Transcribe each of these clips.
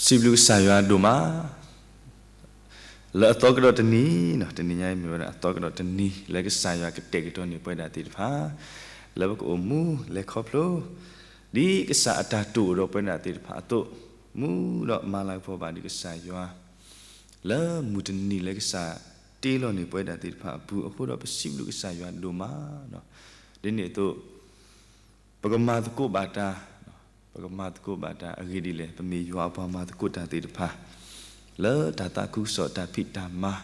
စံးဘျုးကစၢ်ယွၤဒိၣ်မး လၢအသီကဒီးတနံၤ, တနံၤညါအံၤမ့ၢ်ဝဲဒၣ်အသီကဒီးတနံၤ လၢကစၢ်ယွၤကတဲာ်ကတီၤန့ၢ်ပဝဲဒၣ်သ့ၣ်တဖၣ် လၢပကအိၣ်မူလဲၤခီဖျိ ဒ်ကစၢ်အတၢ်တိာ်အိၣ်ဒီးပဝဲဒၣ်သ့ၣ်တဖၣ်အသိး, မူဒီးမၤလၤကပီၤဘၣ်ဒံးကစၢ်ယွၤ လၢမုၢ်တနံၤလၢကစၢ်တ့လီၤန့ၢ်ပဝဲဒၣ်သ့ၣ်တဖၣ်အပူၤအဃိဒီး ပစံးဘျုးကစၢ်ယွၤဒိၣ်မးလီၤ. ဒ်န့ၣ်အသိး ပကမၤသကိးဘၣ်တၢ်, ပကမၤသကိးဘၣ်တၢ်အဂ့ၢ်ဒ်လဲၣ်, ပမ့ၢ်ယွၤအပှၤမၤသကိးတၢ်သ့ၣ်တဖၣ် လၢတၢ်သးခုကစီၣ်တၢ်ဖံးတၢ်မၤ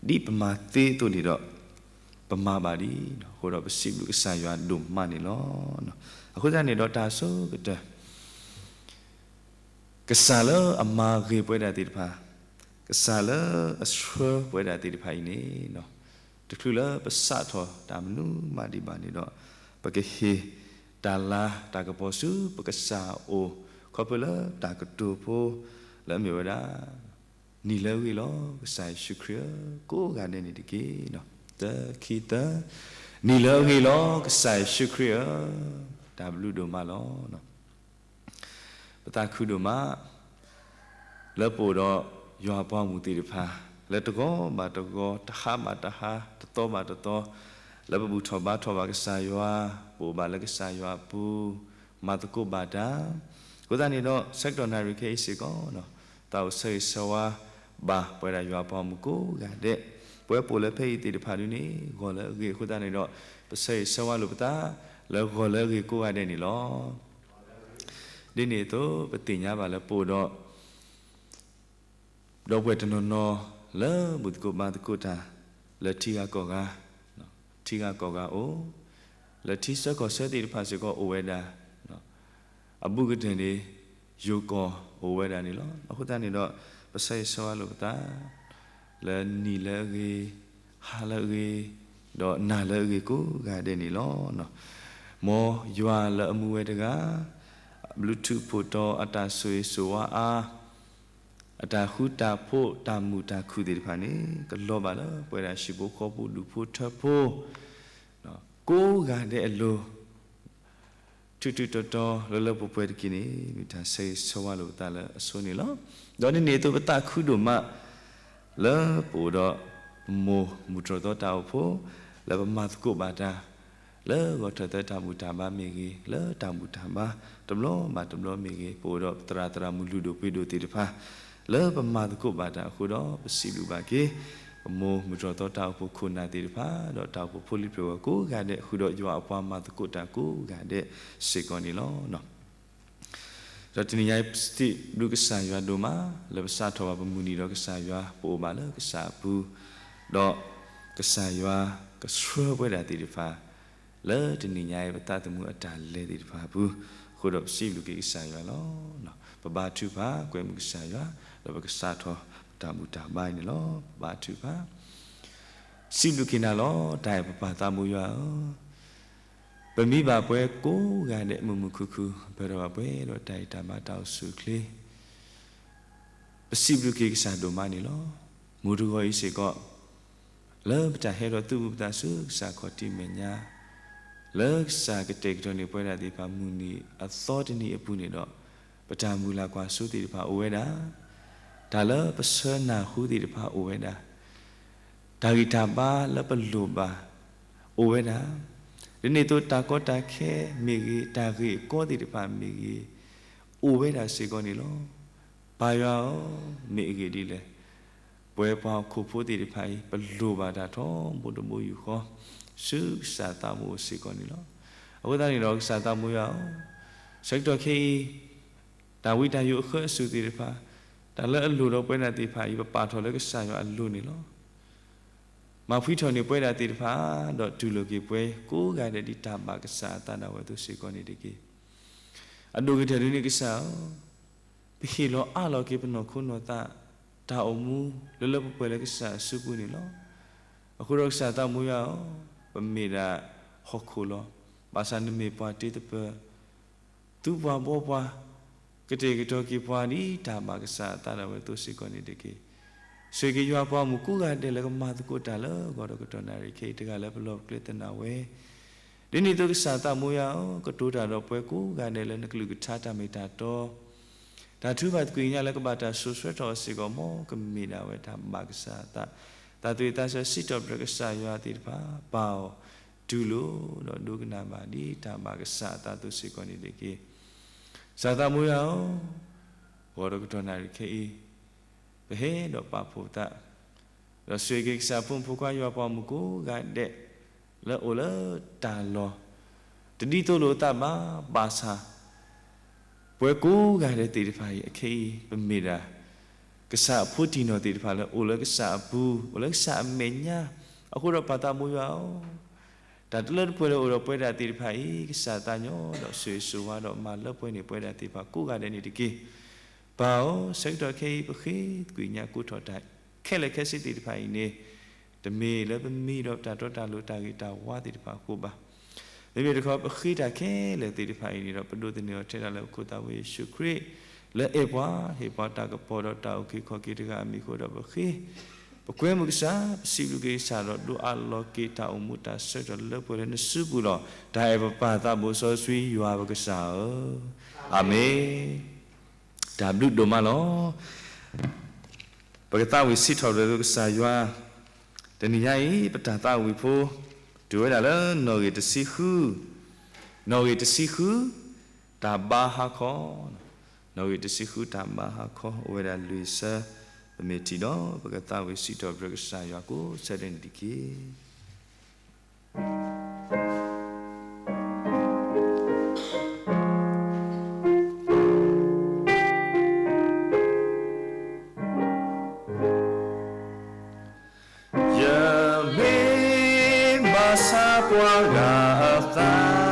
ဒ်ပမၤသ့အသိးန့ၣ်ဒီး ပမၤဘၣ်ဒံး, အဃိဒီးပစံးဘျုးကစၢ်ယွၤဒိၣ်မးန့ၣ်လီၤ. အဃိသတးန့ၣ်ဒီးတၢ်အဆိကတၢၢ် ကစၢ်လၢအမၤဂ့ၤပဝဲဒၣ်သ့ၣ်တဖၣ်, ကစၢ်လၢအဆှၢပဝဲဒၣ်သ့ၣ်တဖၣ်အံၤန့ၣ်, တချုးလၢပစးထီၣ်တၢ်မနုၤမးဒံးဘၣ်န့ၣ်ဒီး ပကဟ့ၣ်တၢ်လၤတၢ်ကပီၤဆူပကစၢ်အအိၣ် ခီဖျိလၢတၢ်ကတိၤဖိ လၢအမ့ၢ်ဝဲဒၣ် နံၤလၢအဂ့ၤလီၤ ကစၢ်ယ့ၣ်ၡူးခရံာ်ဧၢ, ကိးဂၤဒဲးန့ၣ်တက့ၢ်. တၢ ခံ သၢ, နံၤလၢအဂ့ၤလီၤ ကစၢ်ယ့ၣ်ၡူးခရံာ်ဧၢ, တၢ်ဘျုးဒိၣ်မးလီၤ. ပသးခုဒိၣ်မး လၢပအိၣ်ဒီးယွၤအပှၤဂီၢ်မုၢ်သ့ၣ်တဖၣ် လၢတဂီၤဘၣ်တဂီၤ တဟါဘၣ်တဟါ တသီဘၣ်တသီ လၢပဘူၣ်ထီၣ်ဘါထီၣ်ဘၣ်ကစၢ်ယွၤ, ပအိၣ်ဘၣ်လၢကစၢ်ယွၤအပူၤ, မၤသကိးဘၣ်တၢ်, အဃိသတးန့ၣ်ဒီး ဆၢကတီၢ်နၣ်ရံၣ်ခဲအံၤစ့ၢ်ကီး သးအိၣ်ဆၢဂ့ၤဆၢဝါဘၣ်ပဝဲဒၣ်ယွၤအပှၤဂီၢ်မုၢ်ကိးဂၤဒဲး, ပဝဲပအိၣ်လၢဖဲအံၤသ့ၣ်တဖၣ်ဒုန့ၣ် ဂီၤလၢအဂ့ၤအဃိသတးန့ၣ်ဒီး ပဆၢဂ့ၤဆၢဝါလိာ်ပသး လၢဂီၤလၢအဂ့ၤကိးဂၤဒဲးန့ၣ်လီၤ. ဒ်န့ၣ်အသိး ပသ့ၣ်ညါဘၣ်လၢပအိၣ်ဒီး ဒီပုၢ်ဝဲၢ်တနီၤနီၤ လၢဘူၣ်သကိးဘါသကိးတၢ် လၢထံဂၤကီၢ်ဂၤ, ထံဂၤကီၢ်ဂၤအိၣ်, လၢထံဆၢကီၢ်ဆၢသ့ၣ်တဖၣ်စ့ၢ်ကီးအိၣ်ဝဲဒၣ်, အဘူးကတၢၢ်န့ၣ် ယိၤကီၢ်အိၣ်ဝဲဒၣ်န့ၣ်လီၤ. အဃိသတးန့ၣ်ဒီး ပဆၢဂ့ၤဆၢဝါလိာ်ပသး လၢနံၤလၢအဂ့ၤ, ဟါလၢအဂ့ၤ, ဒီးနၤလၢအဂ့ၤကိးဂၤဒဲးန့ၣ်လီၤ. မ်ယွၤလၢအမူဝဲတဂၤ, ဘျုးထူးဖှိၣ်တီၤအတၢ်ဆိၣ်ဂ့ၤဆိၣ်ဝါအါ, အတၢ်ဃူတၢ်ဖိးတၢ်မုာ်တၢ်ခုၣ်သ့ၣ်တဖၣ်န့ၣ် ကလီၤဘၣ်လၢပဝဲဒၣ်ဟံၣ်ဖိဃီဖိဒူၣ်ဖိထၢဖိ ကိးဂၤဒဲးအလိၤ ထူးထူးတီၤတီၤလၢလၢပှဲၤပှဲၤတက့ၢ်န့ၣ် မ့ၢ်တၢ်ဆၢဂ့ၤဆၢဝါလိာ်ပသးလၢအဆိန့ၣ်လီၤ. ဒီးဒ်န့ၣ်အသိးပသးခုဒိၣ်မး လၢပအိၣ်ဒီးပမိၢ်မုၢ်တြီၢ်သီတၢ်အိၣ်ဖှိၣ် လၢပမၤသကိးဘၣ်တၢ် လၢဂီၤထၢၣ်သၢတၢ်ဘူၣ်တၢ်ဘါမ့ၢ်ဂ့ၤ, လၢတၢ်ဘူၣ်တၢ်ဘါတဘျီဘၣ်တဘျီမ့ၢ်ဂ့ၤ, ပအိၣ်ဒီးပသရၣ်သရၣ်မုၣ်လုၢ်ဒိၣ်ပှ့ၤဒိၣ်သ့ၣ်တဖၣ် လၢပမၤသကိးဘၣ်တၢ်အဃိဒီး ပစံးဘျုးဘၣ်က့ၤ ပမိၢ်မုၢ်တြီၢ်သီတၢ်အိၣ်ဖှိၣ်ခိၣ်နၢ်သ့ၣ်တဖၣ် ဒီးတၢ်အိၣ်ဖှိၣ်ဖိလံၤပျဲၢ်ဝဲၢ်ကိးဂၤဒဲး ဃုာ်ဒီးယွၤအပှၤမၤသကိးတၢ်ကိးဂၤဒဲးစ့ၢ်ကီးန့ၣ်လီၤ. ဒီးတနံၤညါအံၤ ပစံးဘျုးကစၢ်ယွၤဒိၣ်မး လၢပစးထီၣ်ဘၣ်ပမုၢ်နံၤဒီးကစၢ်ယွၤ ပအိၣ်ဘၣ်လၢကစၢ်အပူၤ, ဒီးကစၢ်ယွၤကဆှၢပဝဲဒၣ်သ့ၣ်တဖၣ် လၢတနံၤညါအံၤ ပသးသမူအတၢ်လဲၤသ့ၣ်တဖၣ်အပူၤ, အဃိဒီးပစံးဘျုးက့ၤကစၢ်ယွၤလီၤ. ပဘါထုကဖၣ် ကွဲမုာ်ကစၢ်ယွၤ ဒီးပကစးထီၣ်ပတၢ်ဘူၣ်တၢ်ဘါအံၤန့ၣ်လီၤ. ပဘါထုကဖၣ် စံးဘျုးက့ၤနၤလီၤ တၢ်အဲၣ်ပပၢ်သးဘိယွၤဧၢ, ပမံဘၣ်ပှဲၤကိးဂၤဒဲးမုာ်မုာ်ခုၣ်ခုၣ် ပၢၢ်ထီၣ်ဘၣ်ပှဲၤဒီးတၢ်အံၣ်တၢ်ဘါတၢ်အိၣ်ဆူၣ်အိၣ်ချ့, ပစံးဘျုးက့ၤကစၢ်ဒိၣ်မးန့ၣ်လီၤ. မုၢ်တဂီၤအံၤစ့ၢ်ကီး လၢပတၢ်ဟဲဒီးသုးဘူးပသးဆူကစၢ်ခီၣ်ထံးမဲာ်ညါ, လၢကစၢ်ကတဲာ်ကတီၤန့ၢ်ပဝဲဒၣ်သ့ၣ်တဖၣ်မုၢ်နံၤအသီတနံၤအပူၤန့ၣ်ဒီး, ပတၢ်မုၢ်လၢ်ကွၢ်စိသ့ၣ်တဖၣ်အိၣ်ဝဲဒၣ်, တၢ်လၢပဆၢနၢ်ဟူသ့ၣ်တဖၣ်အိၣ်ဝဲဒၣ်, တၢ်ဂံၢ်တၢ်ဘါလၢပလိၣ်ဘၣ်အိၣ်ဝဲဒၣ်, ဒ်န့ၣ်အသိးတၢ်ကီတၢ်ခဲမ့ၢ်ဂ့ၤ, တၢ်ဂ့ၢ်အကီသ့ၣ်တဖၣ်မ့ၢ်ဂ့ၤ, အိၣ်ဝဲဒၣ်စ့ၢ်ကီးန့ၣ်လီၤ. ပၢ်ယွၤဧၢ, မ့ၢ်အဂ့ၢ်ဒ်လဲၣ်, ပဝဲပှၤဟီၣ်ခိၣ်ဖိသ့ၣ်တဖၣ်အံၤ ပလိၣ်ဘၣ်တၢ်ထီဘိတဘိယူၢ်ဃီ, ဆူကစၢ်သးဘိစ့ၢ်ကီးန့ၣ်လီၤ. အဃိသတးန့ၣ်ဒီးကစၢ်သးဘိယွၤဧၢ, ဆၢကတီၢ်ခဲအံၤ တၢ်ဝံတၢ်ယိးအဃၢအစူၢ်သ့ၣ်တဖၣ်, တၢ်လၢအလိၣ်ဒီးပဝဲဒၣ်သ့ၣ်တဖၣ်အံၤ ပပာ်ထီၣ်လၢကစၢ်ယွၤအလိၤန့ၣ်လီၤ. မၤဖှံထီၣ်န့ၢ်ပဝဲဒၣ်သ့ၣ်တဖၣ်, ဒီးတူၢ်လိာ်က့ၤပှဲၤကိးဂၤဒဲးဒ်တၢ်ဘၣ်ကစၢ်အသးဒၣ်ဝဲအသိးစ့ၢ်ကီးန့ၣ်တက့ၢ်. အဒိၣ်ကတၢၢ်ဒ်န့ၣ်ကစၢ်ဧၢ, ပဟ့ၣ်လီၤအးလီၤက့ၤပနီၢ်ခိနီၢ်သး တၢ်အိၣ်မူလၢလၢပှဲၤပှဲၤလၢကစၢ်အစုပူၤန့ၣ်လီၤ. အဃိဒီးကစၢ်သးဘိယွၤဧၢ, ပမ့ၢ်ဒၣ်ဟီၣ်ခိၣ်လီၤ. ဘၣ်ဆၣ်နမ့ၢ်ပှၤတ့သပၢၤ သူပှၤဘှီပှၤ, ကတဲာ်ကတီၤက့ၤပှၤဒ်တၢ်ဘၣ်ကစၢ်အသးဒၣ်ဝဲအသိးစ့ၢ်ကီးန့ၣ်တက့ၢ်. ဆိၣ်ဂ့ၤက့ၤယွၤပှၤမုၣ်ကိးဂၤဒဲးလၢကမၤသကိးတၢ်လၢဂီၤဒီးကတီၢ်နၣ်ရံၣ်ခဲအံၤတဂၤလၢပလီၢ်ပကျဲသနာ်ဝဲ, ဒ်န့ၣ်အသိးကစၢ်သးဘိယွၤဧၢ, ကတိၤတၢ်ဒီးပှၤကိးဂၤဒဲးလၢနကလုၢ်ကထါတၢ်မ့ၢ်တၢ်တီ, တၢ် နၢ်ထူဘၣ်သကွံာ်ညါလၢကဘၣ်တၢ်စိာ်ဆှၢထီၣ်အီၤစ့ၢ်ကီး မ်ကမ့ၢ်ဒၣ်ဝဲတၢ်ဘၣ်ကစၢ်အသး, တၢ်သူၣ်ဝံၣ်သးဆၢစံးထီၣ်ပတြၢၤကစၢ်ယွၤသ့ၣ်တဖၣ် ပာ်အီၤတူၢ်လိာ် ဒီးဒိကနၣ်ဘၣ်ဒ်တၢ်ဘၣ်ကစၢ်အသးအသိးစ့ၢ်ကီးန့ၣ်တက့ၢ်. ကစၢ်သးမူယွၤဧၢ, ဂီၤဒီးကတီၢ်နၣ်ရံၣ်ခဲအံၤ ပဟဲဒီးပာ်ဖှိၣ်ပသး ဒီးဆိၣ်ဂ့ၤက့ၤကစၢ်အဖိမုၣ်ဖိခွါယွၤပှၤမုၣ်ကိးဂၤဒဲး လၢအအိၣ်လၢတၢ်လီၢ် တဒ်သိးလိာ်အသးဘၣ် ဘၣ်ဆၣ် ပှၤကိးဂၤဒဲးသ့ၣ်တဖၣ်အံၤ အခဲအံၤ ပမ့ၢ်ဒၣ် ကစၢ်အဖိတံၢ်နီၢ်သ့ၣ်တဖၣ်လၢအိၣ်လၢကစၢ်အပူၤ အိၣ်လၢကစၢ်အမဲာ်ညါ, အဃိဒီးပၢ်သးမူယွၤဧၢ, တၢ်တလၢတပှဲၤလၢအိၣ်ဒီးပဝဲဒၣ်သ့ၣ်တဖၣ်အံၤ ကစၢ်သးညီဒီးဆိၣ်ဂ့ၤဆိၣ်ဝါဒီးမၤလၢပှဲၤန့ၢ်ပဝဲဒၣ်သ့ၣ်တဖၣ်ကိးဂၤဒဲးန့ၣ်တက့ၢ်. ပၢ်ဧၢ, ဆၢကတီၢ်ခဲအံၤ ပဃ့သကွံာ်ညါကိးထီၣ်တၢ်ခဲလၢာ်ခဲဆ့သ့ၣ်တဖၣ်အံၤန့ၣ် တမ့ၢ်လၢပမံဒီးပတၢ်တီတၢ်လိၤတၢ်ဂ့ၤတၢ်ဝါသ့ၣ်တဖၣ်အဃိဘၣ်. မ့မ့ၢ်တခီ ပဃ့တၢ်ခဲလၢာ်သ့ၣ်တဖၣ်အံၤန့ၣ်ဒီး ပဒိးသန့ၤအီၤထဲဒၣ်လၢပခိၣ်သးဝံယ့ၣ်ၡူးခရံာ် လၢအဲၣ်ပှၤဟ့ၣ်ပှၤတၢ်ကပီၤဒီးတၢ်အုၣ်က့ၤခီၣ်က့ၤတဂၤအမံၤအဃိဒီးပဃ့, ပကွဲမုာ်ကစၢ် ပစံးဘျုးက့ၤကစၢ်ဒီးဒိးအးလီၤက့ၤတၢ်အိၣ်မူတၢ်ဆၢကတီၢ်လၢပှဲၤလၢနစုပူၤလီၤ. တၢ်အဲၣ်ပပၢ်သးဘိစီဆှံယွၤပကစၢ်ဧၢ, အၤမ့ၣ်. တၢ်ဘျုးဒိၣ်မးလီၤ. ပကသးဝံၣ်စံးထီၣ်ပတြၢၤကစၢ်ယွၤ, တနံၤညါအံၤ ပတၢ်သးဝံၣ်ဖိ တုၤဝဲဒၣ်လၢနီၣ်ဂံၢ်တဆံဃု, နီၣ်ဂံၢ်တဆံဃု တၢ်ဘါဟါခီ, နီၣ်ဂံၢ်တဆံဃုတၢ်ဘါဟါခီ အိၣ်ဝဲဒၣ်လွံၢ်ဆၢ, ပမ့ၢ်ထံၣ်ဒီး ပကသးဝံၣ်စံးထီၣ်ပတြၢၤကစၢ်ယွၤကိးဆၢဒဲးန့ၣ်တက့ၢ်. ယမ့ၢ်ဘၣ်ဆၣ်ပှၤဂၤအသးလံ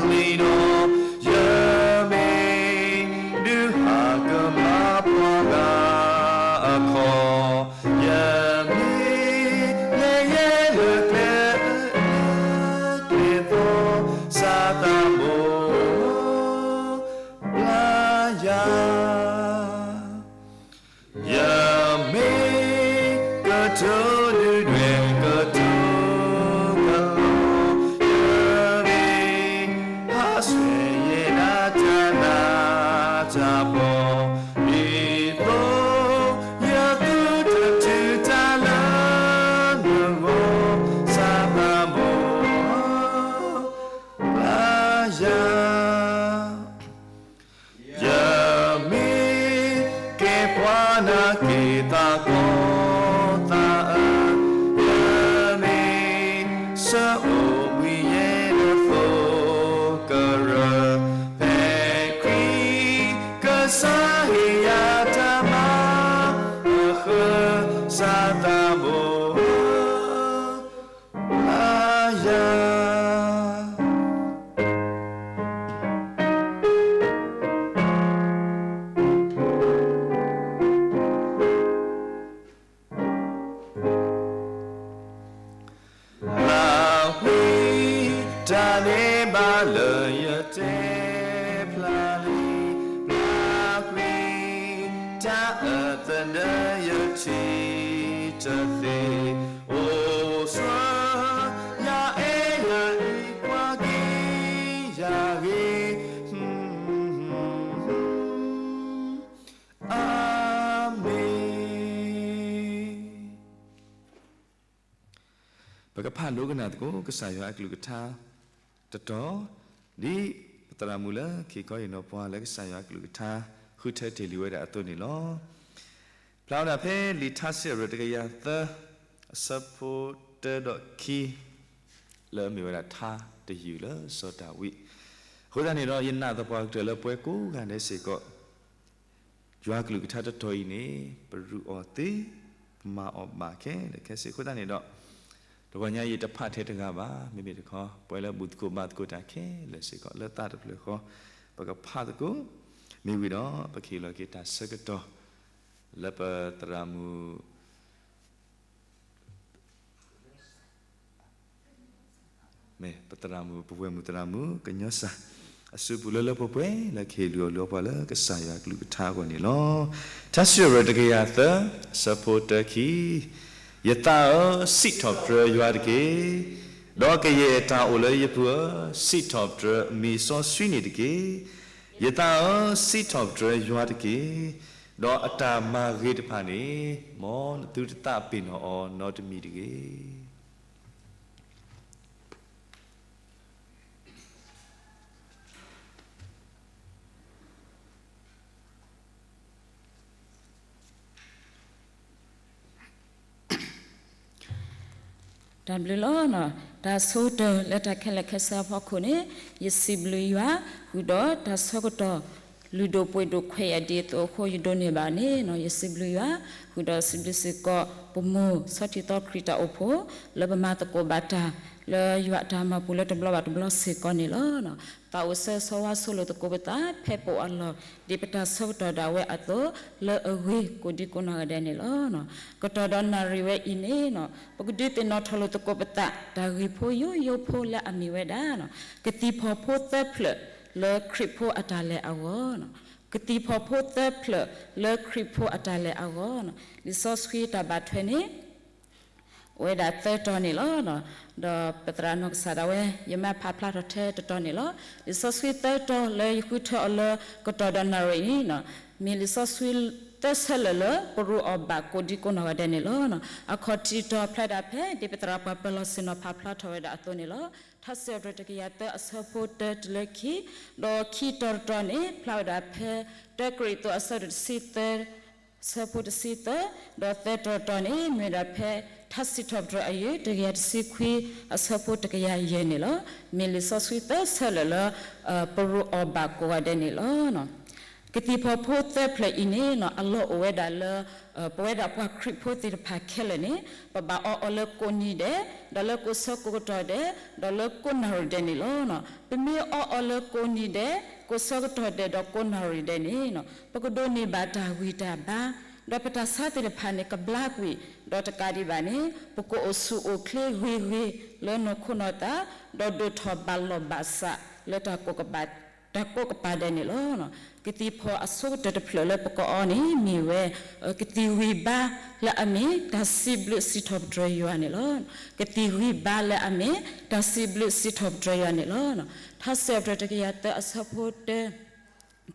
ဒီး, ယမ့ၢ်ဒုးဟးကမၣ်ပှၤဂၤအခီၣ်, ယမ့ၢ်ယဲၢ်ယဲၢ်လၢကျဲ, ကျဲသီစၢ်သးဘိ ပျၢ်ယၤ ယမ့ၢ်ကတိၤဒုၣ်ဒွဲၣ်ကတိၤကလီ, ယမ့ၢ်ဟးဆှဲးယဲဒၣ်တၢ်နးတၢ်ဖှီၣ်, ဒ်သိးယသုတတုၤတၢ်လၢနဂီၢ်, စၢ်သးဘိ ပျၢ်ယၤ ယမ့ၢ်ကဲပှၤနာ်က့ၤသးကီသးအၢ, ယမ့ၢ်ဆၢအိၣ်ဘှံးယဲၢ်လၢသိကရၢ, ဖဲခရံာ်ကစၢ်ဟ့ၣ်ယၤတၢ်မၤအဃၢၤ, စၢ်သးဘိ ပျၢ်ယၤ ဘျၢကွံာ်တၢ်န့ၣ်ဘၣ်လၢယတဲဖျါလံ, ဘျၢကွံာ်တၢ်အသနၢၣ်ယထံၣ်တသ့, အိၣ်ဆူယၤအဲၣ်ယၤအံၤ ကွၢ်က့ၤယၤဂ့ၤ, အၤမ့ၣ်. ပကဖးဒိကနၣ်သကိး ကစၢ်ယွၤအကလုၢ်ကထါတတီၤ, ဒ်ပသရၣ်မုၣ်လၢခံခီအံၤနီၤ ပှၤလၢကစၢ်ယွၤအကလုၢ်ကထါ ဃုထၢတ့ၢ်လံဝဲဒၣ်အသိးန့ၣ်လီၤ. ဖျါဝဲဒၣ်ဖဲလံာ်ထါစံးထီၣ်ပတြၢၤတကယၤသၢ အဆၢဖိတၢဒီးခံ လၢအမ့ၢ်ဝဲဒၣ်ထါတယုၢ်လၢစီၤဒၤဝံး, အဃိသတးန့ၣ်ဒီး ယနာ်သပှၢ်ကတၢၢ်လၢပှၤကိးဂၤဒဲးစ့ၢ်ကီး ယွၤကလုၢ်ကထါတတီၤအံၤန့ၣ် ပရူးအီၤသ့, ပမၤအီၤဘၣ်ခဲလၢာ်ခဲဆ့အဃိသတးန့ၣ်ဒီး, တဂီၤညါယတဖးထဲတဂၤဘၣ်, မ့မ့ၢ်တခီ ပဝဲလၢဘူၣ်သကိးဘါသကိးတၢ်ခဲလၢာ်စ့ၢ်ကီး လၢသးတဖျၢၣ်ဃီ ပကဖးသကိး, မ့ၢ်ဝံၤဒီး ပကဟ့ၣ်လီၤက့ၤတၢ်ဆၢကတီၢ် လၢပသရၣ်မုၣ် မ့ၢ်ပသရၣ်မုၣ် ပဝဲၢ်မုၣ်သရၣ်မုၣ် ကညီစၢ် အစုပူၤလၢလၢပှဲၤပှဲၤ လၢကဟ့ၣ်လုၢ်အီၣ်လုၢ်အီပှၤလၢကစၢ်ယွၤကလုၢ်ကထါအဂီၢ်န့ၣ်လီၤ. ထါစံးထီၣ်ပတြၢၤတကယၤသၢ အဆၢဖိတၢခံ, ယသးဧၢ, စံးထီၣ်ပတြၢၤယွၤတက့ၢ်. ဒီးကယဲၢ်တၢ်အိၣ်လၢယပူၤဧၢ, စံးထီၣ်ပတြၢၤမံၤစီဆှံန့ၣ်တက့ၢ်. ယသးဧၢ, စံးထီၣ်ပတြၢၤယွၤတက့ၢ်, ဒီးအတၢ်မၤဂ့ၤတဖၣ်န့ၣ်, မ်နသုတသးပ့ၤနီၣ်အီၤနီတမံၤတဂ့ၤ. တၢ်ဘျုးလီၤ. တၢ်ဆိကတၢၢ်လၢတၢ်ခဲလၢာ်ခဲဆ့အဖီခိၣ်န့ၣ်, ယစံးဘျုးယွၤ, ဃုာ်ဒီးတၢ်ဆၢကတီၢ်လုၢ်ဒိၣ်ပှ့ၤဒိၣ်ခွဲးယာ်ဒ်သိးအဃိ ယဒိးန့ၢ်ဘၣ်န့ၣ်, ယစံးဘျုးယွၤ, ဃုာ်ဒီးစံးဘျုးစ့ၢ်ကီး ပမိၢ်ဆီထံသီခရံာ်တၢ်အိၣ်ဖှိၣ် လၢပမၤသကိးဘၣ်တၢ်လၢယွၤအတၢ်မၤပူၤလၢတဘျီဘၣ်တဘျီစ့ၢ်ကီးန့ၣ်လီၤ. သးအိၣ်ဆၢဂ့ၤဆၢဝါဆိၣ်ဂ့ၤသကိးပသး ဖဲပအိၣ်အလီၢ် ဒ်ပတၢ်ဆၢကတီၢ်ဒၣ်ဝဲအသိး, လၢအဂ့ၤကိးဒံကိးနီၢ်ဂၤဒဲးန့ၣ်လီၤ. ကတီၢ်ဒီးနၣ်ရံၣ်ဝဲအံၤန့ၣ်, ပကဒုးသ့ၣ်နီၣ်ထီၣ်လိာ်သကိးပသး တၢ်ဂ့ၢ်ဖိယိယိဖိလၢအမ့ၢ်ဝဲဒၣ် ကသံၣ်ဖီဖိသၢဖျၢၣ်လၢခရံာ်ဖိအတၢ်လဲၤအဂီၢ်, ကသံၣ်ဖီဖိသၢဖျၢၣ်လၢခရံာ်ဖိအတၢ်လဲၤအဂီၢ်, လံာ်စီဆှံတၢ်ဘၣ်ထွဲန့ၣ် အိၣ်ဝဲဒၣ်သၢတီၤန့ၣ်လီၤ. ဒီးပသရၣ်နီၢ်ကစၢ်ဒၣ်ဝဲ ယမ့ၢ်ဖးဖျါထီၣ်ထဲတတီၤန့ၣ်လီၤ. လံာ်စီဆှံသၢတီၤလၢယဃုထၢအီၤလၢကတီၢ်ဒီးနၣ်ရံၣ်န့ၣ်, မ့ၢ်လံာ်စီဆှံသၢဆၢလၢာ်လၢပရူးအီၤဘၣ်ကိးဒံကိးနီၢ်ဂၤဒဲးန့ၣ်လီၤ. အခီၣ်ထံးတီၤဖျါဒၣ်ဖဲ ဒ်ပသရၣ်ပှၤပၢၤလီၢ်ဆ့ၣ်နီၤဖးဖျါထီၣ်ဝဲဒၣ်အသိးန့ၣ်လီၤ. ထါစံးထီၣ်ပတြၢၤတကယၤသၢအဆၢဖိတၢတုၤလၢခံ, ဒီးခံတီၤတတီၤန့ၣ် ဖျါဝဲဒၣ်ဖဲ တၢကရံၣ်သူးအဆၢဒိၣ်တဆံသၢ အဆၢဖိတဆံသၢ, ဒီးသၢတီၤတတီၤန့ၣ် မ့ၢ်ဝဲဒၣ်ဖဲ ထါစံးထီၣ်ပတြၢၤအယုၢ် တကယၤတဆံခွံ အဆၢဖိတကယၤယဲၢ်န့ၣ်လီၤ. မ့ၢ်လံာ်စီဆှံသၢဆၢလၢာ်လၢ ပရူးအီၤဘၣ်ကိးဂၤဒဲးန့ၣ်လီၤ. ကသံၣ်ဖီဖိသၢဖျၢၣ်အံၤန့ၣ် အလီၢ်အိၣ်ဝဲဒၣ်လၢ ပဝဲဒၣ်ပှၤခရံာ်ဖိသ့ၣ်တဖၣ်ခဲလၢာ်န့ၣ် ပဘၣ်အီအီၤလၢကိးနံၤဒဲး, ဒီးလၢကိးဆၢကိးကတီၢ်ဒဲး, ဒီးလၢကိးနၣ်ရံၣ်ဒဲးန့ၣ်လီၤ. ပမ့ၢ်အီအီၤလၢကိးနံၤဒဲး, ကိးဆၢကတီၢ်ဒဲး ဒီးကိးနၣ်ရံၣ်ဒဲးန့ၣ်, ပကဒိးန့ၢ်ဘၣ်တၢ်ဂံၢ်တၢ်ဘါ, ဒီးပတၢ်ဆါသ့ၣ်တဖၣ်န့ၣ် ကဘျါကွံာ်, ဒီးတကးဒံးဘၣ်န့ၣ် ပကအိၣ်ဆူၣ်အိၣ်ချ့ဂ့ၤဂ့ၤလၢနီၢ်ခိနီၢ်သး, ဒီးဒိၣ်ထီၣ်ဘၣ်လီၢ်ဘၣ်စးလၢ တၢ်ကိးကပၤဒဲးန့ၣ်လီၤ. ကသံၣ်ဖီအဆိကတၢၢ်တဖျၢၣ်လၢပကအီန့ၣ် မ့ၢ်ဝဲ ကသံၣ်ဂံၢ်ဘါလၢအမ့ၢ်တၢ်စံးဘျုးစံးထီၣ်ပတြၢၤယွၤန့ၣ်လီၤ. ကသံၣ်ဂံၢ်ဘါလၢအမ့ၢ်တၢ်စံးဘျုးစံးထီၣ်ပတြၢၤယွၤန့ၣ်လီၤ. ထါစံးထီၣ်ပတြၢၤတကယၤသၢအဆၢဖိတၢ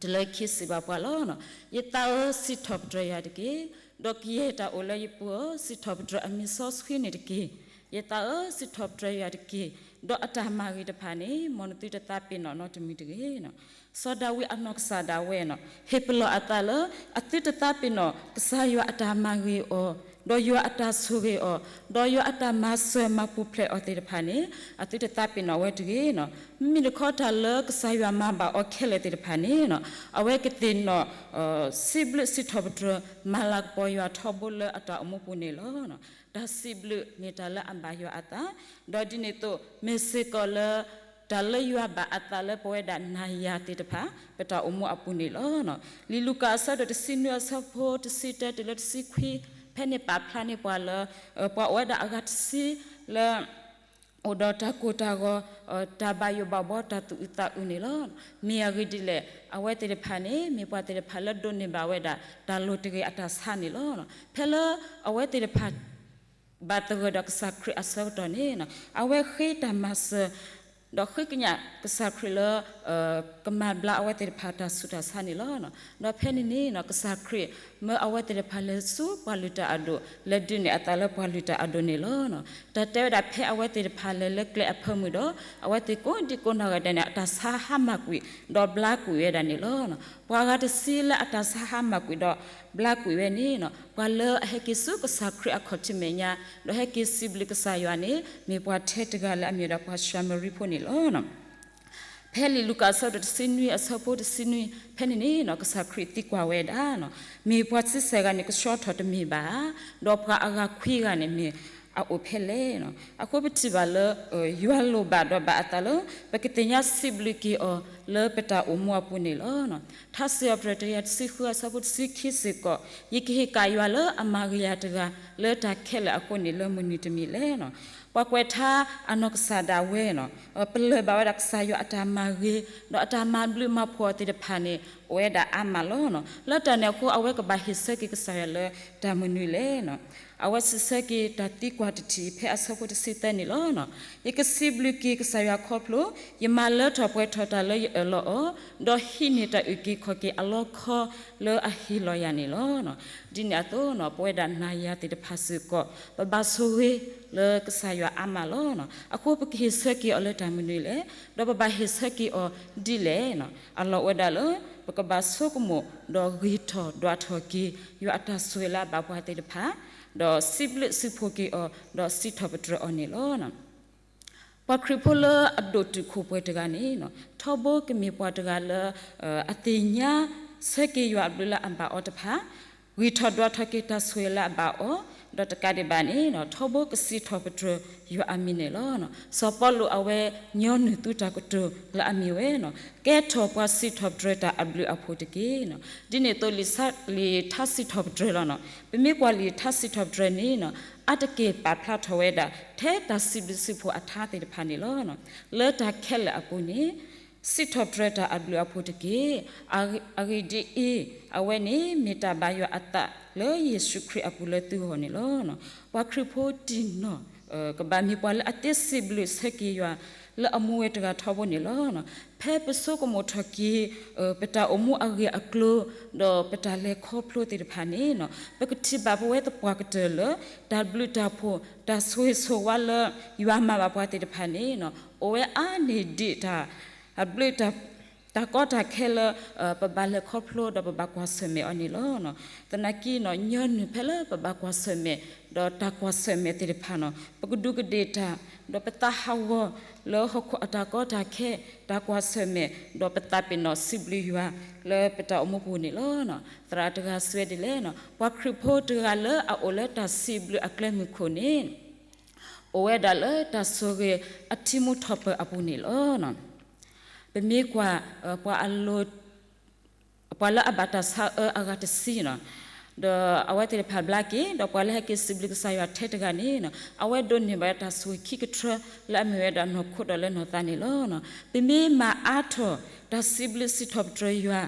တုၤလၢခံစံးဘၣ်ပှၤလီၤ. ယသးဧၢ, စံးထီၣ်ပတြၢၤယွၤတက့ၢ်. ဒီးကယဲၢ်တၢ်အိၣ်လၢယပူၤဧၢ, စံးထီၣ်ပတြၢၤအမံၤစီဆှံန့ၣ်တက့ၢ်. ယသးဧၢ, စံးထီၣ်ပတြၢၤယွၤတက့ၢ်. ဒီးအတၢ်မၤဂ့ၤတဖၣ်န့ၣ် မ်နသုတသးပ့ၤနီၣ်နီတမံၤတဂ့ၤ. စီၤဒၤဝံးအနီၢ်ကစၢ်ဒၣ်ဝဲန့ၣ် ဟ့ၣ်ပလီၢ်အသးလၢ အသုတသးပ့ၤနီၣ်ကစၢ်ယွၤအတၢ်မၤဂ့ၤအီၤ, ဒီးယွၤအတၢ်ဆိၣ်ဂ့ၤအီၤ, ဒီးယွၤအတၢ်မၤစၢၤမၤပူၤဖျဲးအီၤသ့ၣ်တဖၣ်န့ၣ် အသုတသးပ့ၤနီၣ်ဝဲတဂ့ၤ. မ့မ့ၢ်တခီတၢ်လၢကစၢ်ယွၤမၤဘၣ်အီၤခဲလၢာ်သ့ၣ်တဖၣ်န့ၣ် အဝဲကသ့ၣ်နီၣ် စံးဘျုးစံးထီၣ်ပတြၢၤ မၤလၤကပီၤယွၤထီဘိလၢအတၢ်အိၣ်မူပူၤန့ၣ်လီၤ. တၢ်စံးဘျုးမ့ၢ်တၢ်လၢအဘၣ်ယွၤအသး, ဒီးဒ်န့ၣ်အသိး မ့ၢ်စ့ၢ်ကီးလၢ တၢ်လၢယွၤဘၣ်အသးလၢပဝဲဒၣ်နၤယၤသ့ၣ်တဖၣ် ပတၢ်အိၣ်မူအပူၤန့ၣ်လီၤ. လံာ်လူၤကၣ်အဆၢဒိၣ်တဆံနွံအဆၢဖိတဆံတၢတုၤလၢတဆံခွံ ဖဲန့ၣ်ပာ်ဖျါန့ၢ်ပှၤလၢ ပှၤအိၣ်ဝဲဒၣ်အဂၤတဆံလၢ အိၣ်ဒီးတၢ်ကိၢ်တၢ်ဂီၤ, တၢ်ဘၣ်ယိၣ်ဘၣ်ဘှီ တၢ်သူၣ်အုးသးအုးန့ၣ်လီၤ. မ့ၢ်အဂ့ၢ်ဒ်လဲၣ်, အဝဲသ့ၣ်တဖၣ်န့ၣ် မ့ၢ်ပှၤသ့ၣ်တဖၣ်လၢဒိးန့ၢ်ဘၣ်ဝဲဒၣ် တၢ်လိၤတဂ့ၤအတၢ်ဆါန့ၣ်လီၤ. ဖဲလၢအဝဲသ့ၣ်တဖၣ် ဘၣ်သဂၢၢ်ဒီးကစၢ်ခရံာ်အဆၢကတီၢ်န့ၣ် အဝဲဃ့တၢ်မၤစၢၤ ဒီးဃ့ကညးကစၢ်ခရံာ်လၢ ကမၤဘျါအဝဲသ့ၣ်တဖၣ်တၢ်ဆူးတၢ်ဆါန့ၣ်လီၤ. ဒီးဖဲန့ၣ်န့ၣ် ကစၢ်ခရံာ်မၢအဝဲသ့ၣ်တဖၣ်လဲၤဆူပှၤလုၢ်တၢ်အဒိၣ် လဲၤဒုးန့ၢ်အသးလၢပှၤလုၢ်တၢ်အဒိၣ်န့ၣ်လီၤ. တၢ်တဲဝဲဒၣ်ဖဲအဝဲသ့ၣ်တဖၣ်လဲၤလၢကျဲအဖၢမုၢ်ဒီး အဝဲသ့ၣ်ကိးဒံကိးနီၢ်ဂၤဒဲးန့ၣ် အတၢ်ဆါဟါမၢ်ကွံာ် ဒီးဘျါကွံာ်ဝဲဒၣ်န့ၣ်လီၤ. ပှၤဂၤတဆံလၢအတၢ်ဆါဟါမၢ်ကွံာ်ဒီးဘျါကွံာ်ဝဲန့ၣ် ပှၤလၢအဟဲက့ၤဆူကစၢ်ခရံာ်အခီၣ်ထံးမဲာ်ညါ ဒီးဟဲက့ၤစံးဘျုးကစၢ်ယွၤန့ၣ် မ့ၢ်ပှၤထဲတဂၤလၢအမ့ၢ်ဝဲဒၣ်ပှၤၡၤမရံဖိန့ၣ်လီၤ. ဖဲလံာ်လူၤကၣ်အဆၢဒိၣ်တဆံနွံအဆၢဖိတဆံနွံ ဖဲန့ၣ်န့ၣ် ကစၢ်ခရံာ်သံကွၢ်ဝဲဒၣ် မ့ၢ်ပှၤတဆံဆဲးဂၤန့ၣ် ကဆှီထီၣ်တမ့ၢ်ဘၣ်ဧါ, ဒီးပှၤအဂၤခွံဂၤန့ၣ်မ့ၢ်အအိၣ်ဖဲလဲၣ်. အဃိပထံၣ်ဘၣ်လၢ ယွၤလိၣ်ဘၣ်ဒီးဘၣ်အသးလၢ ပကသ့ၣ်ညါစံးဘျုးက့ၤအီၤလၢပတၢ်အိၣ်မူအပူၤန့ၣ်လီၤ. ထါစံးထီၣ်ပတြၢၤတကယၤတဆံဃုအဆၢဖိတဆံခံစ့ၢ်ကီး ယကဟ့ၣ်က့ၤယွၤလၢအမၤဂ့ၤယၤတဂၤ လၢတၢ်ခဲလၢာ်အဃိန့ၣ် လၢမနုၤတမံၤလဲၣ်. ပှၤကွဲးထါအနီၢ်ကစၢ်ဒၣ်ဝဲန့ၣ် ပလၢၢ်ဘၣ်ဝဲဒၣ်ကစၢ်ယွၤအတၢ်မၤဂ့ၤ ဒီးအတၢ်မၤဘျုးမၤဖှိၣ်အီၤသ့ၣ်တဖၣ်န့ၣ် အိၣ်ဝဲဒၣ်အါမးလီၤ. လၢတၢ်န့ၣ်အဃိ အဝဲကဘၣ်ဟ့ၣ်ဆၢက့ၤကစၢ်ယွၤလၢတၢ်မနုၤလဲၣ်. အဝဲစံးဆၢက့ၤတၢ်သံကွၢ်တထံၣ်ဖဲအဆၢဖိတဆံသၢန့ၣ်လီၤ. ယကစံးဘျုးက့ၤကစၢ်ယွၤခီဖျိ ယမၤလၢထီၣ်ပှဲၤထီၣ်တၢ်လၢယအၢၣ်လီၤအီၤ, ဒီးဟံးန့ၢ်တၢ်အုၣ်က့ၤခီၣ်က့ၤအလီခီလၢအဟ့ၣ်လီၤယၤန့ၣ်လီၤ. ဒ်န့ၣ်အသိး ပဝဲဒၣ်နၤယၤသ့ၣ်တဖၣ်စ့ၢ်ကီး ပဘၣ်ဆိၣ်ဂ့ၤလၢကစၢ်ယွၤအါမးလီၤ. အဃိပကဟ့ၣ်ဆၢက့ၤအီၤလၢတၢ်မနုၤလဲၣ်, ဒီးပဘၣ်ဟ့ၣ်ဆၢက့ၤအီၤဒ်လဲၣ်. အလီၢ်အိၣ်ဝဲဒၣ်လၢ ပကဘၣ်ဆိကမိၣ် ဒီးဂ့ၤထီၣ်ဒွးထီၣ်က့ၤ ယွၤအတၢ်ဆိၣ်ဂ့ၤလၢအဘၣ်ပှၤသ့ၣ်တဖၣ်, ဒီးစံးဘျုးစံးဖှိၣ်က့ၤအီၤ ဒီးစံးထီၣ်ပတြၢၤအီၤန့ၣ်လီၤ. ပှၤခရံာ်ဖိလၢအဒိၣ်တုာ်ခိၣ်ပှဲၤတဂၤန့ၣ် ထီဘိကမ့ၢ်ပှၤတဂၤလၢ အသ့ၣ်ညါဆၢက့ၤယွၤအဘျုးလၢအဘၣ်အီၤတဖၣ်, ဂ့ၤထီၣ်ဒွးထီၣ်က့ၤတၢ်ဆိၣ်ဂ့ၤလၢအဘၣ်အီၤ, ဒီးတကးဒံးဘၣ်န့ၣ် ထီဘိကစံးထီၣ်ပတြၢၤယွၤအမံၤန့ၣ်လီၤ. စီၤပီလူးအဝဲညီနုၢ်သုတၢ်ကတိၤလၢအမ့ၢ်ဝဲ ကဲထီၣ်ပှၤစံးထီၣ်ပတြၢၤတၢ်အဘျုးအဖှိၣ်တက့ၢ်. ဒ်န့ၣ်အသိး လံာ်ထါစံးထီၣ်ပတြၢၤလီၤ. ပမ့ၢ်ကွၢ်လံာ်ထါစံးထီၣ်ပတြၢၤန့ၣ် အါတက့ၢ်ပာ်ဖျါထီၣ်ဝဲဒၣ် ထဲတၢ်စံးဘျုးစံးဖှိၣ်အထါသ့ၣ်တဖၣ်န့ၣ်လီၤ. လၢတၢ်ခဲလၢာ်အပူၤန့ၣ် စံးထီၣ်ပတြၢၤတၢ်အဘျုးအဖှိၣ်တက့ၢ်. အဂ့ၢ်ဒ်အံၤ, အဝဲန့ၣ်မ့ၢ်တၢ်ဘၣ်ယွၤအသးလၢယ့ၣ်ၡူးခရံာ်အပူၤလၢသုဂီၢ်န့ၣ်လီၤ. ပှၤခရံာ်ဖိတံၢ်နီၢ် ကဘၣ်မ့ၢ်ပှၤလၢအသ့စံးဘျုးဆၢက့ၤယွၤ လၢအမူဝဲတဂၤထီဘိန့ၣ်လီၤ. ဖဲပဆိကမိၣ်ထီၣ်က့ၤ ပတၢ်အိၣ်မူအဂ့ၢ်အကျိၤ ဒီးပတၢ်လဲၤခီဖျိသ့ၣ်တဖၣ်န့ၣ် ပကထံၣ်ဘၣ်ပဝဲသပှၢ်ကတၢၢ်လၢ တၢ်ဘျုးတၢ်ဖှိၣ် တၢ်ဆိၣ်ဂ့ၤဆိၣ်ဝါလၢ ယွၤမၤဘၣ်ပှၤသ့ၣ်တဖၣ်န့ၣ် အိၣ်ဝဲအါန့ၢ်ဒံးတၢ် အဘျုး တၢ်ကီတၢ်ခဲလၢ ပဘၣ်လဲၤခီဖျိဒီးပဘၣ်ကွၢ်ဆၢၣ်မဲာ်အီၤန့ၣ်လီၤ. သနာ်က့န့ၣ် ညီနုၢ်ဖဲလၢပဘၣ်ကွၢ်ဆၢၣ်မဲာ် ဒီးတၢ်ကွၢ်ဆၢၣ်မဲာ်သ့ၣ်တဖၣ်န့ၣ် ပကဒူးကဒ့ၣ်တၢ် ဒီးပသးဟးဂီၤလၢဟီၣ်ခိၣ်အတၢ်ကီတၢ်ခဲ တၢ်ကွၢ်ဆၢၣ်မဲာ် ဒီးပသးပ့ၤနီၣ်စံးဘျုးယွၤလၢပတၢ်အိၣ်မူပူၤန့ၣ်လီၤ. သရၣ်တဂၤစံးဝဲဒ်လဲၣ်, ပှၤခရံာ်ဖိတဂၤလၢအအိၣ်လၢတၢ်စံးဘျုးအကျဲမုၢ်ခိၣ်န့ၣ် အိၣ်ဝဲဒၣ်လၢတၢ်ဆိၣ်ဂ့ၤအထံမူထီၣ်ပၢၢ်အပူၤန့ၣ်လီၤ. ပမ့ၢ်ကွၢ် ပှၤအလိၤ ပှၤလၢအဘၣ်တၢ်ဆါအၢအဂၤတဆံန့ၣ် ဒီးအဝဲသ့ၣ်တဖၣ်ဘျါက့ၤ ဒီးပှၤလၢဟဲက့ၤစံးဘျုးကစၢ်ယွၤထဲတဂၤန့ၣ် အဝဲဒိးန့ၢ်ဘၣ်တၢ်ဆိၣ်ဂ့ၤခံကထြၢလၢအမ့ၢ်ဝဲဒၣ်နီၢ်ခိဒီးလၢနီၢ်သးန့ၣ်လီၤ. ပမ့ၢ်မၤအါထီၣ်တၢ်စံးဘျုးစံးထီၣ်ပတြၢၤယွၤ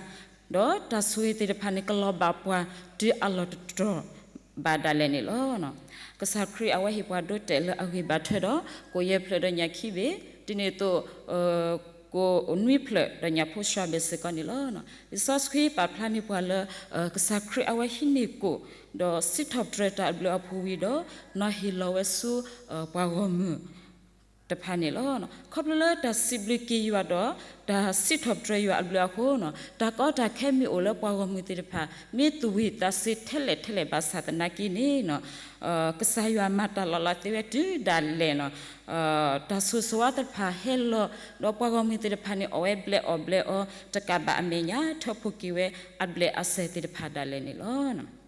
ဒီးတၢ်ဆိၣ်ဂ့ၤသ့ၣ်တဖၣ်န့ၣ် ကလီၤဘၣ်ပှၤတုၤအလီၢ်တတီၤဘၣ်ဒၣ်လဲာ်န့ၣ်လီၤ. ကစၢ်ခရံာ်အဝဲဟ့ၣ်ပှၤဒိတဲာ်လၢအဂံၢ်ဘါထွဲဒီး ကိၣ်ယဲၢ်ဖျၢၣ်ဒီးညၣ်ခံဘ့ၣ် ဒ်န့ၣ်အသိး ကိၣ်နွံဖျၢၣ်ဒီးညၣ်ဖိဆှါဘ့ၣ်စ့ၢ်ကီးန့ၣ်လီၤ. လံာ်စီဆှံပာ်ဖျါန့ၢ်ပှၤလၢ ကစၢ်ခရံာ်အဝဲဟံးန့ၢ်ကိၣ် ဒီးစံးထီၣ်ပတြၢၤတၢ်အဘျုးအဖှိၣ်ဝံၤဒီး နီၤဟ့ၣ်လီၤဝဲဆူ ပှၤဂီၢ်မုၢ် တဖၣ်န့ၣ်လီၤ. ခီဖျိလၢတၢ်စံးဘျုးက့ၤယွၤဒီး တၢ်စံးထီၣ်ပတြၢၤယွၤအဘျုးအဃိန့ၣ် တၢ်ကီတၢ်ခဲမ့ၢ်အိၣ်လၢပှၤဂီၢ်မုၢ်သ့ၣ်တဖၣ် မ့ၢ်သူၣ်ဝံၣ်သးစ့ထဲလဲၣ်ထဲလဲၣ်ဘၣ်ဆၣ်သနာ်က့န့ၣ် ကစၢ်ယွၤမၤတၢ်လီၤလးသ့ဝဲတုၤဒၣ်လဲာ်န့ၣ် တၢ်ဆိၣ်ဂ့ၤဆိၣ်ဝါသ့ၣ်တဖၣ်ဟဲလီၤ ဒီးပှၤဂီၢ်မုၢ်သ့ၣ်တဖၣ်န့ၣ် အီၣ်ဝဲဘျဲးအီၣ်ဘျဲးအီ တကးဘၣ်အမဲာ်ညါ ထၢဖှိၣ်က့ၤဝဲအဘျဲးအစဲၤသ့ၣ်တဖၣ်ဒၣ်လဲာ်န့ၣ်လီၤ.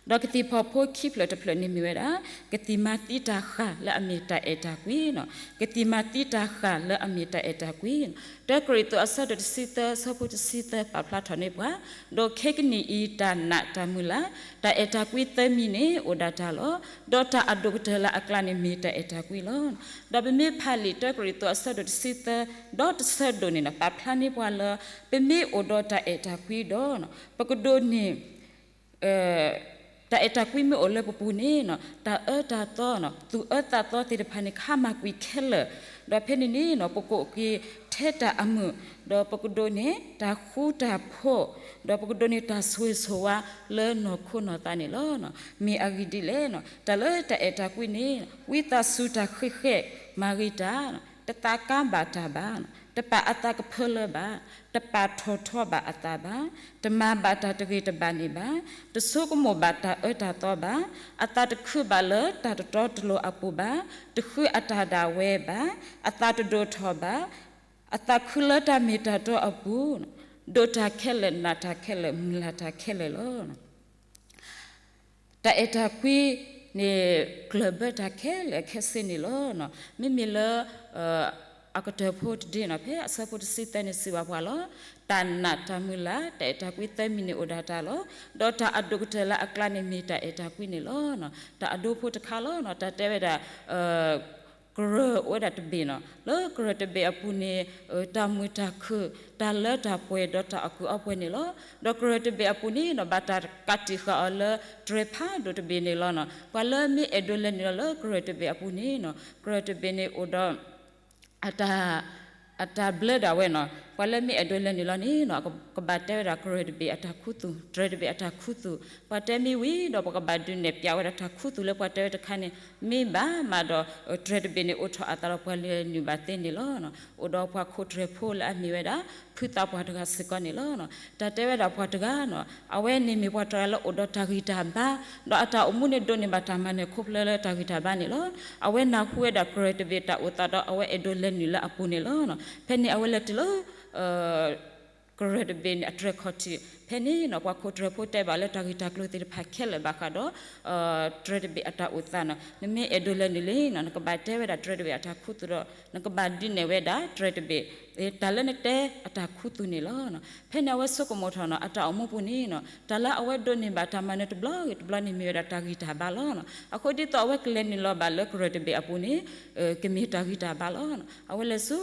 ဒီးကသံၣ်ဖီဖိခံဖျၢၣ်တဖျၢၣ်န့ၣ်မ့ၢ်ဝဲဒၣ် ကသံၣ်မၤသံတၢ်ဃၢ်လၢအမ့ၢ်တၢ်အဲၣ်တၢ်ကွံန့ၣ်, ကသံၣ်မၤသံတၢ်ဃၢ်လၢအမ့ၢ်တၢ်အဲၣ်တၢ်ကွံန့ၣ်, တၢကရံၣ်သူးအဆၢဒိၣ်တဆံသၢ အဆၢဖိတဆံသၢ ပာ်ဖျါထီၣ်န့ၢ်ပှၤ, ဒီးခဲကနံၣ်အံၤ တၢ်နာ်တၢ်မုၢ်လၢ် တၢ်အဲၣ်တၢ်ကွံသၢမံၤန့ၣ်အိၣ်ဒၣ်တၢ်လီၤ. ဒီးတၢ်အဒိၣ်ကတၢၢ်လၢအကျါန့ၣ်မ့ၢ်တၢ်အဲၣ်တၢ်ကွံလီၤ. ဒီးပမ့ၢ်ဖးလံာ်တၢကရံၣ်သူးအဆၢဒိၣ်တဆံသၢ ဒီးတဆၢဒိၣ်န့ၣ်ဒီး ပာ်ဖျါန့ၢ်ပှၤလၢ ပမ့ၢ်အိၣ်ဒီးတၢ်အဲၣ်တၢ်ကွံဒီး ပကဒိးန့ၢ် တၢ်အဲၣ်တၢ်ကွံမ့ၢ်အိၣ်လၢပပူၤန့ၣ် တၢ်အၢတၢ်သီ သူၣ်အၢသးသီသ့ၣ်တဖၣ်န့ၣ် ကဟါမၢ်ကွံာ်ခဲလၢာ်, ဒီးဖဲန့ၣ်န့ၣ် ပကအိၣ်က့ၤထဲတၢ်အမုာ်, ဒီးပကဒိးန့ၢ်တၢ်ဃူတၢ်ဖိး, ဒီးပကဒိးန့ၢ်တၢ်ဆိၣ်ဂ့ၤဆိၣ်ဝါလၢနီၢ်ခိနီၢ်သးန့ၣ်လီၤ. မ့ၢ်အဂ့ၢ်ဒ်လဲၣ်, တၢ်လၢတၢ်အဲၣ်တၢ်ကွံန့ၣ် ဝံသးစူၤတၢ်ဃဲးဃဲးမၤဂ့ၤတၢ်, တသးကါဘၣ်တၢ်ဘၣ်, တပာ်အသးကဖၢလၢဘၣ်, တပာ်ထီၣ်ထီဘၣ်အသးဘၣ်, တမၤဘၣ်တၢ်တဂ့ၤတဘၣ်န့ၣ်ဘၣ်, တဆိကမိၣ်ဘၣ်တၢ်အၢတၢ်သီဘၣ်, အသးတခုဘၣ်လၢတၢ်တတီတလိၤအပူၤဘၣ်, တဃုအတၢ်ဒၣ်ဝဲဘၣ်, အသးတဒိၣ်ထီၣ်ဘၣ်, အသးခုလၢတၢ်မ့ၢ်တၢ်တီအပူၤ, ဒိးတၢ်ခဲလၢာ် နာ်တၢ်ခဲလၢာ် မုၢ်လၢ်တၢ်ခဲလၢာ်လီၤ. တၢ်အဲၣ်တၢ်ကွံန့ၣ် ကျၢၢ်ဘၢတၢ်ခဲလၢာ်ခဲဆ့န့ၣ်လီၤ. မ့မ့ၢ်လၢ အကတၢၢ်ဖိတဒ့န့ၣ် ဖဲအဆၢဖိတဆံသၢန့ၣ် စံးဘၣ်ပှၤလီၤ. တၢ်နာ်တၢ်မုၢ်လၢ် တၢ်အဲၣ်တၢ်ကွံသၢမံၤန့ၣ်အိၣ်ဒၣ်တၢ်လီၤ. ဒီးတၢ်အဒိၣ်ကတၢၢ်လၢအကျါန့ၣ်မ့ၢ်တၢ်အဲၣ်တၢ်ကွံန့ၣ်လီၤ. တၢ်အဒိဖိတခါလီၤ. တၢ်တဲဝဲဒၣ် ကရၢၢ်အိၣ်ဝဲဒၣ်တဘ့ၣ်နီၤ. လၢကရၢၢ်တဘ့ၣ်အပူၤန့ၣ် တၢ်မုာ်တၢ်ခုၣ်, တၢ်လၢတၢ်ပှဲၤဒီးတၢ်အီၣ်ကုာ်အီပှဲၤန့ၣ်လီၤ. ဒီးကရၢၢ်တဘ့ၣ်အပူၤန့ၣ်နီၤ ဘၣ်တၢ်ကးတံာ်ဃာ်အီၤလၢတြဲၤဖးဒိၣ်တဘ့ၣ်န့ၣ်လီၤနီၤ. ပှၤလၢမ့ၢ်အဲၣ်ဒိးလဲၤနုာ်လီၤလၢကရၢၢ်တဘ့ၣ်အပူၤန့ၣ်နီၤ ကရၢၢ်တဘ့ၣ်န့ၣ်အိၣ်ဒီး အတၢ် အတၢ်ဘျၢဒၣ်ဝဲနီၤ. ပှၤလၢမ့ၢ်အဲၣ်ဒိးလဲၤနုာ်လီၤန့ၣ်နီၤ ကဘၣ်တဲဝဲဒၣ်ကရၢၢ်တဘ့ၣ်အတၢ်ခူသူၣ်, တြဲၤတဘ့ၣ်အတၢ်ခူသူၣ်. ပှၤတဲမ့ၢ်ဝံၤဒီး ပကဘၣ်ဒုးနဲၣ်ပျးဝဲဒၣ်တၢ်ခူသူၣ်လၢပှၤတဲဝဲတခါန့ၣ် မ့ၢ်ဘၣ်မးဒီး တြဲၤတဘ့ၣ်န့ၣ် အိၣ်ထီၣ်အသးဒီးပှၤလဲၤနုာ်ဘၣ်သ့န့ၣ်လီၤ. အိၣ်ဒီးပှၤခိးတြဲၤဖိလၢအမ့ၢ်ဝဲဒၣ် ဖုသးပှၢ်တဂၤစ့ၢ်ကီးန့ၣ်လီၤ. တၢ်တဲဝဲဒၣ်ပှၤတဂၤနီၤ အဝဲန့ၣ်မ့ၢ်ပှၤတဂၤလၢအိၣ်ဒီးတၢ်ဂံၢ်တၢ်ဘါ, ဒီးအတၢ်အိၣ်မူန့ၣ်ဒိးန့ၢ်ဘၣ်တၢ်မၤနၢၤခီဖျိလၢတၢ်ဂံၢ်တၢ်ဘါန့ၣ်လီၤ. အဝဲနၢ်ဟူဝဲဒၣ်ကရၢၢ်တဘ့ၣ်တၢ်အိၣ်သးဒီး အဝဲအဲၣ်ဒိးလဲၤနုာ်လၢအပူၤန့ၣ်လီၤ. ဖဲန့ၣ်အဝဲလဲၤတုၤလၢ ကရၢၢ်တဘ့ၣ်န့ၣ် အတြဲၤခီၣ်ထံး, ဖဲန့ၣ်နီၤ ပှၤခိးတြဲၤဖိတဲဘၣ်လၢတၢ်ဂ့ၢ်တၢ်ကျိၤသ့ၣ်တဖၣ်ခဲလၢာ်ဘၣ်ဃးဒီး တြဲၤတဘ့ၣ်အတၢ်အိၣ်သးနီၤ. နမ့ၢ်အဲၣ်ဒိးလဲၤနုာ်လံနီၤ နကဘၣ်တဲဝဲဒၣ်တြဲၤတဘ့ၣ်အတၢ်ခူသူၣ်ဒီး နကဘၣ်ဒုးနဲၣ်ဝဲဒၣ်တြဲၤတဘ့ၣ် တၢ်လၢနတဲအတၢ်ခူသူၣ်န့ၣ်လီၤ. ဖဲန့ၣ်အဝဲဆိကမိၣ်ထီၣ်နီၤ အတၢ်အိၣ်မူပူၤန့ၣ်နီၤ တၢ်လၢအဝဲဒိးန့ၢ်ဘၣ်တၢ်မၤနၢၤတဘျီဂ့ၤတဘျီန့ၣ် မ့ၢ်ဝဲဒၣ်တၢ်ဂံၢ်တၢ်ဘါလီၤ. အဃိဒ်သိးအဝဲကလဲၤနုာ်လီၤဘၣ်လၢကရၢၢ်တဘ့ၣ်အပူၤန့ၣ် ကမ့ၢ်တၢ်ဂံၢ်တၢ်ဘါလီၤ. အဝဲလဲၤဆူ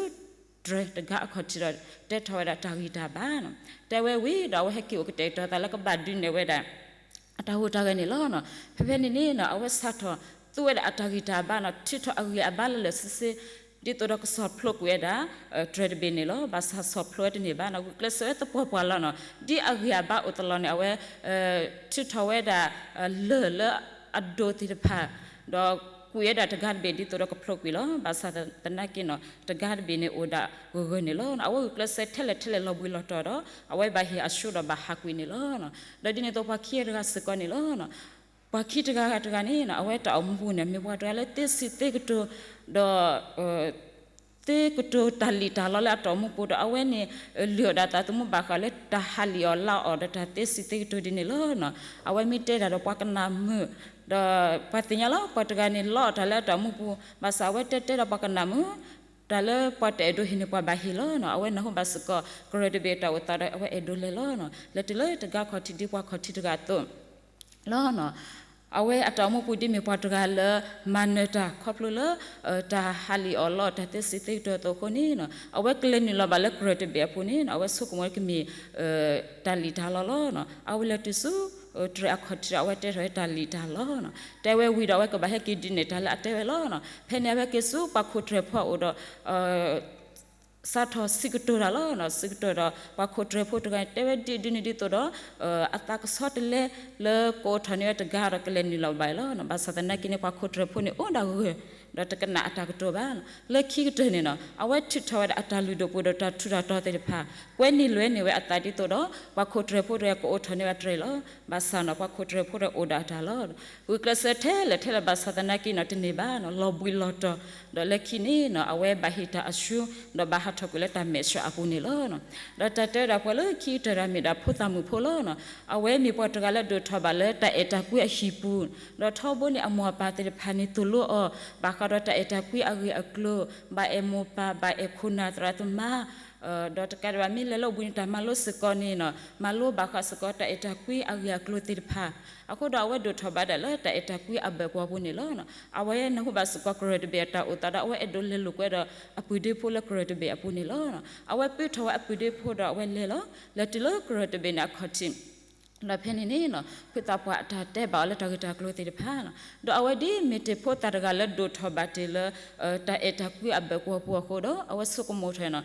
တြဲၤတဂၤအခီၣ်ထံးဒီး တဲထီၣ်ဝဲဒၣ်တၢ်ဂံၢ်တၢ်ဘါနီၤ. တဲဝဲဝံၤဒီး အဝဲဟဲက့ၤအိၣ်ကတဲာ်ကတီၤသးလၢကဘၣ်ဒုးနဲၣ်ဝဲဒၣ် အတၢ်ဟူးတၢ်ဂဲၤန့ၣ်လီၤ. ဖဲဖဲန့ၣ်န့ၣ်နီၤ အဝဲစးထီၣ်သူဝဲဒၣ်အတၢ်ဂံၢ်တၢ်ဘါနီၤ ထုးထီၣ်အဂံၢ်အဘါလၢာ်လၢာ်ဆ့ဆ့ ဒ်သိးဒီးကဆီၣ်ဖျိးကွံာ်ဝဲဒၣ် တြဲၤတဘ့ၣ်န့ၣ်လီၤ. ဘၣ်ဆၣ်ဆီၣ်ဖျိးဝဲတန့ၢ်ဘၣ်နီၤ ဂုာ်ကျဲးစၢးဝဲသပှၢ်ပှၢ်လီၤနီၤ. ဒ်အဂံၢ်အဘါအိၣ်သလီၤန့ၣ် အဝဲ ထုးထီၣ်ဝဲဒၣ် လၢၢ်လၢအဒိၣ်သ့ၣ်တဖၣ် ဒီးကွံာ်ဝဲဒၣ်တဂၤတဘ့ၣ်ဒ်သိးဒီးကဖျိးကွံာ်လီၤ. ဘၣ်ဆၣ်သနာ်က့နီၤ တဂၤတဘ့ၣ်န့ၣ်အိၣ်ဒၣ်ဂၢၢ်ဂၢၢ်န့ၣ်လီၤ. အဝဲဂုာ်ကျဲးစၢးထဲလဲၣ်ထဲလဲၣ်လီၤဘှံးလီၤတီၤဒီး အဝဲဘၣ်ဟ့ၣ်အဆူၣ်ဒီးဘၣ်ဟးကွံာ်န့ၣ်လီၤ. ဒီးဒ်န့ၣ်အသိးပှၤခံဂၤတဂၤစ့ၢ်ကီးန့ၣ်လီၤ. ပှၤခံတဂၤဂၤတဂၤန့ၣ်နီၤ အဝဲတၢ်အိၣ်မူပူၤန့ၣ် မ့ၢ်ပှၤတဂၤလၢသ့စံးသ့ကတိၤ ဒီး သ့ကတိၤတၢ်လံၣ်တၢ်လီလၢအတၢ်အိၣ်မူပူၤဒီး အဝဲန့ၣ် လုၢ်အီၣ်ဒၣ်သးသမူဘၣ်ဃးလၢတၢ်ဟးလံၣ်အီၣ်လါအီၣ်ဒီးတၢ်သ့စံးသ့ကတိၤဒ်န့ၣ်လီၤ. အဝဲမ့ၢ်တဲတၢ်ဒီးပှၤကနၣ်မုာ် ဒီးပှၤသ့ၣ်ညါလီၤ ပှၤတဂၤန့ၣ်လီအီၣ်တၢ်လၢအတၢ်အိၣ်မူပူၤ ဘၣ်ဆၣ်အဝဲတဲတဲဒီးပှၤကနၣ်မုာ် တၢ်လၢပှၤတအဲၣ်ဒိးဟ့ၣ်န့ၢ်ပှၤဘၣ်ဟ့ၣ်လီၤ. အဝဲနၢ်ဟူဘၣ်စ့ၢ်ကီး ကရၢၢ်တဘ့ၣ်တၢ်အိၣ်သးဒီး အဝဲအဲၣ်ဒိးလဲၤလီၤ. လဲၤတုၤလၢတဂၤခီၣ်ထံးဒ်ပှၤခီၣ်ထံးတဂၤအသိး လီၤ. အဝဲအတၢ်အိၣ်မူပူၤဒ်မ့ၢ်ပှၤတဂၤလၢ မၤနၢၤတၢ်ခီဖျိလၢ တၢ်ဟးလံၣ်အီၣ်လီအီၣ်တၢ်သ့စံးသ့ကတိၤအသိးအဃိန့ၣ် အဝဲကလဲၤနုာ်လီၤဘၣ်လၢကရၢၢ်တဘ့ၣ်အပူၤန့ၣ် အဝဲဆိကမိၣ်ဝဲကမ့ၢ် တၢ်လံၣ်တၢ်လီလီၤ. အဝဲလဲၤတုၤဆူ တြဲၤအခီၣ်ထံးဒီး အဝဲတဲထီၣ်ဝဲတၢ်လံၣ်တၢ်လီ တဲဝဲဝံၤဒီး အဝဲကဘၣ်ဟဲက့ၤဒုးနဲၣ်တၢ်လၢအတဲဝဲလီၤ. ဖဲန့ၣ်အဝဲက့ၤဆူပှၤခိးတြဲၤဖိအအိၣ်ဒီး စးထီၣ်စံးကတိၤတၢ်လီၤ. စံးကတိၤဒီး ပှၤခိးတြဲၤဖိတဂၤန့ၣ် တဲဝဲဒ်ဒ်န့ၣ်ဒ်သိးဒီး အသးကဆှီတလဲလၢကအိးထီၣ်န့ၢ်ဝဲတဂၤဒီးကလဲၤနုာ်လီၤဘၣ်လီၤ. ဘၣ်ဆၣ်သနာ်က့န့ၣ် ပှၤခိးတြဲၤဖိန့ၣ်အိၣ်ဒၣ်ဂၢၢ် ဒီးတကနၣ်အတၢ်ကတိၤဘၣ်. လၢခံကတၢၢ်န့ၣ်နီၤ အဝဲထုးထီၣ်ဝဲဒၣ်အတၢ်လုၢ်ဒိၣ်ပှ့ၤဒိၣ်တၢ်ထူးတၢ်တီၤသ့ၣ်တဖၣ် ကွဲန့ၢ်လွဲန့ၢ်ဝဲအသးဒ်သိးဒီး ပှၤခိးတြဲၤဖိတဂၤကအိးထီၣ်န့ၢ်ဝဲတြဲၤလီၤ. ဘၣ်ဆၣ်နီၤ ပှၤခိးတြဲၤဖိတဂၤအိၣ်ဒၣ်တၢ်လီၤ. ဂုာ်ကျဲးစၢးထဲလဲၣ်ထဲလဲၣ်ဘၣ်ဆၣ်သနာ်က့နီၤ တန့ၢ်ဘၣ်နီၤ လီၤဘှံးလီၤတီၤ ဒီးလၢခံန့ၣ်နီၤ အဝဲဘၣ်ဟ့ၣ်တၢ်အဆူ ဒီးဘၣ်ဟးထီၣ်ကွံာ်လၢတၢ်မဲာ်ဆှးအပူၤန့ၣ်လီၤ. ဒီးတၢ်တဲဝဲဒၣ်ပှၤလၢခံကတၢၢ်တဂၤမ့ၢ်ဒၣ်ဖိသၣ်မုၣ်ဖိလီၤ. အဝဲမ့ၢ်ပှၤတဂၤလၢဒိၣ်ထီၣ်ဘၣ်လၢတၢ်အဲၣ်တၢ်ကွံအဟံၣ်ပူၤ ဒီးထီဘိန့ၣ်အမိၢ်အပၢ်သ့ၣ်တဖၣ်န့ၣ်သိၣ်လိအီၤ ဘၣ်ဃးဒီးတၢ်အဲၣ်တၢ်ကွံအဂ့ၢ်အကျိၤ ဘၣ်အဲၣ်မိၢ်ပၢ် ဘၣ်အဲၣ်ခိၣ်နၢ်သရၣ်သမါ ဒီးတကးဒံးဘၣ်မ့ၢ်လဲၤလၢအဝံၤန့ၣ် တၢ်မၤလိစ့ၢ်ကီးန့ၣ်နီၤ မၤလိဘၣ်ဃးစ့ၢ်ကီးတၢ်အဲၣ်တၢ်ကွံအဂ့ၢ်အကျိၤသ့ၣ်တဖၣ် အဃိဒီးအဝဲဒိၣ်ထီၣ်ဘၣ်ဒၣ်လၢတၢ်အဲၣ်တၢ်ကွံအဘၢၣ်ကွီၢ်ပူၤန့ၣ်လီၤ. အဝဲနၢ်ဟူဘၣ်စ့ၢ်ကီးကရၢၢ်တဘ့ၣ်အတၢ်အိၣ်သးဒီး အဝဲအဲၣ်ဒိးလဲၤလိာ်ကွဲဒီးအပုၢ်ဒ့ဖိလၢကရၢၢ်တဘ့ၣ်အပူၤန့ၣ်လီၤ. အဝဲပုၢ်ထီၣ်ဝဲအပုၢ်ဒ့ဖိဒီးအဝဲလဲၤလီၤ. လဲၤတုၤလၢကရၢၢ်တဘ့ၣ်န့ၣ်အခီၣ်ထံး ဒီးဖဲန့ၣ်န့ၣ်နီၤ ဖုသးပှၢ်အတၢ်တဲဘၣ်အီၤလၢတၢ်ဂ့ၢ်တၢ်ကျိၤသ့ၣ်တဖၣ်နီၤ ဒီးအဝဲဒ်မ့ၢ်တ့ၢ်ဖိသၣ်တဂၤလၢဒိၣ်ထီၣ်ဘၣ်တ့ၢ်လၢ တၢ်အဲၣ်တၢ်ကွံအဘၢၣ်ကွီၢ်ပူၤအဃိဒီး အဝဲဆိကမိၣ်ထီၣ်နီၤ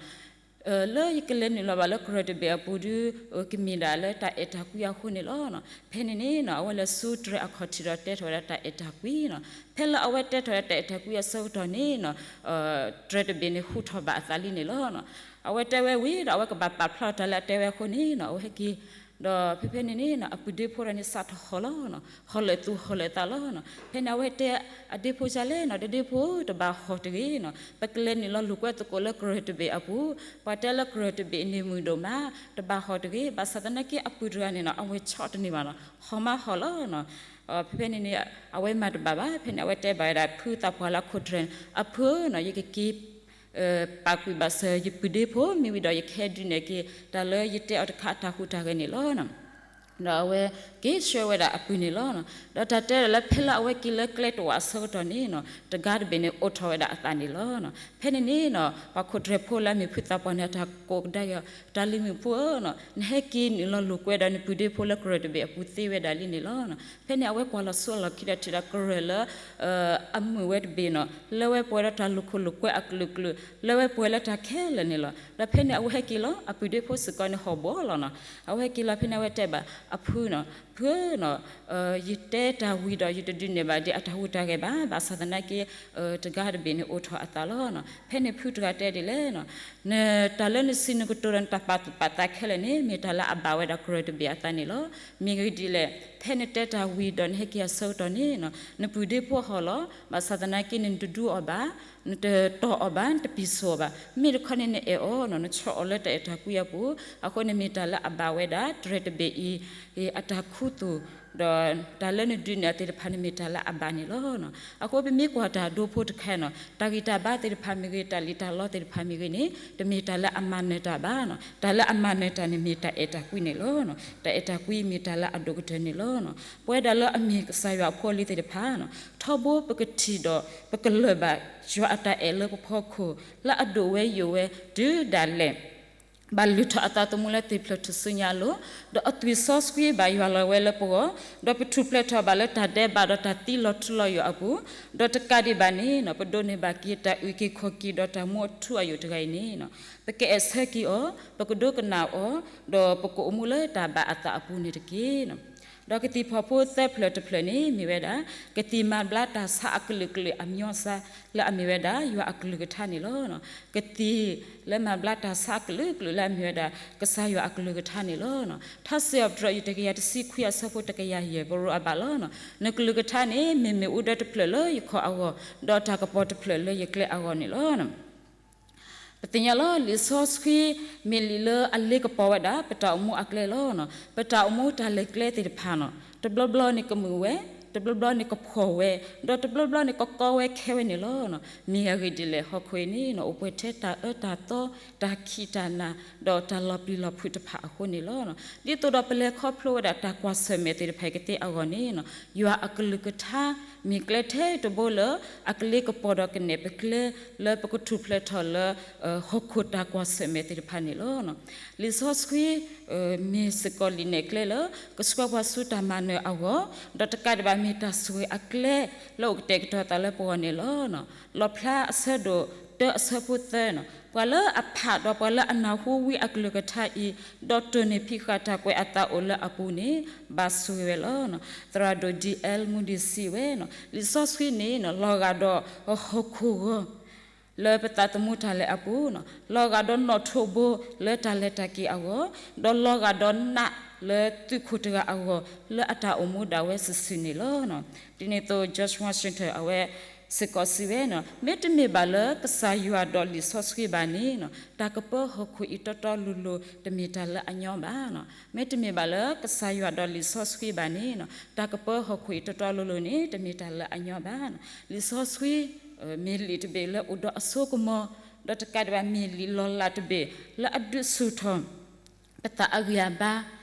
လၢယကလဲၤနုာ်လီၤဘၣ်လၢကရၢၢ်တဘ့ၣ်အပူၤဒီး ကမ့ၢ်ဒၣ်လၢတၢ်အဲၣ်တၢ်ကွံအဃိန့ၣ်လီၤ. ဖဲန့ၣ်န့ၣ်နီၤ အဝဲလဲၤဆူတြဲၤအခီၣ်ထံးဒီးတဲထီၣ်ဝဲဒၣ်တၢ်အဲၣ်တၢ်ကွံနီၤ ဖဲလၢအဝဲတဲထီၣ်ဝဲဒၣ်တၢ်အဲၣ်တၢ်ကွံအဆၢကတီၢ်န့ၣ်နီၤ တြဲၤတဘ့ၣ်န့ၣ်ဟူးထီၣ်ဘၣ်အသးလံန့ၣ်လီၤ. အဝဲတဲဝဲဝံၤဒီး အဝဲကဘၣ်ပာ်ဖျါထီၣ်တၢ်လၢအတဲဝဲအဃိန့ၣ်နီၤ အဝဲဟဲက့ၤ ဒီးဖဲဖဲန့ၣ်န့ၣ်နီၤ အပုၢ်ဒ့ဖိတဂၤန့ၣ် စးထီၣ်ဟီၣ်လီၤနီၤ ဟီၣ်လၢာ်သူၣ်ဟီၣ်လၢာ်သးလီၤနီၤ ဖဲန့ၣ်အဝဲတဲအဒ့ဖိဒ်လဲၣ်နီၤ ဒ့ဒ့ဖိ တဘၣ်ဟီၣ်တဂ့ၤနီၤ ပကလဲၤနုာ်လီၤလိာ်ကွဲသကိးလၢကရၢၢ်တဘ့ၣ်အပူၤ ပှၤတဲလၢကရၢၢ်တဘ့ၣ်န့ၣ်မုာ်ဒိၣ်မး တဘၣ်ဟီၣ်တဂ့ၤ ဘၣ်ဆၣ်သနာ်က့အပုၢ်တဂၤန့ၣ်နီၤ အဝဲဆီၣ်တန့ၢ်ဘၣ်နီၤ ဟီၣ်မးဟီၣ်လီၤနီၤ ဖဲဖဲန့ၣ်န့ၣ် အဝဲမၤတဘၣ်ဘၣ် ဖဲန့ၣ်အဝဲတဲဘၣ်ဝဲဒၣ်ဖုသးပှၢ်လၢအခိၣ်တြဲၤန့ၣ် အဖုနီၤ ယကက့ၤ ပာ်ကွံာ်ဘၣ်စၢၤယပုၢ်ဒ့ဖိ မ့ၢ်ဝံၤဒီး ယကဟဲဒုးနဲၣ်က့ၤ တၢ်လၢယတဲအီၤတခါအတၢ်ဟူးတၢ်ဂဲၤန့ၣ်လီၤ. ဒီးအဝဲက့ၤဆှၢဝဲဒၣ်အပုၢ်န့ၣ်လီၤ. ဒီးတၢ်တဲဒၣ်လၢဖဲလၢအဝဲက့ၤလၢကျဲတဝာ်အဆၢကတီၢ်န့ၣ် တဂၤတဘ့ၣ်န့ၣ်အိးထီၣ်ဝဲဒၣ်အသးန့ၣ်လီၤ. ဖဲန့ၣ်န့ၣ် ပှၤခိးတြဲၤဖိလၢအမ့ၢ်ဖုသးပှၢ်န့ၣ် တၢ်ကိးကဒါက့ၤ တၢ်လံၤမုၣ်ဖိဧၢ, နဟဲက့ၤနုာ်လီၤလိာ်ကွဲဒီးနပုၢ်ဒ့ဖိလၢကရၢၢ်တဘ့ၣ်အပူၤသ့ဝဲဒၣ်လံန့ၣ်လီၤ. ဖဲန့ၣ်အဝဲကွၢ်လီၤဆူအလီၢ်ခံဒီးထံၣ်ဒီးကရၢၢ်လၢ အမုာ်ဝဲတဘ့ၣ်န့ၣ် လၢဝဲပှဲၤဒီးတၢ်လိာ်ခိၣ်လိာ်ကွဲအကလုာ်ကလုာ် လၢဝဲပှဲၤလၢတၢ်ခဲလၢာ်န့ၣ်လီၤ. ဒီးဖဲန့ၣ်အဝဲဟဲက့ၤလီၤ အပုၢ်ဒ့ဖိစ့ၢ်ကီးန့ၣ်ဟီၣ်ဘှီလီၤန့ၣ်. အဝဲဟဲက့ၤလီၤဖဲန့ၣ် အဝဲတဲဘၣ်အဖုန့ၣ်, ဖုဧၢ, ယတဲတၢ်ဝံၤဒီးယတဒုးနဲၣ်ဘၣ်ဒ်အတၢ်ဟူးတၢ်ဂဲၤဘၣ်, ဘၣ်ဆၣ်သနာ်က့ တဂၤတဘ့ၣ်န့ၣ်အိးထီၣ်အသးလီၤန့ၣ်. ဖဲန့ၣ်ဖုတဂၤတဲဒ်လဲၣ်, နတၢ်လၢနစံးနကတိၤဒီးနတၢ်ပာ်သူၣ်ပာ်သးခဲလၢာ်န့ၣ် မ့ၢ်တၢ်လၢအဘၣ်ဝဲဒၣ်ကရၢၢ်တဘ့ၣ်အသးန့ၣ်လီၤ. မ့ၢ်ဂ့ၢ်ဒ်လဲၣ်, ဖဲနတဲတၢ်ဝံၤဒီးနဟဲက့ၤအဆၢကတီၢ်န့ၣ် နပုၢ်ဒ့ဖိဟီၣ်လီၤ, ဘၣ်ဆၣ်သနာ်က့န့ၣ် နတဒူအီၤဘၣ်, နတတီၢ်အီၤဘၣ်, နတပံၢ်စိအီၤဘၣ်. မ့ၢ်တခီန့ၣ်နအဲၣ်အီၤန့ၣ် နဆီၣ်အီၤလၢတၢ်အဲၣ်တၢ်ကွံအပူၤ, အဃိန့ၣ်မ့ၢ်တၢ်လၢအဘၣ်ဝဲဒၣ် တြဲၤတဘ့ၣ်အံၤ အတၢ်ခူသူၣ်, ဒီးတၢ်လၢနဒုးနဲၣ်အီၤသ့ၣ်တဖၣ်န့ၣ်မ့ၢ်တၢ်လၢအဘၣ်န့ၣ်လီၤ. အဃိပမ့ၢ်ကွၢ်တၢ်ဒိဖိတခါန့ၣ် တၢ်ဂံၢ်တၢ်ဘါသ့ၣ်တဖၣ်မ့ၢ်ဂ့ၤ, တၢ်လံၣ်တၢ်လီသ့ၣ်တဖၣ်မ့ၢ်ဂ့ၤန့ၣ် တမ့ၢ်တၢ်လၢအမၤနၢၤတၢ်ဘၣ်န့ၣ်. တၢ်လၢအမၤနၢၤတၢ်န့ၣ်မ့ၢ်တၢ်အဲၣ်တၢ်ကွံန့ၣ်လီၤ. တၢ်အဲၣ်တၢ်ကွံမ့ၢ်တၢ်လၢအဒိၣ်ကတၢၢ်န့ၣ်လီၤ. ပဝဲဒၣ်လၢအမ့ၢ်ကစၢ်ယွၤအဖိအလံၤသ့ၣ်တဖၣ်န့ၣ် ထီဘိပကထံၣ်ဒီးပကလၢၢ်ဘၣ် ယွၤအတၢ်အဲၣ်လၢပဖီခိၣ် လၢအဒိၣ်ဝဲယိာ်ဝဲတုၤဒၣ်လဲာ် ဘၣ်လုၢ်ထီၣ်အသးသမူလၢသ့ၣ်ဖျၢၣ်ထူၣ်စုညါအလိၤ, ဒီးအသွံၣ်စီဆှံဘၣ်ယွၤလီၤဝဲလၢပဂီၢ်, ဒီးပထူၣ်ဖျဲးထီၣ်ဘၣ်လၢတၢ်ဒဲးဘးဒီးတၢ်သံလီၤထူလီၤယိာ်အပူၤ, ဒီးတကးဒံးဘၣ်န့ၣ် ပဒိးန့ၢ်ဘၣ်က့ၤတၢ်အုၣ်က့ၤခီၣ်က့ၤဒီးတၢ်မူအထူအယိာ်တဂၤအံၤန့ၣ် ပကအဲၣ်ဆၢက့ၤအီၤ, ပကဒိကနၣ်အီၤ, ဒီးပကအိၣ်မူလၢတၢ်ဘၣ်အသးအပူၤန့ၣ်တက့ၢ်. ဒီးကသံၣ်ဖီဖိသၢဖျၢၣ်တဖျၢၣ်န့ၣ် မ့ၢ်ဝဲဒၣ် ကသံၣ်မၤဘျါတၢ်ဆါအကလုာ်ကလုာ်အမံၤစါ လၢအမ့ၢ်ဝဲဒၣ် ယွၤအကလုၢ်ကထါန့ၣ်လီၤ. ကသံၣ်လၢမၤဘျါတၢ်ဆါအကလုာ်ကလုာ်လၢအမ့ၢ်ဝဲဒၣ် ကစၢ်ယွၤအကလုၢ်ကထါန့ၣ်လီၤ. ထါစံးထီၣ်ပတြၢၤ တကယၤတဆံခွံအဆၢဖိတကယၤယဲၢ် ပရိအဘၣ်လီၤ. နကလုၢ်ကထါန့ၣ် မ့ၢ်မ့ၣ်အူဒၢတဖျၢၣ်လၢယခီၣ်အဂီၢ်, ဒီးတၢ်ကပီၤတဖျၢၣ်လၢယကျဲအဂီၢ်န့ၣ်လီၤ. ပသ့ၣ်ညါလီၤ လံာ်စီဆှံ မ့ၢ်လံာ်လၢအလ့ကပီၤဝဲဒၣ် ပတၢ်အိၣ်မူအကျဲလီၤ. ပတၢ်အိၣ်မူတၢ်လဲၤကျဲသ့ၣ်တဖၣ်န့ၣ် တဘျီဘျီန့ၣ်ကမုာ်ဝဲ, တဘျီဘျီန့ၣ်ကဖှီၣ်ဝဲ, ဒီးတဘျီဘျီန့ၣ်ကကီဝဲခဲဝဲန့ၣ်လီၤ. မ့ၢ်အဂ့ၢ်ဒ်လဲၣ် ဟီၣ်ခိၣ်အံၤန့ၣ် အိၣ်ပှဲၤထဲတၢ်အၢတၢ်သီ, တၢ်ခံးတၢ်နၤ, ဒီးတၢ်လီၤပျံၤလီၤဖုးတဖၣ်အဃိန့ၣ်လီၤ. ဒ်သိးဒီးပလဲၤခီဖျိဝဲဒၣ်တၢ်ကွၢ်ဆၢၣ်မဲာ်သ့ၣ်တဖၣ်ကသ့အဂီၢ်န့ၣ် ယွၤအကလုၢ်ကထါ မ့ၢ်ကျဲထဲတဘိလၢ အကလ့ကပီၤဒီးကနဲၣ်ပကျဲ လၢပကထူၣ်ဖျဲးထီၣ်လၢ ဟီၣ်ခိၣ်တၢ်ကွၢ်ဆၢၣ်မဲာ်သ့ၣ်တဖၣ်န့ၣ်လီၤ. လံာ်စီဆှံ မ့ၢ်စ့ၢ်ကီးလံာ်နဲၣ်ကျဲလၢ ကဆှၢပှၤဆူတၢ်မၤနၢၤအဂီၢ်, ဒီးတကးဒံးဘၣ်မ့ၢ်တၢ်ဆိၣ်ဂ့ၤအကျဲ လၢအိၣ်ကတဲာ်ကတီၤသးလၢပဂီၢ်န့ၣ်လီၤ. လီၣ်ဖျါအဆၢဒိၣ်တၢအဆၢဖိသၢန့ၣ် ပှၤလၢအဖးဒီးပှၤလၢအနၢ်ဟူဝံအကလုၢ်ကထါအံၤ, ဒီးတိၢ်န့ၢ်ဖံးဃာ်တၢ်ကွဲးအသးအိၣ်လၢအပူၤန့ၣ် ဘၣ်ဆိၣ်ဂ့ၤဝဲလီၤ. သရၣ်ဒိၣ် D L Moody စံးဝဲန့ၣ် လံာ်စီဆှံန့ၣ် လီၤဂာ်ဒီးဟီၣ်ခိၣ်ဂီၤ လၢပသးသမူတၢ်လဲၤအပူၤန့ၣ် လီၤဂာ်ဒီးနီၣ်ထိးဘိလၢတၢ်လဲၤတၢ်က့ၤအဂီၢ်, ဒီးလီၤဂာ်ဒီးနးလၢသုးခိၣ်တဂၤအဂီၢ် လၢအတၢ်အိၣ်မူဒၣ်ဝဲစုာ်စုာ်န့ၣ်လီၤ. ဒ်န့ၣ်အသိး George Washington အဝဲစ့ၢ်ကီးစံးဝဲန့ၣ် မ့တမ့ၢ်ဘၣ်လၢကစၢ်ယွၤဒီးလံာ်စီဆှံဘၣ်န့ၣ် တၢ်ကပၢဟီၣ်ခိၣ်အံၤတီတီလိၤလိၤ တမ့ၢ်တၢ်လၢအညီဘၣ်. မ့တမ့ၢ်ဘၣ်လၢကစၢ်ယွၤဒီးလံာ်စီဆှံဘၣ်န့ၣ် တၢ်ကပၢဟီၣ်ခိၣ်အံၤတီတီလိၤလိၤန့ၣ် တမ့ၢ်တၢ်လၢအညီဘၣ်. လံာ်စီဆှံ မ့ၢ်လံာ်တဘ့ၣ်လၢအိၣ်ဒီးအစိကမီၤ, ဒီးတကးဒံးဘၣ်မ့ၢ်လံာ်လီၤလးတဘ့ၣ် လၢအဒုးဆူၣ်ထီၣ် ပသးအဂံၢ်အဘါ,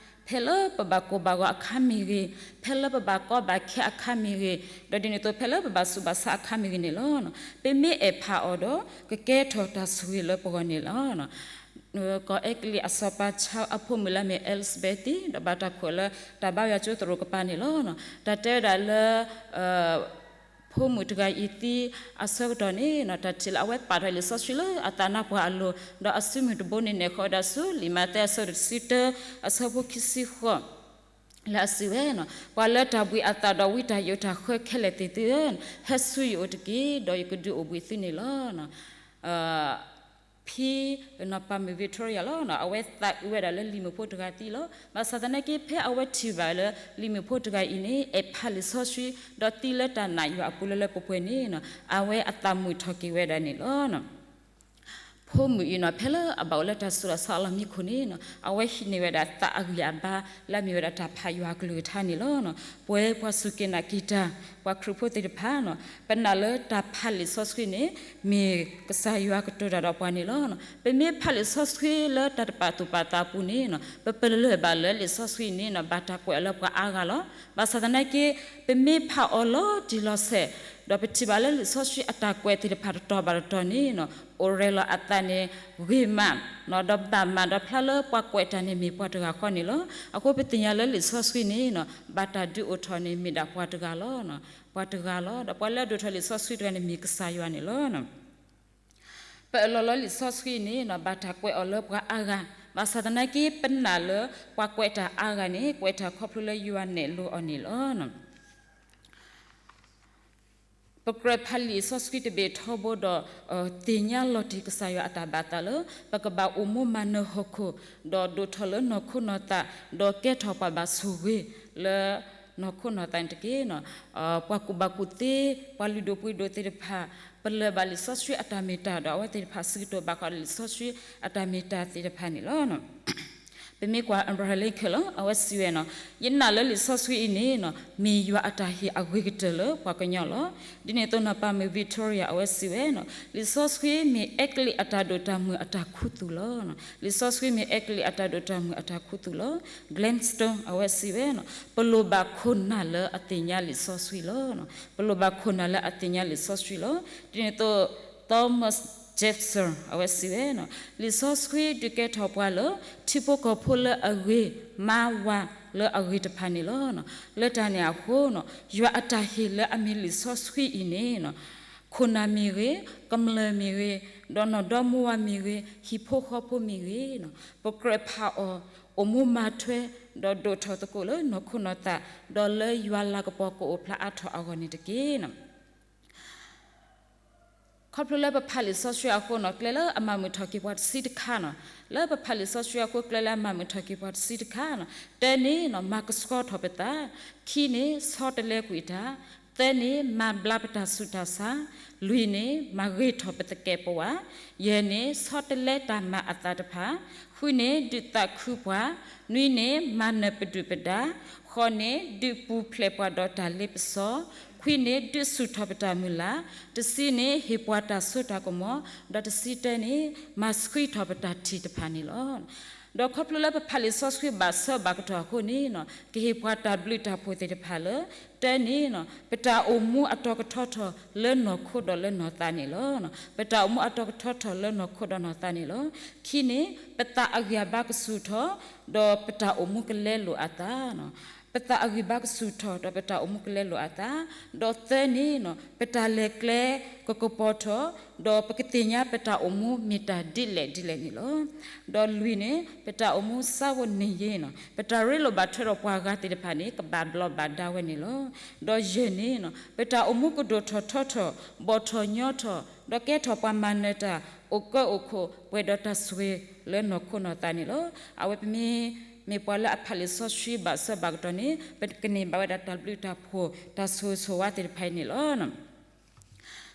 ဖဲလၢပဘၣ်ကိၢ်ဘၣ်ဂီၤအခါမ့ၢ်ဂ့ၤ, ဖဲလၢပဘၣ်ကီဘၣ်ခဲအခါမ့ၢ်ဂ့ၤ, ဒီးဒ်န့ၣ်အသိးဖဲလၢပဘၣ်ဆူးဘၣ်ဆါအခါမ့ၢ်ဂ့ၤန့ၣ်လီၤ. ပမ့ၢ်အဲၣ်ဖးအီၤဒီး ကကဲထီၣ်တၢ်ဆိၣ်ဂ့ၤလၢပဂီၢ်န့ၣ်လီၤ. ကီၢ်အဲကလံးအစီၤပၤ Charles အဖိမုၣ်လၢအမ့ၢ် Elizabeth ဒီးဘၣ်တၢ်ခိၣ်လၢတၢ်ဘါယွၤကၠိသရိာ်ကပၤန့ၣ်လီၤ. တၢ်တဲဝဲဒၣ်လၢ ဖိမုၣ်တဂၤအံၤသံအဆၢကတီၢ်န့ၣ် တၢ်ထံၣ်လၢအဝဲပာ်ထီၣ်လံာ်စီဆှံလၢအသးနါပှၢ်အလိၤ, ဒီးအစုမုၢ်တဘိန့ၣ်နဲၣ်ဃီဝဲဒၣ်ဆူ လံာ်မးသဲအဆၢဒိၣ်တဆံတၢ အဆၢဖိခံဆံဃိး လၢအစံးဝဲန့ၣ် ပှၤလၢတၢ်ဘှံးအသးဒီးဝံတၢ်ယိးတၢ်ဃၢခဲလၢာ်သ့ၣ်သုဧၢ, ဟဲဆူယအိၣ်တက့ၢ်, ဒီးယကဒုးအိၣ်ဘှံးသုန့ၣ်လီၤ. ဖံနီၢ်ပၤမုၣ် Victoria လီၤ. အဝဲသးအုးဝဲဒၣ်လၢလံၤမုၣ်ဖိတဂၤသံလီၤ. ဘၣ်ဆၣ်သနာ်က့ ဖဲအဝဲထံၣ်ဘၣ်လၢလံၤမုၣ်ဖိတဂၤအံၤန့ၣ် အဲၣ်ဖးလံာ်စီဆှံ ဒီးသံလၢတၢ်နာ်ယွၤအပူၤလၢလၢပှဲၤပှဲၤန့ၣ် အဝဲအသးမုာ်ထီၣ်က့ၤဝဲဒၣ်န့ၣ်လီၤ. ဖိမုၣ်အံၤနီၤ ဖဲလၢအဘၣ်အိၣ်လၢတၢ်ဆူးတၢ်ဆါအလီၢ်မံခိၣ်န့ၣ်နီၤ အဝဲဟံးန့ၢ်ဝဲဒၣ်သးအဂံၢ်အဘါ လၢအမ့ၢ်ဝဲဒၣ်တၢ်ဖးယွၤအကလုၢ်ကထါန့ၣ်လီၤ. ပဝဲပှၤစူၢ်က့ၤနာ်က့ၤတၢ် ပှၤခရံာ်ဖိသ့ၣ်တဖၣ်နီၤ ပနာ်လၢတၢ်ဖးလံာ်စီဆှံန့ၣ် မ့ၢ်ကစၢ်ယွၤကတိၤတၢ်ဒီးပှၤန့ၣ်လီၤ. ပမ့ၢ်ဖးလံာ်စီဆှံလၢတၢ်တပာ်သူၣ်ပာ်သးအပူၤန့ၣ်နီၤ ပပလၢၢ်ဘၣ်လၢလံာ်စီဆှံန့ၣ်နီၤ ဘၣ်တၢ်ကွဲးအီၤလၢပှၤအါဂၤလီၤ. ဘၣ်ဆၣ်သနာ်က့ ပမ့ၢ်ဖးအီၤလီၤတံၢ်လီၤဆဲး ဒီးပထံၣ်ဘၣ်လၢလံာ်စီဆှံအတၢ်ကွဲးသ့ၣ်တဖၣ်တတီၤဘၣ်တတီၤန့ၣ်နီၤ အိၣ်ရဲၣ်လီၤအသးန့ၣ် ဂ့ၤမး ဒီးဘၣ်မး ဒီးဖျါလၢပှၤကွဲးတၢ်န့ၣ်မ့ၢ်ပှၤတဂၤဃီန့ၣ်လီၤ. အဃိပသ့ၣ်ညါလၢလံာ်စီဆှံန့ၣ်နီၤ ဘၣ်တၢ်ဒုးအိၣ်ထီၣ်န့ၣ်မ့ၢ်ဒၣ်ပှၤတဂၤလီၤ. ပှၤတဂၤလီၤ. ဒီးပှၤလၢအဒိၣ်ထီၣ်လံာ်စီဆှံတဂၤန့ၣ်မ့ၢ်ကစၢ်ယွၤန့ၣ်လီၤ. ပအၢၣ်လီၤလၢလံာ်စီဆှံန့ၣ်နီၤ ဘၣ်တၢ်ကွဲးအီၤလၢပှၤအါဂၤ, ဘၣ်ဆၣ်သနာ်က့ ပနာ်လၢပှၤကွဲးတၢ်အါဂၤန့ၣ် ကွဲးတၢ်ခီဖျိလၢယွၤနဲၣ်လိအီၤန့ၣ်လီၤ. ပကြၢးဖးလံာ်စီဆှံတဘ့ၣ်ထီဘိဒီး သ့ၣ်ညါလီၤတံၢ်ကစၢ်ယွၤအတၢ်ဘၣ်သးလၢ ပကဘၣ်အိၣ်မူမၤနၢၤဟီၣ်ခိၣ် ဒီးဒိၣ်ထီၣ်လၢနီၢ်ခိနီၢ်သး ဒီးကဲထီၣ်ပှၤဘၣ်ဆိၣ်ဂ့ၤလၢနီၢ်ခိနီၢ်သးန့ၣ်တက့ၢ်. ပှၤကူၣ်ဘၣ်ကူၣ်သ့ ပှၤလုၢ်ဒိၣ်ပှ့ၤဒိၣ်သ့ၣ်တဖၣ် ပလၢၢ်ဘၣ်လံာ်စီဆှံအတၢ်မ့ၢ်တၢ်ဒီး အဝဲသ့ၣ်တဖၣ်စံးကတိၤဘၣ်ဃးဒီးလံာ်စီဆှံအတၢ်မ့ၢ်တၢ်သ့ၣ်တဖၣ်န့ၣ်လီၤ. ပမ့ၢ်ကွၢ် Abraham Lincoln လီၤ အဝဲစံးဝဲနီၤ, ယနာ်လၢလံာ်စီဆှံအံၤန့ၣ်နီၤ မ့ၢ်ယွၤအတၢ်ဟ့ၣ်အဂ့ၤကတၢၢ်လၢပှၤကညီလီၤ. ဒ်န့ၣ်အသိးနီၤ ပၢ်မုၣ် Victoria အဝဲစံးဝဲနီၤ, လံာ်စီဆှံမ့ၢ်အဲကလံးအတၢ်ဒိၣ်တၢ်မုၢ်အတၢ်ခူသူၣ်လီၤ. လံာ်စီဆှံမ့ၢ်အဲကလံးအတၢ်ဒိၣ်တၢ်မုၢ်အတၢ်ခူသူၣ်လီၤ. Gladstone အဝဲစံးဝဲနီၤ, ပလိၣ်ဘၣ်ခိၣ်နၢ်လၢအသ့ၣ်ညါလံာ်စီဆှံလီၤ. ပလိၣ်ဘၣ်ခိၣ်နၢ်လၢအသ့ၣ်ညါလံာ်စီဆှံလီၤ. ဒ်န့ၣ်အသိး Thomas Jefferson အဝဲစံးဝဲနီၤ, လံာ်စီဆှံဒုးကဲထီၣ်ပှၤလၢ ထံဖိကီၢ်ဖိလၢအဂ့ၤမါဝၤလၢအဂ့ၤတဖၣ်န့ၣ်လီၤ. လၢတၢ်န့ၣ်အဃိနီၤ ယွၤအတၢ်ဟ့ၣ်လၢအမ့ၢ်လံာ်စီဆှံအံၤန့ၣ်နီၤ ခိၣ်နၢ်မ့ၢ်ဂ့ၤ, ကမျၢၢ်မ့ၢ်ဂ့ၤ, ဒီးနီၢ်ဒီမါဝၤမ့ၢ်ဂ့ၤ, ဟံၣ်ဖိဃီဖိမ့ၢ်ဂ့ၤနီၤ ပကြၢးဖးအီၤ အိၣ်မူမၤထွဲ ဒီးဒိၣ်ထီၣ်သကိးလၢနီၢ်ခိနီၢ်သး ဒီးလၢယွၤလၤကပီၤကအိၣ်ဖျါအါထီၣ်အဂီၢ်န့ၣ်တက့ၢ်နီၤ. ခီဖျိလၢပဖးလံာ်စီဆှံအဃိနီၤ ကျဲလၢအမၤမုာ်ထီၣ်က့ၤပှၤတဆံတခါနီၤ, လၢပဖးလံာ်စီဆှံအဃိ ကျဲလၢအမၤမုာ်ထီၣ်က့ၤပှၤတဆံတခါနီၤ, တၢန့ၣ်နီၤ မၤကဆှီထီၣ်ပသး, ခံန့ၣ် ဆီတလဲကွံာ်တၢ်, သၢန့ၣ် မၤဘျါပတၢ်ဆူးတၢ်ဆါ, လွံၢ်န့ၣ် မၤဂ့ၤထီၣ်ပသကဲးပဝး, ယဲၢ်န့ၣ် ဆီတလဲတၢ်မၤအသးတဖၣ်, ဃုန့ၣ် ဒုးသးခုပှၤ, နွံန့ၣ် မၤနၢၤပဒုၣ်ပဒါ, ဃိးန့ၣ် ဒုးပူၤဖျဲးပှၤဒီးတၢ်လ့ပစီ, ခွံန့ၣ် ဒုးဆူၣ်ထီၣ်ပတၢ်မုၢ်လၢ်, တဆံန့ၣ် ဟ့ၣ်ပှၤတၢ်စိတၢ်ကမီၤ, ဒီးတဆံတၢန့ၣ် မၤဆှံထီၣ်ပတၢ်ထံၣ်တဖၣ်န့ၣ်လီၤ. ဒီးခီဖျိလၢပဖးလံာ်စီဆှံဘၣ်ဆၢဘၣ်ကတီၢ်အဃိန့ၣ်နီၤ ကဟ့ၣ်ပှၤတၢ်ဘျုးတၢ်ဖှိၣ်သ့ၣ်တဖၣ်လၢ တၢန့ၣ်နီၤ ပတၢ်အိၣ်မူအတီၤကထီထီၣ်လၢနီၢ်ခိဒီးလၢနီၢ်သးန့ၣ်လီၤ. ပတၢ်အိၣ်မူအတီၤကထီထီၣ်လၢနီၢ်ခိဒီးနီၢ်သးန့ၣ်လီၤ. ခံန့ၣ် ပသးအဂံၢ်အဘါကဆူၣ်ထီၣ် ဒီးပတၢ်အိၣ်မူကလဲလိာ်အသး ပသးအဂံၢ်ဘါကဆူၣ်ထီၣ် ဒီးပတၢ်အိၣ်မူကလဲလိာ်အသး, ဒီးသၢန့ၣ်နီၤ ပတၢ်လဲၤကျဲကကပီၤထီၣ် ဒီးပကသ့ၣ်ညါပတၢ်အိၣ်မူမ့ၢ်တၢ်ဒ်လဲၣ်ဒ်လဲၣ်န့ၣ်လီၤ. ဒီးလွံၢ်န့ၣ် ပတၢ်အိၣ်မူစါဝိနံၣ်ယ့နီၤ ပတၢ်ရ့လိာ်ဘၣ်ထွဲဒီးပှၤဂၤသ့ၣ်တဖၣ်န့ၣ် ကဘၣ်ဘျီးဘၣ်ဒါဝဲန့ၣ်လီၤ. ဒီးယဲၢ်န့ၣ်နီၤ ပတၢ်အိၣ်မူကဒိၣ်ထီၣ်ထီထီၣ် ဘီၣ်ထီၣ်ညီထီၣ် ဒီးကဲထီၣ်ပှၤမၤနၢၤတၢ်အိၣ်ကၢအိၣ်ခိၣ် ပှဲၤဒီးတၢ်ဆိၣ်ဂ့ၤလၢနီၢ်ခိနီၢ်သးန့ၣ်လီၤ. အဝဲပမ့ၢ် မ့ၢ်ပှၤလၢအဖးလံာ်စီဆှံဘၣ်ဆၢဘၣ်ကတီၢ်န့ၣ် ပကန့ၢ်ဘၣ်ဝဲဒၣ်တၢ်ဘျုးတၢ်ဖှိၣ် တၢ်ဆိၣ်ဂ့ၤဆိၣ်ဝါသ့ၣ်တဖၣ်အံၤန့ၣ်လီၤ.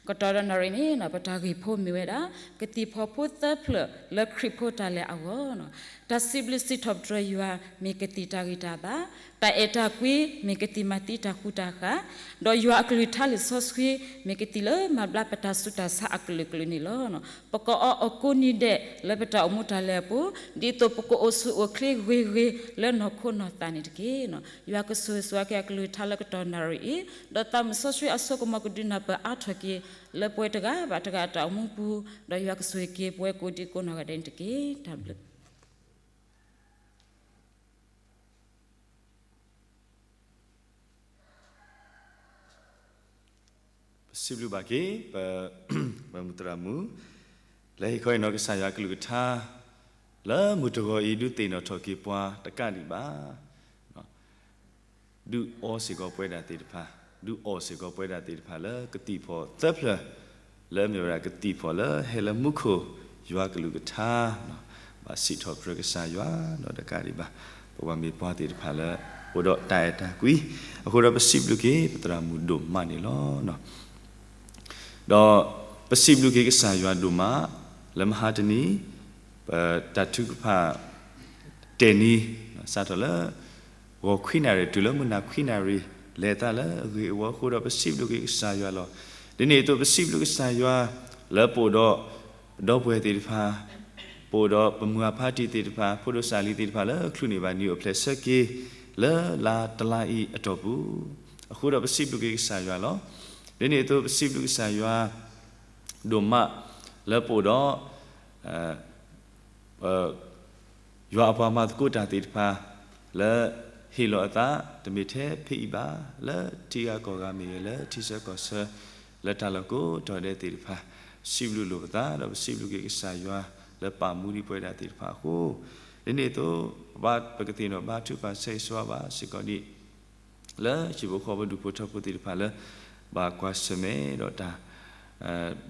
ကတီၢ်ဒီးနၣ်ရံၣ်န့ၣ်နီၤ ပတၢ်ဂ့ၢ်ဖိမ့ၢ်ဝဲဒၣ် ကသံၣ်ဖီဖိသၢဖျၢၣ်လၢခရံာ်ဖိတၢ်လဲၤအဂီၢ်နီၤ. တၢ်စံးဘျုးစံးထီၣ်ပတြၢၤယွၤမ့ၢ်ကသံၣ်တၢ်ဂံၢ်တၢ်ဘါ, တၢ်အဲၣ်တၢ်ကွံမ့ၢ်ကသံၣ်မၤသံတၢ်ဃူတၢ်ဃာ်, ဒီးယွၤအကလုၢ်ကထါလံာ်စီဆှံ မ့ၢ်ကသံၣ်လၢမၤဘျါပတၢ်ဆူးတၢ်ဆါအကလုာ်ကလုာ်န့ၣ်လီၤ. ပကအီအီၤကိးနံၤဒဲးလၢပတၢ်အိၣ်မူတၢ်လဲၤအပူၤ ဒ်သိးပကအိၣ်ဆူၣ်အိၣ်ချ့ဂ့ၤဂ့ၤလၢနီၢ်ခိနီၢ်သးန့ၣ်တက့ၢ်နီၤ. ယွၤကဆိၣ်ဂ့ၤဆိၣ်ဝါက့ၤအကလုၢ်ကထါလၢကတီၢ်နၣ်ရံၣ်အံၤ, ဒီးသးမုၣ်စီဆှံအစိကမီၤကဒုးနၢ်ပၢၢ်အါထီၣ်က့ၤ လၢပဝဲတဂၤဘၣ်တဂၤအတၢ်အိၣ်မူပူၤ, ဒီးယွၤကဆိၣ်ဂ့ၤက့ၤပဝဲကိးဒံကိးနီၢ်ဂၤဒဲးန့ၣ်တက့ၢ်. တၢ်ဘျုး ပစံးဘျုးဘၣ်က့ၤ ပ ပမုၢ်သရၣ်မုၣ် လၢဟ့ၣ်ခီအံၤနီၤ ကစၢ်ယွၤကလုၢ်ကထါ လၢမုၢ်တဂီၤအံၤ ဒုးသ့ၣ်နီၣ်ထီၣ်က့ၤပှၤတကးဒံးဘၣ် ဒုးအီစ့ၢ်ကီးပဝဲဒၣ်သ့ၣ်တဖၣ်, ဒုးအီစ့ၢ်ကီးပဝဲဒၣ်သ့ၣ်တဖၣ်လၢကသံၣ်ဖီၣ်သၢဖျၢၣ်, လၢမ့ၢ်ဝဲဒၣ်ကသံၣ်ဖီၣ်လၢဟဲလၢမူခိၣ် ယွၤကလုၢ်ကထါ, ဘၣ်စံးထီၣ်ပတြၢၤကစၢ်ယွၤဒီးတကးဒံးဘၣ်, ပပှၤမ့ၢ်ပှၤသ့ၣ်တဖၣ်လၢ အိၣ်ဒီးတၢ်အဲၣ်တၢ်ကွံ, အဃိဒီးပစံးဘျုးက့ၤ ပသရၣ်မုၣ်ဒိၣ်မးန့ၣ်လီၤ. ဒီးပစံးဘျုးက့ၤကစၢ်ယွၤဒိၣ်မး လၢမဟါတနံၤ ပတၢ်ထုကဖၣ် တဲာ်နံၤ စးထီၣ်လၢ ဂီၤခွံနၣ်ရံၣ် တုၤလၢမုၢ်နၤခွံနၣ်ရံၣ် လဲၤသးလၢအဂ့ၤအဝါအဃိဒီး ပစံးဘျုးက့ၤကစၢ်ယွၤလီၤ. ဒ်န့ၣ်အသိး ပစံးဘျုးကစၢ်ယွၤ လၢပအိၣ်ဒီး ဒီပုၢ်ဝဲၢ်သ့ၣ်တဖၣ်, ပအိၣ်ဒီးပမုၢ်အဖါတံၢ်သ့ၣ်တဖၣ်, ဖိဒိၣ်စၢ်လံသ့ၣ်တဖၣ် လၢချုးန့ၢ်ဘၣ်နံၤအိၣ်ဖျဲၣ်ဆၢက့ၤ လၢလါတလါအံၤအတီၢ်ပူၤ, အဃိဒီးပစံးဘျုးက့ၤကစၢ်ယွၤလီၤ. ဒ်န့ၣ်အသိး ပစံးဘျုးကစၢ်ယွၤ ဒိၣ်မး လၢပအိၣ်ဒီး ယွၤအပှၤမၤသကိးတၢ်သ့ၣ်တဖၣ် လၢဟ့ၣ်လီၤအသး တမ့ၢ်ထဲဖဲအံၤဘၣ်, လၢထံဂၤကီၢ်ဂၤမ့ၢ်ဂ့ၤ, လၢထံဆၢကီၢ်ဆၢ, လၢတၢ်လီၢ်ကိးတီၤဒဲးသ့ၣ်တဖၣ်, စံးဘျုးလိာ်ပသး ဒီးပစံးဘျုးက့ၤကစၢ်ယွၤ လၢပာ်မူဒံးပဝဲဒၣ်သ့ၣ်တဖၣ်အဃိ, ဒ်န့ၣ်အသိး ပကသ့ၣ်နီၣ်ဘါထုကဖၣ်ဆၢဂ့ၤဆၢဝါဘၣ်စ့ၢ်ကီးဒံး လၢဟံၣ်ဖိဃီဖိဒူၣ်ဖိထၢဖိသ့ၣ်တဖၣ်လၢ ဘၣ်ကွၢ်ဆၢၣ်မဲာ်ဒီးတၢ်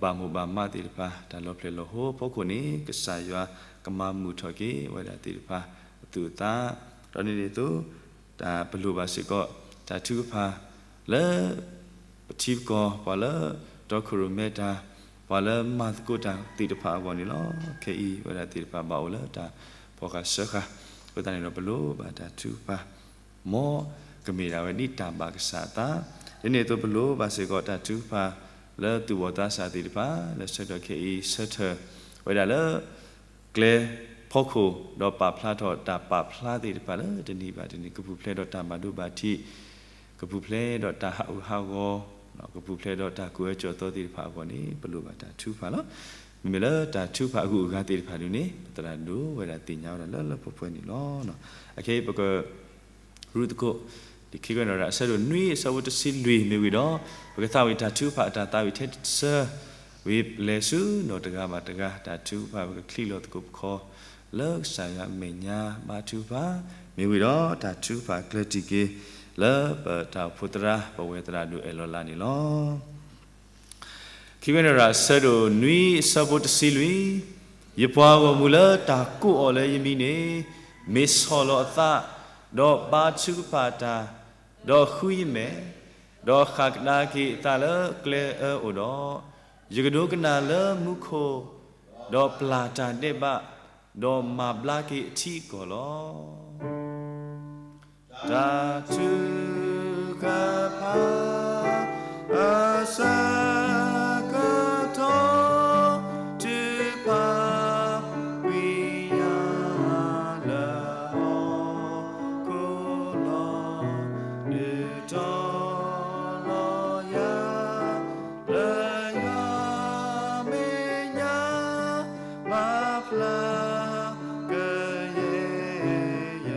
ဘၣ်မိၢ်ဘၣ်မးသ့ၣ်တဖၣ် တၢ်လီၤဖျဲၣ်လီၤဟိအဖီခိၣ်န့ၣ် ကစၢ်ယွၤကမၤမုာ်ထီၣ်က့ၤဝဲဒၣ်သ့ၣ်တဖၣ်အသူၣ်အသး, ဒီးဒ်န့ၣ်အသိး တၢ်ပလိၣ်ဘၣ်စ့ၢ်ကီး တၢ်ထုကဖၣ် လၢ ပထံပကီၢ် ပှၤလၢတီခိၣ်ရိၣ်မဲတၢ်, ပှၤလၢမၤသကိးတၢ်သ့ၣ်တဖၣ်အဂီၢ်န့ၣ်လီၤ. ခဲအံၤဝဲဒၣ်သ့ၣ်တဖၣ်ဘၣ်အိၣ်လၢတၢ်ဖီၣ်ဃာ်စၢဃာ်, အဃိသတးန့ၣ်ဒီး ပလိၣ်ဘၣ်တၢ်ထုကဖၣ် မ်ကမ့ၢ်ဒၣ်ဝဲဒ်တၢ်ဘၣ်ကစၢ်အသး, ဒ်န့ၣ်အသိးပလိၣ်ဘၣ်စ့ၢ်ကီးတၢ်ထုကဖၣ် လၢသူၣ်ဘီၣ်သးစၢ်သ့ၣ်တဖၣ် လၢဆၢကတီၢ်ခဲအံၤ ဆၢထၢၣ်ဝဲဒၣ်လၢ ကျဲဖီခိၣ် ဒီးပာ်ဖျါထီၣ်တၢ်ပာ်ဖျါသ့ၣ်တဖၣ်လၢတနံၤဘၣ်တနံၤ ကပူၤဖျဲးဒီးတၢ်ဘၣ်ဒိဘၣ်ထံး, ကပူၤဖျဲးဒီးတၢ်ဟးဂူာ်ဟးဂီၤ, ကပူၤဖျဲးဒီးတၢ်ကိၢ်အၢကၠီၤသီသ့ၣ်တဖၣ်အဂီၢ်န့ၣ် ပလိၣ်ဘၣ်တၢ်ထုကဖၣ်လီၤ. မ့မ့ၢ်လၢတၢ်ထုကဖၣ်အဂုၤအဂၤသ့ၣ်တဖၣ်ဒုန့ၣ် ပသရၣ်ဒိၣ်ဝဲဒၣ်သ့ၣ်ညါဝဲဒၣ်လၢလၢပှဲၤပှဲၤန့ၣ်လီၤ. အခဲအံၤပက ရူၢ်သကိး ခံကွဲးနီၣ်ရၣ် အဆၢဒိၣ်နွံ အဆၢဖိတဆံလွံၢ်မ့ၢ်ဝံၤဒီး ပကသးဝံၣ်တၢ်ထုကဖၣ်အတၢ်သးဝံၣ်ထဲတဆၢ ဝံၤလဲၤဆူနီၢ်တဂၤဘၣ်တဂၤ တၢ်ထုကဖၣ်ပကချံးလီၤသကိးပခီၣ် လၢကစၢ်ယွၤအမဲာ်ညါဘါထုကဖၣ် မ့ၢ်ဝံၤဒီးတၢ်ထုကဖၣ်ကျၢၢ်တံၢ်က့ၤ လၢပတၢ်အိၣ်ဖှိၣ်သရၣ် ပဝဲသရၣ်ဒိၣ်အဲၣ်လီၤလါန့ၣ်လီၤ. ခံကွဲးနီၣ်ရၣ် အဆၢဒိၣ်နွံ အဆၢဖိတဆံလွံၢ်, ယပှၤဂီၢ်မုၢ်လၢတၢ်ကိးအီၤလၢယမံၤန့ၣ် မ့ၢ်ဆီၣ်လီၤအသး, ဒီးဘါထုကဖၣ်တၢ်, ဒီးဃုယမဲာ်, ဒီးဃၣ်ကဒါက့ၤအသးလၢကျဲအၢအိၣ်ဒီး, ယကဒိကနၣ်လၢမူခိၣ်, ဒီးပျၢ်တၢ်ဒဲးဘး, ဒီးမၤဘျါက့ၤအထံအကီၢ်လီၤ. တၢ်ထုကဖၣ် အဆၢကတီၢ် ထုကဖၣ်ကွံာ်ယၤလၢ ဟီၣ်ခိၣ်လီၤ. ဒုးတီၤလီၤယၤ လၢယွၤမဲာ်ညါ မၤဖျါကယဲၢ်ယ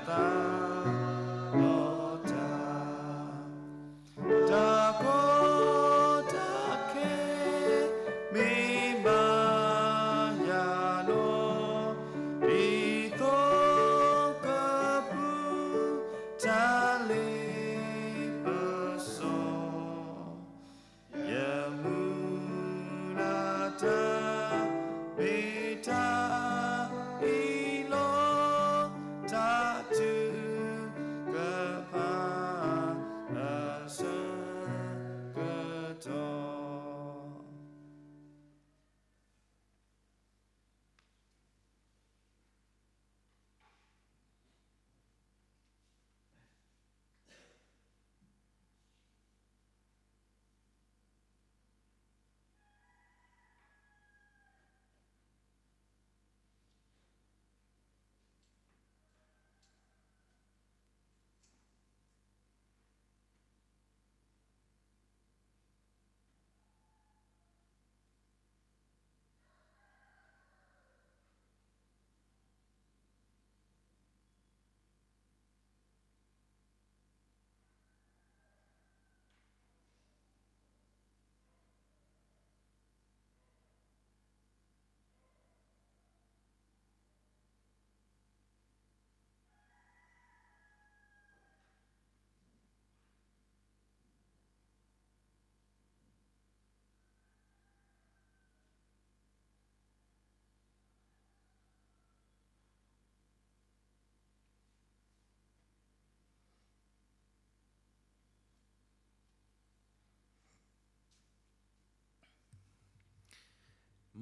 သးဒီးတၢ် တၢ်ကီတၢ်ခဲ မ့ၢ်ဘၣ်ယၤလီၤ. ဒ်သိးကပူၤ တၢ်လ့ပစီ ယမုၢ်လၢ်တၢ် မ့ၢ်တၢ်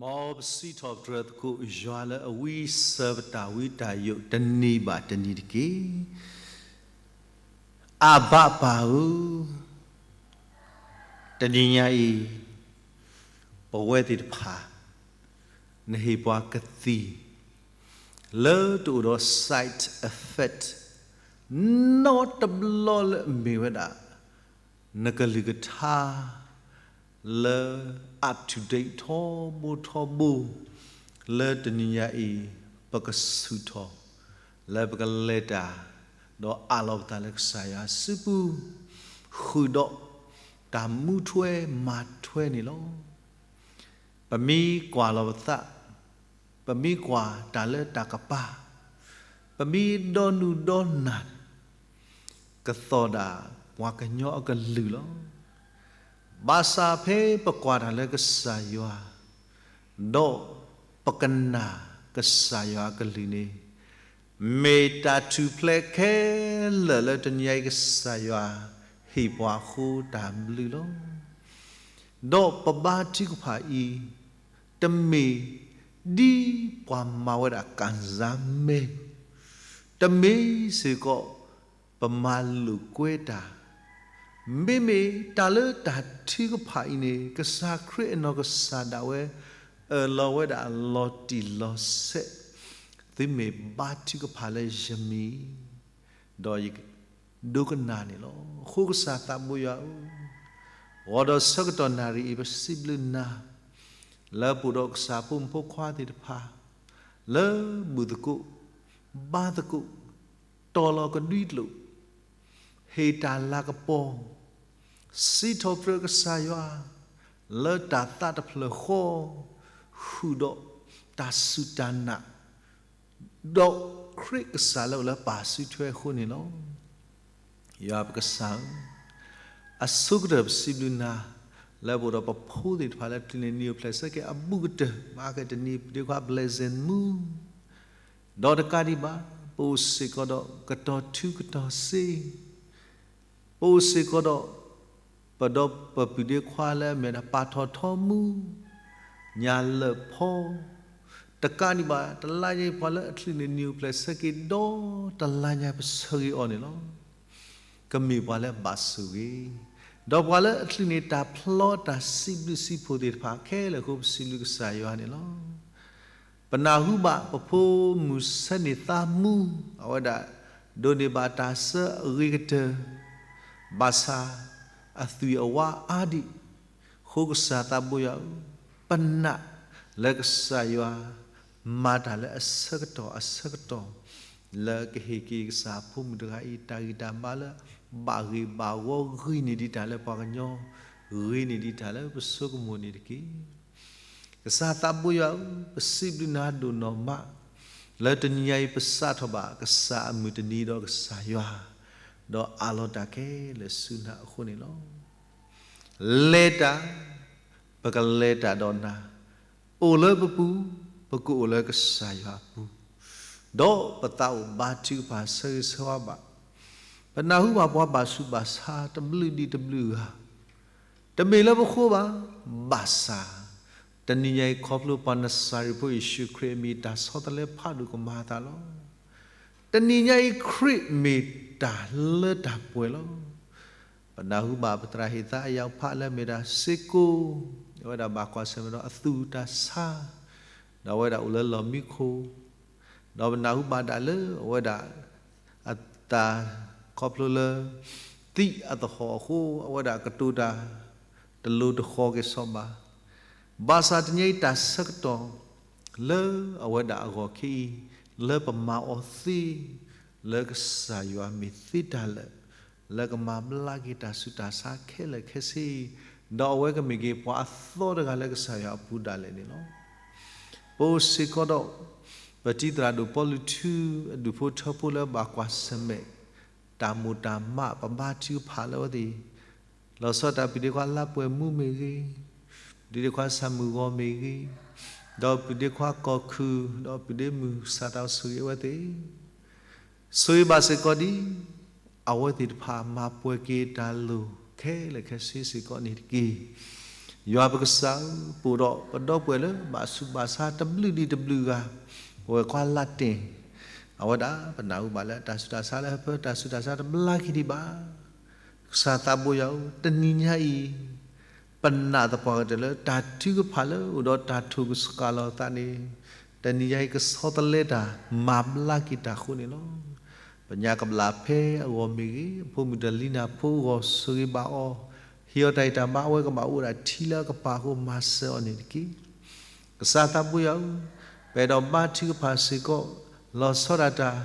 မ်ပစံးထီၣ်ပတြၢၤသကိးယွၤလၢအဝံစၢၤပတၢ်ဝံတၢ်ယိးတနံၤဘၣ်တနံၤတက့ၢ်. အဘၣ်ပၢ်ဧၢ, တနံၤညါအံၤ ပဝဲသ့ၣ်တဖၣ် နဟ့ၣ်ပှၤကသံၣ် လၢတအိၣ်ဒီး side effect နီတဘျီလၢအမ့ၢ်ဝဲဒၣ် နကလုၢ်ကထါ လၢ up to date ထီဘိထီဘိ လၢတနံၤညါအံၤ ပကဆူၣ်ထီၣ် လၢပကလဲၤတၢ် ဒီးအးလီၤပသးလၢကစၢ်ယွၤစုပူၤ ဃုာ်ဒီးတၢ်မူထွဲမၤထွဲန့ၣ်လီၤ. ပမ့ၢ်ကွၢ်လီၤပသး, ပမ့ၢ်ကွၢ်တၢ်လၢတၢ်ကပၤ, ပမ့ၢ်ဒီနုၢ်ဒီနၢ် ကသီၣ်ဒၣ်ပှၤကညီအကလုၢ်လီၤ. ဘၣ်ဆၣ်ဖဲပကွၢ်တၢ်လၢကစၢ်ယွၤ ဒီးပကနၣ်ကစၢ်ယွၤအကလုၢ်န့ၣ် မ့ၢ်တၢ်ထူၣ်ဖျဲးခဲလၢာ်လၢတနံၤညါအံၤ ကစၢ်ယွၤဟ့ၣ်ပှၤအဃိတၢ်ဘျုးလီၤ. ဒီးပဘါထုကဖၣ်အံၤ တမ့ၢ်ဒ်ပှၤမၤဝဲဒၣ် ကၣ်စၢ်မဲ တမ့ၢ်စ့ၢ်ကီး ပမၤလိာ်ကွဲတၢ်, မ့မ့ၢ်တၢ်လၢတၢ်ထုကဖၣ်အံၤန့ၣ် ကစၢ်ခရံာ်အနီၢ်ကစၢ်ဒၣ်ဝဲ အၢၣ်လီၤဝဲဒၣ်လီၤတံၢ်လီၤဆဲး, သုမ့ၢ်ဘါထုကဖၣ်လၢယမံၤ ဒီးယဒိကနၣ်န့ၣ်လီၤ. အဃိကစၢ်သးဘိယွၤဧၢ, ဂီၤဒီးဆၢကတီၢ်နၣ်ရံၣ်အံၤ ပစံးဘျုးနၤ လၢပအိၣ်ဒီးကစၢ်ဖိမုၣ်ဖိခွါသ့ၣ်တဖၣ် လၢဘူၣ်သကိး ဘါသကိး တီၤလီၤကဒွံကျိာ် ဟ့ၣ်တၢ်လၤကပီၤ စံးထီၣ်ပတြၢၤကစၢ်ယွၤ လၢတၢ်သးတဖျၢၣ်ဃီ ဃုာ်ဒီးတၢ်စူၢ်တၢ်နာ် ဒီးခရံာ်ကစၢ်လၢအိၣ်လၢပၢ်စုထွဲအဃိန့ၣ်လီၤ. ယွၤပကစၢ်ဧၢ, အဆိကတၢၢ်ပစံးဘျုးနၤ လၢပအိၣ်ဒီးပဖိသ့ၣ်တဖၣ်လၢ တနံၤန့ၣ် နံၣ်အိၣ်ဖျဲၣ်ဆၢက့ၤအဘူးကတၢၢ် မၤကတနံၤ ပဒ့ခွါ blessing မူ ဒီးတကးဒံးဘၣ် ပအိၣ်စ့ၢ်ကီးဒီးကတီၤထူကတီၤစ့ ပအိၣ်စ့ၢ်ကီးဒီး ပဒီးပပုၢ်ဒ့ခွါလၢအမ့ၢ်ဒၣ်ပၢ်ထီၣ်ထီမူ ညၣ်လၢၢ်ဖီ တကးဒံးဘၣ် တလါညါအံၤ ပှၤလၢအချုးန့ၣ် နံၣ်အိၣ်ဖျဲၣ်ဆၢက့ၤဒီးတလါညါ ပဆၢဂ့ၤအီၤန့ၣ်လီၤ. ကမ့ၢ်ပှၤလၢဘၣ်ဆိၣ်ဂ့ၤ, ဒီးပှၤလၢအချုးန့ၣ် တၢ်ဖျီတၢ်စံးဘျုးစံးဖှိၣ်သ့ၣ်တဖၣ်ခဲလၢာ်အဃိ ပစံးဘျုးကစၢ်ယွၤန့ၣ်လီၤ. ပနၢ်ဟူဘၣ်ပဖိမုၣ်ဆၢန့ၢ်သးမူ အဝဲဒၣ်ဒိးန့ၢ်ဘၣ်တၢ်ဆၢအဂ့ၤကတၢၢ် ဘၣ်ဆၣ်အသွံၣ်အဝါအါဒံး အဃိကစၢ်သးဘိယွၤဧၢ, ပနာ်လၢကစၢ်ယွၤမၤတၢ်လၢအဆၢကတီၢ်အဆၢကတီၢ် လၢကဟ့ၣ်က့ၤကစၢ်အဖိမုၣ်တဂၤအံၤ တၢ်ဂံၢ်တၢ်ဘါလၢဘၣ်ဂ့ၤဘၣ်ဝီဂ့ၤန့ၢ်ဒံးတၢ်လၢပှၤကညီ, ဂ့ၤန့ၢ်ဒံးတၢ်လၢပဆိကမိၣ်န့ၣ်တက့ၢ်. ကစၢ်သးဘိယွၤဧၢ, ပစံးဘျုးနၤဒိၣ်နီၢ်မး လၢတနံၤညါအံၤ ပစးထီၣ်ဘၣ်ကစၢ်အမုၢ်တနံၤဒီးကစၢ်ယွၤ, ဒီးအးလီၤတၢ်ခဲလၢာ်ဆူနၤအဃိန့ၣ်လီၤ. လဲၤတၢ်, ပကလဲၤတၢ်ဒီးနၤ, အိၣ်လၢပပူၤ, ပကအိၣ်လၢကစၢ်ယွၤအပူၤ, ဒီးပသးအိၣ်ဘါထုကဖၣ်ဆၢဂ့ၤဆၢဝါဘၣ်. ပနၢ်ဟူဘၣ်ပှၤဘၣ်ဆူးဘၣ်ဆါတဘျုးဒံးတဘျုးဂၤ တမ့ၢ်လၢပဃိဘၣ်, ဘၣ်ဆၣ် တနံၤညါအံၤခီဖျိပှၤနစၤရ့းဖိယ့ၣ်ၡူးခရံာ်အမံၤ တၢ်ဆီတလဲဖးဒိၣ်ကမၤအသးလီၤ. တနံၤညါအံၤခရံာ်မ့ၢ်တၢ်လၢတၢ်ပှဲၤလီၤ. ပနၢ်ဟူဘၣ်ပသရၣ်ဟ့ၣ်သါအယၣ်ဖးလၢအမ့ၢ်ဒၣ်စ့ကိ, အဝဲဒၣ်ဘၣ်ကွၢ်ဆၢၣ်မဲာ်ဒီးအသူၣ်တၢ်ဆါ, ဒီးအဝဲဒၣ်အိၣ်လၢလီၢ်မံခိၣ် ဒီးပနၢ်ဟူဘၣ်ဒၣ်လၢအဝဲဒၣ် အတၢ်ခီဖျိလၢ သံအသဟီၣ်အဃိ အဝဲဒၣ်ကတိၤတၢ် တလိၤတဃီၤက့ၤစီၤဘၣ်. ဘၣ်ဆၣ်တနံၤအံၤတၢ်ဆၢကတီၢ် လၢအဝဲဒၣ်အဂီၢ်ခံအံၤ လၢပမၤအီၤသ့ လၢကစၢ်ယွၤမ့ၢ်သ့တၢ်လၢာ် လၢကမၤဘျါက့ၤတၢ်ဆူးတၢ်ဆါခဲလၢာ်ခဲဆ့အံၤ, ဒီးအဝဲကမ့ၢ်က့ၤပှၤအသီတဂၤလၢကစၢ်ယွၤအပူၤဒၣ်လဲာ်န့ၣ်လီၤ. ပအိၣ်စ့ၢ်ကီးဒီး ပတံၤသရၣ်ဒိၣ်ပီလူးထူ အဒူၣ်ဖိထၢဖိလၢဘၣ်ကွၢ်ဆၢၣ်မဲာ် တၢ်မိၣ်တၢ်မး ပဘါထုကဖၣ်လၢအဝဲသ့ၣ် လီၤဆီဒၣ်တၢ် ပုၢ်ဒ့ခွါလါပှဲၤမူမ့ၢ်ဂ့ၤ, ပုၢ်ဒ့ခွါဆၣ်မုၢ်ဂီၤမ့ၢ်ဂ့ၤ, ဒီးပုၢ်ဒ့ခွါကီၢ်ခုၣ်, ဒီးပုၢ်ဒ့မုၣ် စၢ်တၢ်ဆိၣ်ဂ့ၤအဝဲသ့ၣ်, ဆိၣ်ဂ့ၤဘၣ်စ့ၢ်ကီးဒ် အဝဲသ့ၣ်တဖၣ်မၤပှဲၤက့ၤတၢ်လိၣ်ခဲလၢာ်ခဲဆ့စ့ၢ်ကီးန့ၣ်တက့ၢ်. ယွၤပကစၢ်ဧၢ, ပအိၣ်ဒီးပဒီပုၢ်ဝဲၢ်လၢဘၣ်ဆူးဘၣ်ဆါတဘျုးဒံးတဘျုးဂၤ, ပဝဲခွါလၢ်တ့ၢ်, အဝဲဒၣ်ပနၢ်ဟူဘၣ်လၢတၢ်ဆူးတၢ်ဆါလၢဟၢဖၢ တၢ်ဆူးတၢ်ဆါတဘျါက့ၤဒံးဘၣ်. ကစၢ်သးဘိယွၤဧၢ, တနံၤညါအံၤ ပနာ်သပှၢ်ကတၢၢ်လၢတၢ်ထုကဖၣ်လၢအိၣ်ဒီးတၢ်ထိၣ်ကစှၤလီၤသးန့ၣ်, တနံၤညါအံၤကဆီတလဲတၢ် မၤဘျါက့ၤတၢ်အဃိန့ၣ်လီၤ. ပညါကဘျၣ်ဖဲအဂီၢ်မ့ၢ်ဂ့ၤ, အဖိမုၣ်တလံနၤဖိအဂီၢ် ဆိၣ်ဂ့ၤဘၣ်အီၤ, ဟ့ၣ်အီၤတၢ်ဂံၢ်တၢ်ဘါ အဝဲကဘၣ်အိၣ်ဒၣ်ထံလၢအကပၤအဃိ မၤစၢၤအီၤန့ၣ်တက့ၢ်. ကစၢ်သးဘိယွၤဧၢ, ပအဲၣ်ဒိးဘါထုကဖၣ်စ့ၢ်ကီး, လီၤဆီဒၣ်တၢ်,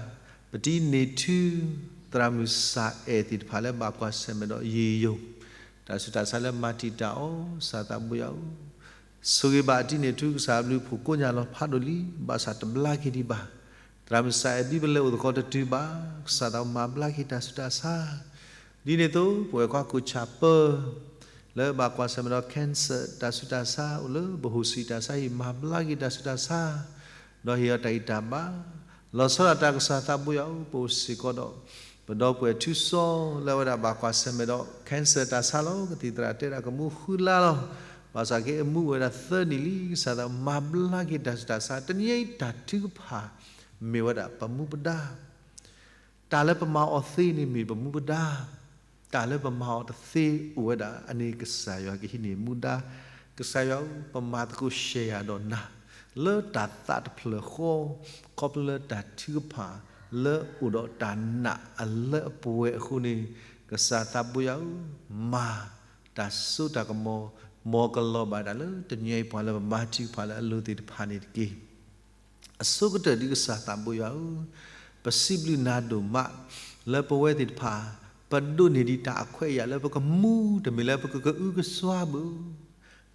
ပတံၤန့ၢ်ထူ, သရၣ်မုၣ်စၢ်အဲၣ်သ့ၣ်တဖၣ်လၢဘၣ်ကွၢ်ဆၢၣ်မဲာ်ဒီးယံာ်ယိာ်, တၢ်ဆူးတၢ်ဆါလၢမၤတံာ်တာ်အီၤ ကစၢ်သးဘိယွၤဧၢ, ဆိၣ်ဂ့ၤဘၣ်အတံၤန့ၢ်ထူ ကစၢ်အဘျုးဖှိၣ်ကိးညါလီၤဖးဒိၣ်လံ, ဘၣ်ဆၣ်တဘျါက့ၤဒံးဘၣ်. သရၣ်မုၣ်စၢ်အဲၣ်ဘံၣ်ပလဲအိၣ်သကိးတတုၤဘၣ်, ကစၢ်သးဘိမၤဘျါက့ၤတၢ်ဆူးတၢ်ဆါ ဒ်န့ၣ်အသိး ပဝဲခွါကူၣ်ဆၣ်ပၢၢ် လၢဘၣ်ကွၢ်ဆၢၣ်မဲာ်ဒီး cancer တၢ်ဆူးတၢ်ဆါအိၣ်လၢပဟိၣ်စံးတၢ်ဆါဟံၣ် မၤဘျါက့ၤတၢ်ဆူးတၢ်ဆါ, ဒီးဟ့ၣ်အီၤတၢ်ဂံၢ်တၢ်ဘါ, လီၤဆီဒၣ်တၢ် ကစၢ်သးဘိယွၤဧၢ, ပအိၣ်စ့ၢ်ကီးဒီး ပဒီပုၢ်ဝဲၢ်ထူစီ လၢအဝဲဒၣ်ဘၣ်ကွၢ်ဆၢၣ်မဲာ်ဒီး cancer တၢ်ဆါလီၤ. ကသံၣ်သရၣ်တဲဒၣ်ကမူဃုလါလီၤ. ဘၣ်ဆၣ်က့အမူအိၣ်ဝဲဒၣ်သၢနံၣ်လံ, ကစၢ်သးဘိမၤဘျါက့ၤတၢ်ဆူးတၢ်ဆါ, တနံၤညါအံၤတၢ်ထုကဖၣ် မ့ၢ်ဝဲဒၣ်ပမူပဒါ တၢ်လၢပမၤအီၤသ့န့ၣ်မ့ၢ်ပမူပဒါ, တၢ်လၢပမၤအီၤတသ့အိၣ်ဝဲဒၣ် အန့ၣ်ကစၢ်ယွၤကဟံးန့ၢ်မူဒါ. ကစၢ်ယွၤဧၢ, ပမၤသကိးရှဲယၤဒီးနၤ လၢတၢ်သးတဖျၢၣ်ဃီ, ခီဖျိလၢတၢ်ထုကဖၣ်လၢအိၣ်ဒီးတၢ်နာ်အလၢအပှဲၤအဃိန့ၣ်, ကစၢ်သးဘိယွၤဧၢ, မၤတၢ်စိတၢ်ကမီၤ, မ်ကလီၤဘၣ်ဒၣ်လၢတနံၤညါအံၤပှၤလၢပဘါထုကဖၣ်လၢအလိၤသ့ၣ်တဖၣ်န့ၣ်တက့ၢ်. အဆိကတၢၢ်ဒ်ကစၢ်သးဘိယွၤဧၢ, ပစံးဘျုးနၤဒိၣ်မး လၢပဝဲသ့ၣ်တဖၣ် ပဒိးန့ၢ်ဒံးတၢ်အခွဲးအယာ်လၢပကမူ တမ့ၢ်လၢပကအုကစွါဘၣ်,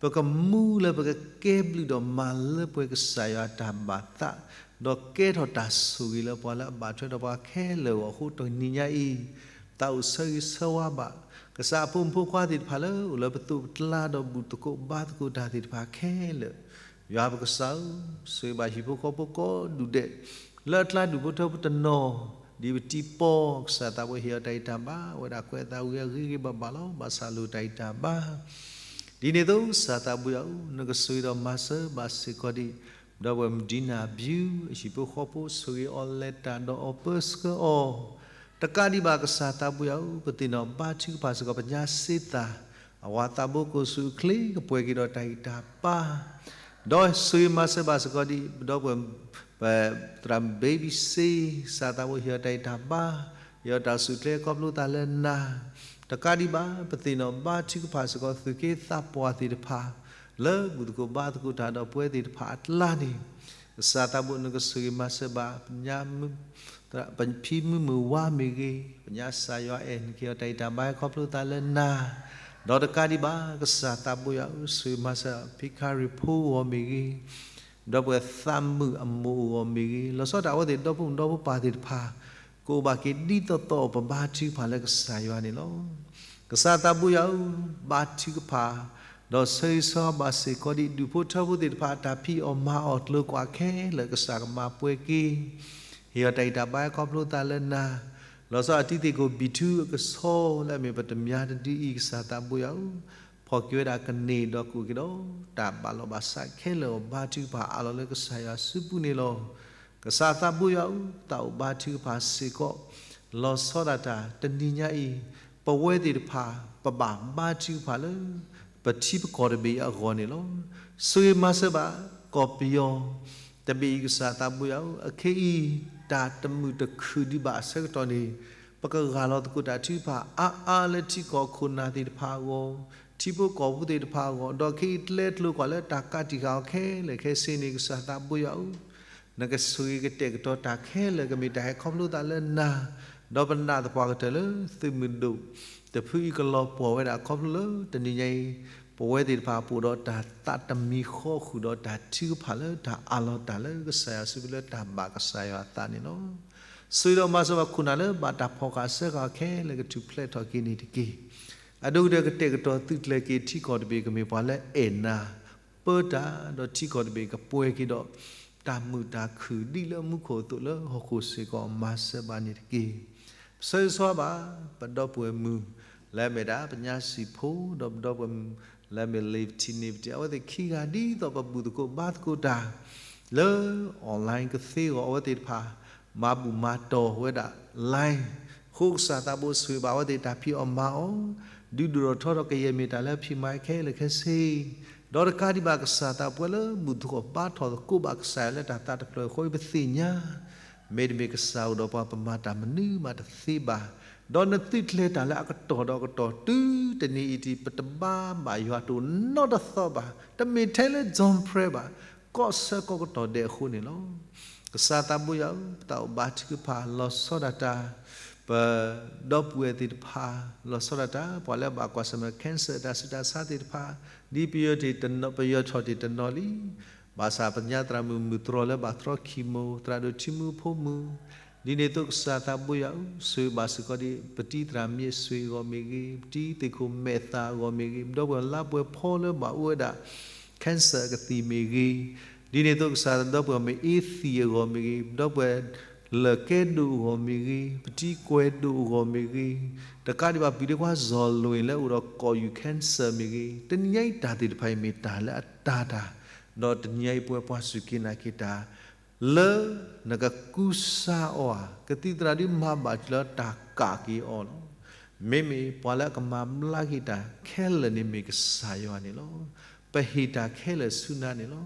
ပကမူလၢပကကဲဘျုးဒီးမၤလၢပှဲၤကစၢ်ယွၤတၢ်ဘၣ်သး, ဒီးကဲထီၣ်တၢ်ဆိၣ်ဂ့ၤလၢပှၤလၢအဘၣ်ထွဲဒီးပှၤခဲလၢာ်အဂီၢ်အဃိ တနံၤညါအံၤ သးအိၣ်ဆၢဂ့ၤဆၢဝါဘၣ် ကစၢ်အဖိမုၣ်ဖိခွါသ့ၣ်တဖၣ်လၢအိၣ်လၢပသိးပကျါဒီးဘူၣ်သကိးဘါသကိးတၢ်သ့ၣ်တဖၣ်ခဲလၢာ်, ယွၤပကစၢ်ဧၢ, ဆိၣ်ဂ့ၤဘၣ်ဟံၣ်ဖိဃီဖိကိးဒူၣ်ဒဲး လၢအကျါဒူၣ်ဖိထၢဖိတနီၤ, ဒ်ပတံၤပီ ကစၢ်သးဘိဟ့ၣ်အီၤတၢ်ဂံၢ်တၢ်ဘါ အဝဲဒၣ်ကွဲးအသးဝံၤအဂ့ၤဂ့ၤဘၣ်ဘၣ်လီၤ. ဘၣ်ဆၣ်လိၣ်တၢ်ဂံၢ်တၢ်ဘါ ဒ်န့ၣ်အသိး ကစၢ်သးဘိယွၤဧၢ, နကဆိၣ်ဂ့ၤဒီးမၤစၢၤဘၣ်စ့ၢ်ကီးဒံး ဒီပုၢ်ဝဲၢ်မုၣ်ဒံနၢ်ဘျုး အဟံၣ်ဖိဃီဖိ ဆိၣ်ဂ့ၤအီၤလဲၤတၢ်ဒီးအီၤပၢဆှၢအီၤ, တကးဒံးဘၣ် ကစၢ်သးဘိယွၤဧၢ, ပသ့ၣ်နီၣ်ဘါထုကဖၣ်စ့ၢ်ကီး ပညါစ့သး အဝၤသးဘိကိးဆူၣ်အိၣ်ချ့ ကပှဲၤက့ၤဒီးတၢ်ဂံၢ်တၢ်ဘါ ဒီးဆိၣ်ဂ့ၤမၤစၢၤဘၣ်စ့ၢ်ကီးဒံး ဒီပုၢ်ဝဲၢ် သရၣ်မုၣ်ဘ့ဘံစ့ ကစၢ်သးဘိဟ့ၣ်အီၤတၢ်ဂံၢ်တၢ်ဘါ, ဟ့ၣ်အီၤတၢ်အိၣ်ဆူၣ်အိၣ်ချ့ခီဖျိသးလၢနၤ, တကးဒံးဘၣ် ပသ့ၣ်နီၣ်ဘါထုကဖၣ်စ့ၢ်ကီး သူၣ်က့သးပှၢ်သ့ၣ်တဖၣ် လၢဘူၣ်သကိးဘါသကိးတၢ်ဒီးပဝဲသ့ၣ်တဖၣ်အကျါန့ၣ်, ကစၢ်သးဘိနကဆိၣ်ဂ့ၤမၤစၢၤဘၣ် ပညါ ပဖံမုၣ်မုၣ်ဝါမ့ၢ်ဂ့ၤ, ပညါစၢ်ယွၤအဲၣ်နကဟ့ၣ်အီၤတၢ်ဂံၢ်တၢ်ဘါခီဖျိသးလၢနၤ, ဒီးတကးဒံးဘၣ် ကစၢ်သးဘိယွၤဧၢ, ဆိၣ်ဂ့ၤမၤစၢၤ ဖံခါရံၣ်ဖိအဂီၢ်မ့ၢ်ဂ့ၤ, ဒီပုၢ်ဝဲၢ်သးမုၣ်အမိၢ်အဂီၢ်မ့ၢ်ဂ့ၤ, လီၤဆီဒၣ်တၢ်အဝဲသ့ၣ်ဒီဖိမုၣ်ဒီဖိပၢ်သ့ၣ်တဖၣ် ကအိၣ်ဘၣ်က့ၤဒ်သိးသိး ပဘါထုကဖၣ်လၢကစၢ်ယွၤန့ၣ်လီၤ. ကစၢ်သးဘိယွၤဧၢ, ဘါထုကဖၣ် ဒီးဆၢဂ့ၤဆၢဝါဘၣ်စ့ၢ်ကီးဒံး ဒူၣ်ဖိထၢဖိသ့ၣ်တဖၣ် အတၢ်ဖံးအီၣ်မၤအီၣ်ကျိၤကွာ်ခဲလၢာ် ကစၢ်ကမၤပှဲၤက့ၤ, ဟ့ၣ်အီၤတၢ်ဂံၢ်တၢ်ဘါခီဖျိသးလၢနၤ, လီၤဆီဒၣ်တၢ်အတံၤသ့ၣ်ကိၣ်ဘံၣ်ထူအကဆီလၢအမ့ၢ်ပတမၠါတဒုအံၤ ကစၢ်သးဘိယွၤဧၢ, ဖီၣ်က့ၤဝဲဒၣ်ကန့ၢ်ဒီးကအိၣ်က့ၤဒီး တၢ်ဘၣ်လီၤဘၣ်စးခဲလၢာ်အဂီၢ် ဘါထုကဖၣ်အးလီၤလၢကစၢ်ယွၤစုပူၤန့ၣ်လီၤ. ကစၢ်သးဘိယွၤဧၢ, သးအိၣ်ဘါထုကဖၣ်စ့ၢ်ကီး, လီၤဆီဒၣ်တၢ်တနံၤညါအံၤ, ပဝဲသ့ၣ်တဖၣ် ပဘၣ်ဘါထုကဖၣ်လၢ ပထံပကီၢ်တဘ့ၣ်အံၤအဂီၢ်န့ၣ်လီၤ. ဆိၣ်ဂ့ၤမၤစၢၤဘၣ် ကီၢ်ပယီၤ တဘ့ၣ်အံၤ ကစၢ်သးဘိယွၤဧၢ, အခဲအံၤ တၢ်တမုာ်တခုၣ်ဒံးဘၣ်အဆၢကတီၢ်န့ၣ်, ပကဂၢ်လီၤသကိးတၢ်ထုကဖၣ်အါအါလၢထံကီၢ်ခိၣ်နၢ်သ့ၣ်တဖၣ်အဂီၢ်, ထံဖိကီၢ်ဖိသ့ၣ်တဖၣ်အဂီၢ်, ဒီးခဲအံၤကျဲကျိၤကွာ်လၢတၢ်ကးတံာ်ဃာ်အီၤခဲလၢာ်ခဲဆ့န့ၣ် ကစၢ်သးဘိယွၤဧၢ, နကဆိၣ်ဂ့ၤကတဲာ်ကတီၤတၢ်ခဲလၢာ် ကမ့ၢ်တၢ်ဟဲခီဖျိသးလၢနၤ, ဒီးပနာ်သပှၢ်ကတၢၢ်လၢသုးမုၢ်ဒိၣ်တဖုအံၤကလီၤပှီၢ်ဝဲဒၣ်ခီဖျိလၢတနံၤညါအံၤ, ပဝဲသ့ၣ်တဖၣ်ပအိၣ်ဒီးတၢ်သးတမံၤဃီဃုာ်ဒီးတၢ်ထုကဖၣ်လၢတၢ်အးလီၤတၢ်လၢကစၢ်ယွၤစုပူၤလၢတၢ်ဘၣ်ကစၢ်ယွၤအသးန့ၣ်လီၤ. ဆိၣ်ဂ့ၤဒီးမၤစၢၤဘၣ်ခိၣ်နၢ်လၢဘၣ်တၢ်ဖီၣ်ဃာ်စၢဃာ်ခဲလၢာ်ကထူၣ်ဖျဲးထီၣ်က့ၤန့ၣ်တက့ၢ်. အဒိကတၢၢ်ကတဲာ်ကတီၤသုးကျဲၤက့ၤထံကီၢ်တဘ့ၣ်ကမ့ၢ်ပှၤလၢအဲၣ်နၤ ပၢတၢ်, ဒီးထံကီၢ်တဘ့ၣ်ကပှဲၤက့ၤဒီး တၢ်မုာ်တၢ်ခုၣ်ဒ်လၢမူခိၣ်အသိးလၢဟီၣ်ခိၣ်စ့ၢ်ကီး မၤစၢၤဘၣ်န့ၣ်တက့ၢ်. ပဆၢဂ့ၤဆၢဝါဘၣ် ပဒီပုၢ်ဝဲၢ်မုၣ် လၢအမ့ၢ်ဒၣ်ပညါစံၣ်ဖိ ဒီးပဒီပုၢ်ဝဲၢ်မုၣ် လၢမ့ၢ် Levity န့ၣ်ပတံၤ အဝဲသ့ၣ်ခံဂၤ ဒ်သိးပဘူၣ်သကိးဘါသကိးတၢ် လၢ online ကသ့အဂီၢ် အဝဲသ့ၣ်တဖၣ် မၤဘူၣ်မၤတီၢ်ဝဲဒၣ် line အဃိကစၢ်သးဘိဆိၣ်ဂ့ၤဘၣ်အဝဲသ့ၣ်တၢ်ဖံးအီၣ်မၤအီၣ် ဒုးဒိၣ်ထီၣ်ထီထီၣ်ကယဲၢ်မ့ၢ်တၢ်လၢဖံးမၤခဲလၢာ်ခဲဆ့ ဒီးတကးဒံးဘၣ်ကစၢ်သးပှဲၤလၢဘူၣ်သကိးဘါထီၣ်သကိးဘၣ်ကစၢ်ယွၤလၢတၢ်သးတဖျၢၣ်အဃိ ပသ့ၣ်ညါ မ့တမ့ၢ်ကစၢ်အိၣ်ဒီးပှၤ ပမၤတၢ်မနုၤမးတသ့ဘၣ်. ဒီးနသုးကျဲၤတၢ်လၢအကတီၢ်ဒီးအကတီၢ် တုၤတနံၤအံၤဒၣ် ပတဘါဘၣ်ယွၤတအိၣ်နီတသီဘၣ်. တမ့ၢ်ထဲလၢ John Prayer ဘၣ်, ကိးဆၢကိးကတီၢ်ဒဲးအဃိန့ၣ်လီၤ. ကစၢ်သးဘိယွၤဧၢ, ပသးအိၣ်ဘါထုကဖၣ် လီၤဆီဒၣ်တၢ် ပဒီပုၢ်ဝဲၢ်သ့ၣ်တဖၣ်, လီၤဆီဒၣ်တၢ် ပှၤလၢဘၣ်ကွၢ်ဆၢၣ်မဲာ် cancer တၢ်ဆူးတၢ်ဆါသ့ၣ်တဖၣ်, ဒ်ပယီၤထီၣ်တ့ၢ်တနီၤလံ ဘၣ်ဆၣ်ပညါသရၣ်မုၣ်မုၢ်တြီၤလၢဘၣ်တြီခံမိၢ်, သရၣ်ဒိၣ်ထံမူဖိမုၣ်, ဒ်န့ၣ်အသိးကစၢ်သးဘိယွၤဧၢ, ဆိၣ်ဂ့ၤဘၣ်စ့ၢ်ကီးဒ် ပတံၤသရၣ်မ့ၢ်အ့ၣ်စွ့အဂီၢ်မ့ၢ်ဂ့ၤ, ပတံၤသ့ၣ်ခိၣ်မဲာ်သၣ်အဂီၢ်မ့ၢ်ဂ့ၤ, ပဒီပုၢ်ဝဲၢ်လါပှဲၤဖီလၢဘၣ်အိၣ်ဝဲဒၣ် cancer အကသံၣ်မ့ၢ်ဂ့ၤ, ဒ်န့ၣ်အသိးကစၢ်ဒီပုၢ်ဝဲၢ်မ့ၢ်အ့ၣ်သံၣ်အဂီၢ်မ့ၢ်ဂ့ၤ, ပဒီပုၢ်ဝဲၢ်လၢၢ်ကဲဒိၣ်အဂီၢ်မ့ၢ်ဂ့ၤ, ပတံၤကွဲးဒိၣ်အဂီၢ်မ့ၢ်ဂ့ၤ, တကးဒံးဘၣ်ပုၢ်ဒ့ခွါစီၤလွ့ၣ်လၢအိၣ်ဒီးကိးယူၢ် cancer မ့ၢ်ဂ့ၤ, တနံၤညါအံၤတၢ်သ့ၣ်တဖၣ်အံၤမ့ၢ်တၢ်လၢအတၤတၢ်, ဒီးတနံၤညါအံၤပဝဲပှၤစူၢ်က့ၤနာ်က့ၤတၢ် လၢနကကူစါအီၤဧါ, ကသံၣ်သရၣ်ဒုးမၤဘၣ်တုၤလၢတၢ်ကးက့ၤအီၤလီၤ. မ့မ့ၢ်ပှၤလၢအကမၤဘျါက့ၤတၢ်ခဲလၢာ်န့ၣ် မ့ၢ်ကစၢ်ယွၤန့ၣ်လီၤ. ပဟ့ၣ်တၢ်ခဲလၢာ်ဆူနၤန့ၣ်လီၤ.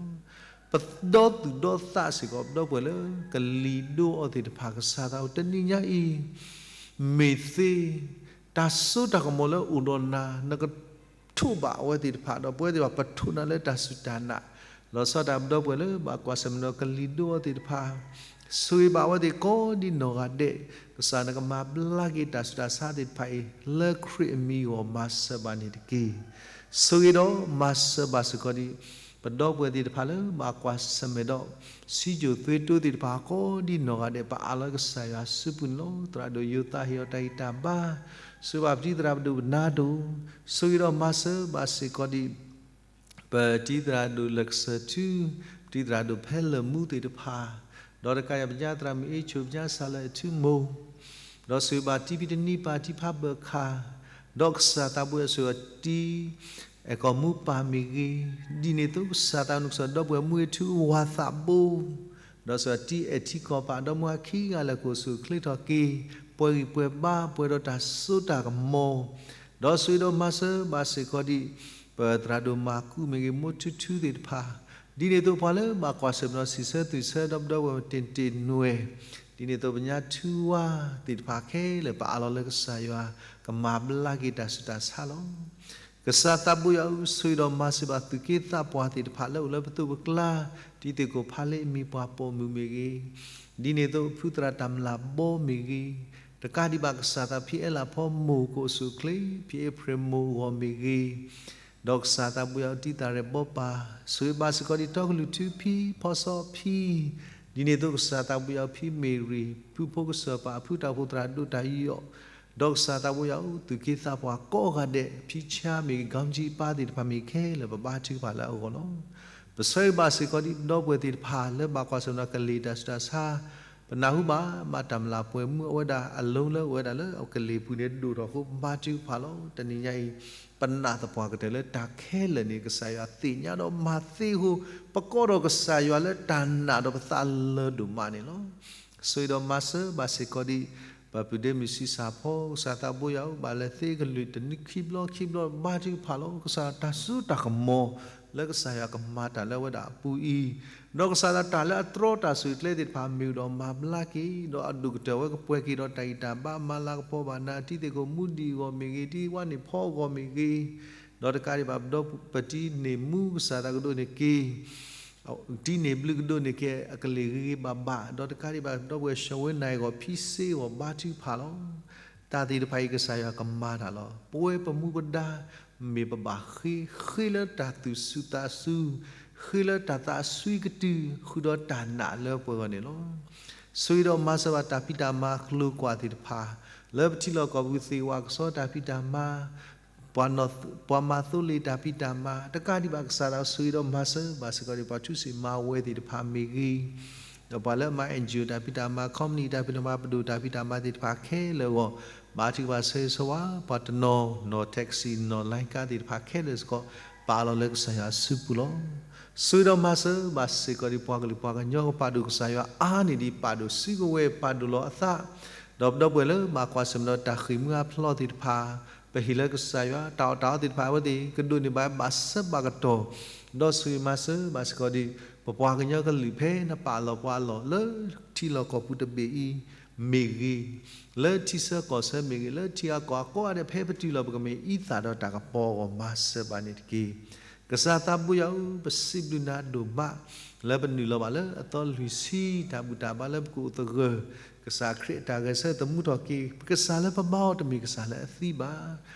ပဒီသူၣ်ဒီသးစ့ၢ်ကီး ပဒီပုၢ်ဝဲၢ်လၢကလံၤဒိအီၤသ့ၣ်တဖၣ် ကစၢ်သးအိၣ်တနံၤညါအံၤ မ့ၢ်သ့ တၢ်စိတၢ်ကမီၤလၢအိၣ်ဒီးနၤ နကထိးဘၣ်အဝဲသ့ၣ်တဖၣ် ဒီးပဝဲသ့ၣ်တဖၣ်ပထိးနၤလၢတၢ်စူၢ်တၢ်နာ်, လီၤဆီဒၣ်တၢ်ပဒီပုၢ်ဝဲၢ်လၢဘၣ်ကွၢ်ဆၢၣ်မဲာ်ဒီးကလံၤဒိအီၤသ့ၣ်တဖၣ်, ဆိၣ်ဂ့ၤဘၣ်အဝဲသ့ၣ်ကိးဒ်နီၢ်ဂၤဒဲး, ကစၢ်နကမၤဘျါက့ၤတၢ်ဆူးတၢ်ဆါသ့ၣ်တဖၣ်အံၤ လၢခရံာ်အမံၤအဂီၢ်မၤစၢၤဘၣ်န့ၣ်တက့ၢ်. ဆိၣ်ဂ့ၤဒီးမၤစၢၤဘၣ်စ့ၢ်ကီးဒ် ပဒီပုၢ်ဝဲၢ်သ့ၣ်တဖၣ်လၢဘၣ်ကွၢ်ဆၢၣ်မဲာ်ဒီး စံယိၣ်သွ့တိသ့ၣ်တဖၣ်ကိးဒ်နီၢ်ဂၤဒဲး ပအးလီၤကစၢ်ယွၤစုပူၤန့ၣ်လီၤ. သရၣ်ဒိၣ်ယိၤသးဟ့ၣ်အီၤတၢ်ဂံၢ်တၢ်ဘါ, ဆိၣ်ဂ့ၤဘၣ်ပတံၤသရၣ်ဒိၣ်ပနါဒိၣ်, ဆိၣ်ဂ့ၤဒီးမၤစၢၤဘၣ်စ့ၢ်ကီးဒ် ပတံၤသရၣ်ဒိၣ်လၢကစၢၢ်ထူ, ပတံၤသရၣ်ဒိၣ်ဖဲလၢာ်မူသ့ၣ်တဖၣ်, ဒီးတကးယၤပညါသရၣ်မုၣ်အ့ၣ်ဆိၣ် ပညါစၢ်လၢအထူမိၢ်, ဒီးဆိၣ်ဂ့ၤဘၣ်တံၤဖံးတနံၤပၢ်တံၤဖးဘၢၣ်ခါ, ဒီးကစၢ်သးဘိယွၤဆိၣ်ဂ့ၤအီၤတံၤ အဲၣ်ကီၢ်မူပၢ်မ့ၢ်ဂ့ၤ, ဒ်န့ၣ်အသိးကစၢ်သးနုၢ်ကစၢ်ဒီပုၢ်ဝဲၢ်မူအထူအဝၤသးဘိ, ဒီးဆိၣ်ဂ့ၤတံၤအဲၣ်ထံကီၢ်ပၢ် ဒီးမူအခံဂၤလၢာ်ကအိၣ်ဆူၣ်အိၣ်ချ့ထီၣ်က့ၤ, ပှဲၤဂံၢ်ပှဲၤဘါပှဲၤဒီးတၢ်စိတၢ်ကမီၤ, ဒီးဆိၣ်ဂ့ၤဒီးမၤစၢၤဘၣ်စ့ၢ်ကီးဒ် ပသရၣ်ဒိၣ်မၤကူမ့ၢ်ဂ့ၤ မိၢ်ထူထူသ့ၣ်တဖၣ်, ဒ်န့ၣ်အသိးပှၤလၢဘၣ်ကွၢ်ဆၢၣ်မဲာ်ဒီးစံးဆၢသွံၣ်ဆၢဒီးပဒီပုၢ်ဝဲၢ်မ့ၢ်တ့ၢ်တ့ၢ်နွဲၣ်, ဒ်န့ၣ်အသိးပညါထူဝါသ့ၣ်တဖၣ်ခဲလၢာ် ပအးလီၤလၢကစၢ်ယွၤ ကမၤဘျါက့ၤတၢ်ဆူးတၢ်ဆါလီၤ. ကစၢ်သးဘိယွၤဧၢ, ဆိၣ်ဂ့ၤဒီးမၤစၢၤဘၣ်သူၣ်က့သးပှၢ်သ့ၣ်တဖၣ်လၢအိၣ်လၢပသိးပကျါ, တံၤသ့ၣ်ခိၣ်ဖးလ့အမံၤပှၤပိာ်မုၣ်မ့ၢ်ဂ့ၤ, ဒ်န့ၣ်အသိးဖုသရၣ်တၢ်မျၢ်ဘီမ့ၢ်ဂ့ၤ, တကးဒံးဘၣ်ကစၢ်သးဖံအဲလးဖီမိၢ်ကအိၣ်ဆူၣ်အိၣ်ချ့, ဖံအ့ဖြ့ၣ်မိၢ်အဂီၢ်မ့ၢ်ဂ့ၤ, ဒီးကစၢ်သးဘိယွၤတံၤသရၣ်ဘီပၢ်, ဆိၣ်ဂ့ၤဘၣ်စ့ၢ်ကီးဒ်တီကလုၢ်ထူဖံ, ဖီစီဖံ, ဒ်န့ၣ်အသိးကစၢ်သးဘိယွၤဖံမ့ၢ်ရံၣ်, ဖုဖိကစၢၢ်ပၢ်, ဖုတၢ်အိၣ်ဖှိၣ်သရၣ်ဒိၣ်တၢ်ယူးယီၣ်, ဒီးကစၢ်သးဘိယွၤဧၢ, သူၣ်က့သးပှၢ်ကိးဂၤဒဲး, ဖံဆါမ့ၢ်ဂ့ၤ, ကီမကၠံအပၢ်သ့ၣ်တဖၣ်မ့ၢ်ခဲလၢာ် ပဘါထုကဖၣ်လၢအဂီၢ်လီၤ. ပဆၢဂ့ၤဘၣ်စ့ၢ်ကီးဒ်ပဒီပုၢ်ဝဲၢ်သ့ၣ်တဖၣ်လၢဘၣ်ကွၢ်ဆၢၣ်မဲာ်ဒီးကလံၤတၢ်ဆူးတၢ်ဆါ, ပနၢ်ဟူဘၣ်မးတၢ်မျၢ်ပှဲၤမူအဝဲဒၣ်အလိၤ လၢအဝဲဒၣ်လၢအကလံၤပူၤန့ၣ်ဒိၣ်ထီၣ်အဃိ ပဘါထုကဖၣ်လီၤ. တနံၤညါအံၤ ပနာ်သပှၢ်ကတၢၢ်လၢတၢ်ခဲလၢာ်န့ၣ် ကစၢ်ယွၤသ့ၣ်ညါဒီးမၤသ့အဃိ, ပကိးထီၣ်ကစၢ်ယွၤလၢတၢ်နာ်ဒီးပသးလၢာ်ဒိၣ်မးန့ၣ်လီၤ. ဆိၣ်ဂ့ၤဒီးမၤစၢၤဘၣ်စ့ၢ်ကီးဒ် ပပုၢ်ဒ့မုၣ်ဆံးစၢ်ဖီ ကစၢ်သးဘိယွၤဧၢ, ဘၣ်လဲၤသ့ကလုာ်တနံၤခံဘျီခံဘျီ ဘါထုကဖၣ်လီၤ. ကစၢ်တၢ်စိတၢ်ကမီၤ လၢကစၢ်ယွၤကမၤတၢ်လၢအဝဲဒၣ်အပူၤအံၤ, ဒီးကစၢ်တၢ်လၢအတြီတၢ်ဆိၣ်ဂ့ၤကျဲသ့ၣ်တဖၣ်မ့ၢ်အိၣ်ဒီးမၤဘျါက့ၤ, ဒီးအဒိၣ်ကတၢၢ်ဝဲကပှဲၤက့ၤဒီးတၢ်ဂံၢ်တၢ်ဘါ မၤလၤကပီၤဘၣ်နၤ တံၤသ့ၣ်ခိၣ်မူဒံးအဂီၢ်မ့ၢ်ဂ့ၤ, တံၤဝါန့ၢ်ဖီအဂီၢ်မ့ၢ်ဂ့ၤ, ဒီးတကးဒံးဘၣ် ပဒီပုၢ်ပတံၤန့ၢ်မူ ကစၢ်သးကဒိးန့ၢ်က့ၤ တံၤန့ၢ်ဘျုးကဒိးန့ၢ်က့ၤအကလ့ၢ်ဂ့ၤဂ့ၤဘၣ်ဘၣ်, ဒီးတကးဒံးဘၣ် ပဒီပုၢ်ဝဲၢ် ရှီၤဝ့နၢ်အဂီၢ် ဖံစ့အဂီၢ် ဘါထုကဖၣ်လီၤ. တၢ်သ့ၣ်တဖၣ်အံၤကစၢ်ယွၤကမၤတၢ်လီၤ. ပဝဲပမူပဒါ မ့ၢ်ပဘၣ်ဃ့, ဃ့လၢတၢ်သူၣ်စူၤသးစူၤ, ဃ့လၢတၢ်သးစွံကတုၤ ဃုာ်ဒီးတၢ်နာ်လၢပှဲၤဂီၢ်န့ၣ်လီၤ. ဆိၣ်ဂ့ၤဒီးမၤစၢၤဘၣ်တၢ်ဖံးတၢ်မၤအကျိၤအကွာ်သ့ၣ်တဖၣ် လၢပထံလီၢ်ကီၢ်ပူၤသ့ၣ်ဝဲကဆီတၢ်ဖံးတၢ်မၤ ပှၤမၤသိလ့ၣ်တၢ်ဖံးတၢ်မၤ တကးဒံးဘၣ်ကစၢ်သးဆိၣ်ဂ့ၤဒီးမၤစၢၤဘၣ်စ့ၢ်ကီးဒ် ပှၤထူစ့ၣ်မၤဝဲသ့ၣ်တဖၣ်မ့ၢ်ဂ့ၤ, ဒီးပှၤလၢအမၤ NGO တၢ်ဖံးတၢ်မၤ ခီပနံၣ်တၢ်ဖံးတၢ်မၤ ပဒိၣ်တၢ်ဖံးတၢ်မၤသ့ၣ်တဖၣ်ခဲလၢာ်အဂီၢ် ဘါထုကဖၣ်ဆၢဂ့ၤဆၢဝါ ပှၤတနီၤနီၤ taxi နီၤ လိုင်းကားသ့ၣ်တဖၣ်ခဲလၢာ်စ့ၢ်ကီး ပာ်လီၤလၢကစၢ်ယွၤအစုပူၤလီၤ. ဆိၣ်ဂ့ၤဒီးမၤစၢၤဘၣ်စ့ၢ်ကီးဒံးပှၤကလုာ်ပှၤကညီ ကပာ်ဒိၣ်ကစၢ်ယွၤအါန့ၢ်ဒံး ပာ်ဒိၣ်စုကဝဲၤ ပာ်ဒိၣ်လီၤအသး, ဒီးပဒီပုၢ်ဝဲၢ်လၢဘၣ်ကွၢ်ဆၢၣ်မဲာ်ဒီးတၢ်ဃ့ၢ်မှံဟးဖျိးသ့ၣ်တဖၣ်, ပဟ့ၣ်လၢကစၢ်ယွၤ တၢ်အီၣ်တၢ်အီသ့ၣ်တဖၣ် အဝဲသ့ၣ်ကဒိးန့ၢ်ဘၣ်ဘၣ်ဆၢဘၣ်ကတီၢ်, ဒီးဆိၣ်ဂ့ၤမၤစၢၤဘၣ်စ့ၢ်ကီးဒံး ပပှၤကညီကလုာ် ဖဲနပာ်လီၤပှၤအလီၢ် လၢထံလီၢ်ကီၢ်ပူၤတဘ့ၣ်အံၤမ့ၢ်ဂ့ၤ, လၢထံဆၢကီၢ်ဆၢမ့ၢ်ဂ့ၤ, လၢထံဂၤကီၢ်ဂၤကိးဂၤဒဲး ဖဲပတုၤလီၤ ပကမ့ၢ်အံသၣ်ဒီးတၢ်ကပီၤအဂီၢ် မၤစၢၤဘၣ်န့ၣ်တက့ၢ်. ကစၢ်သးဘိယွၤဧၢ, ပစံးဘျုးနၤဒိၣ်မး လၢပနုာ်လီၤဘၣ်လၢအသီလွံၢ်ဆံ တၢ်ဘူၣ်တၢ်ဘါလၢပကအိၣ်သဂၢၢ်, ကစၢ်ခရံာ်အတၢ်ဂဲၤဆၢသမူထီၣ်က့ၤ ပကစၢ်လၢပဘါအီၤ တမ့ၢ်ကစၢ်လၢအသံဘၣ်,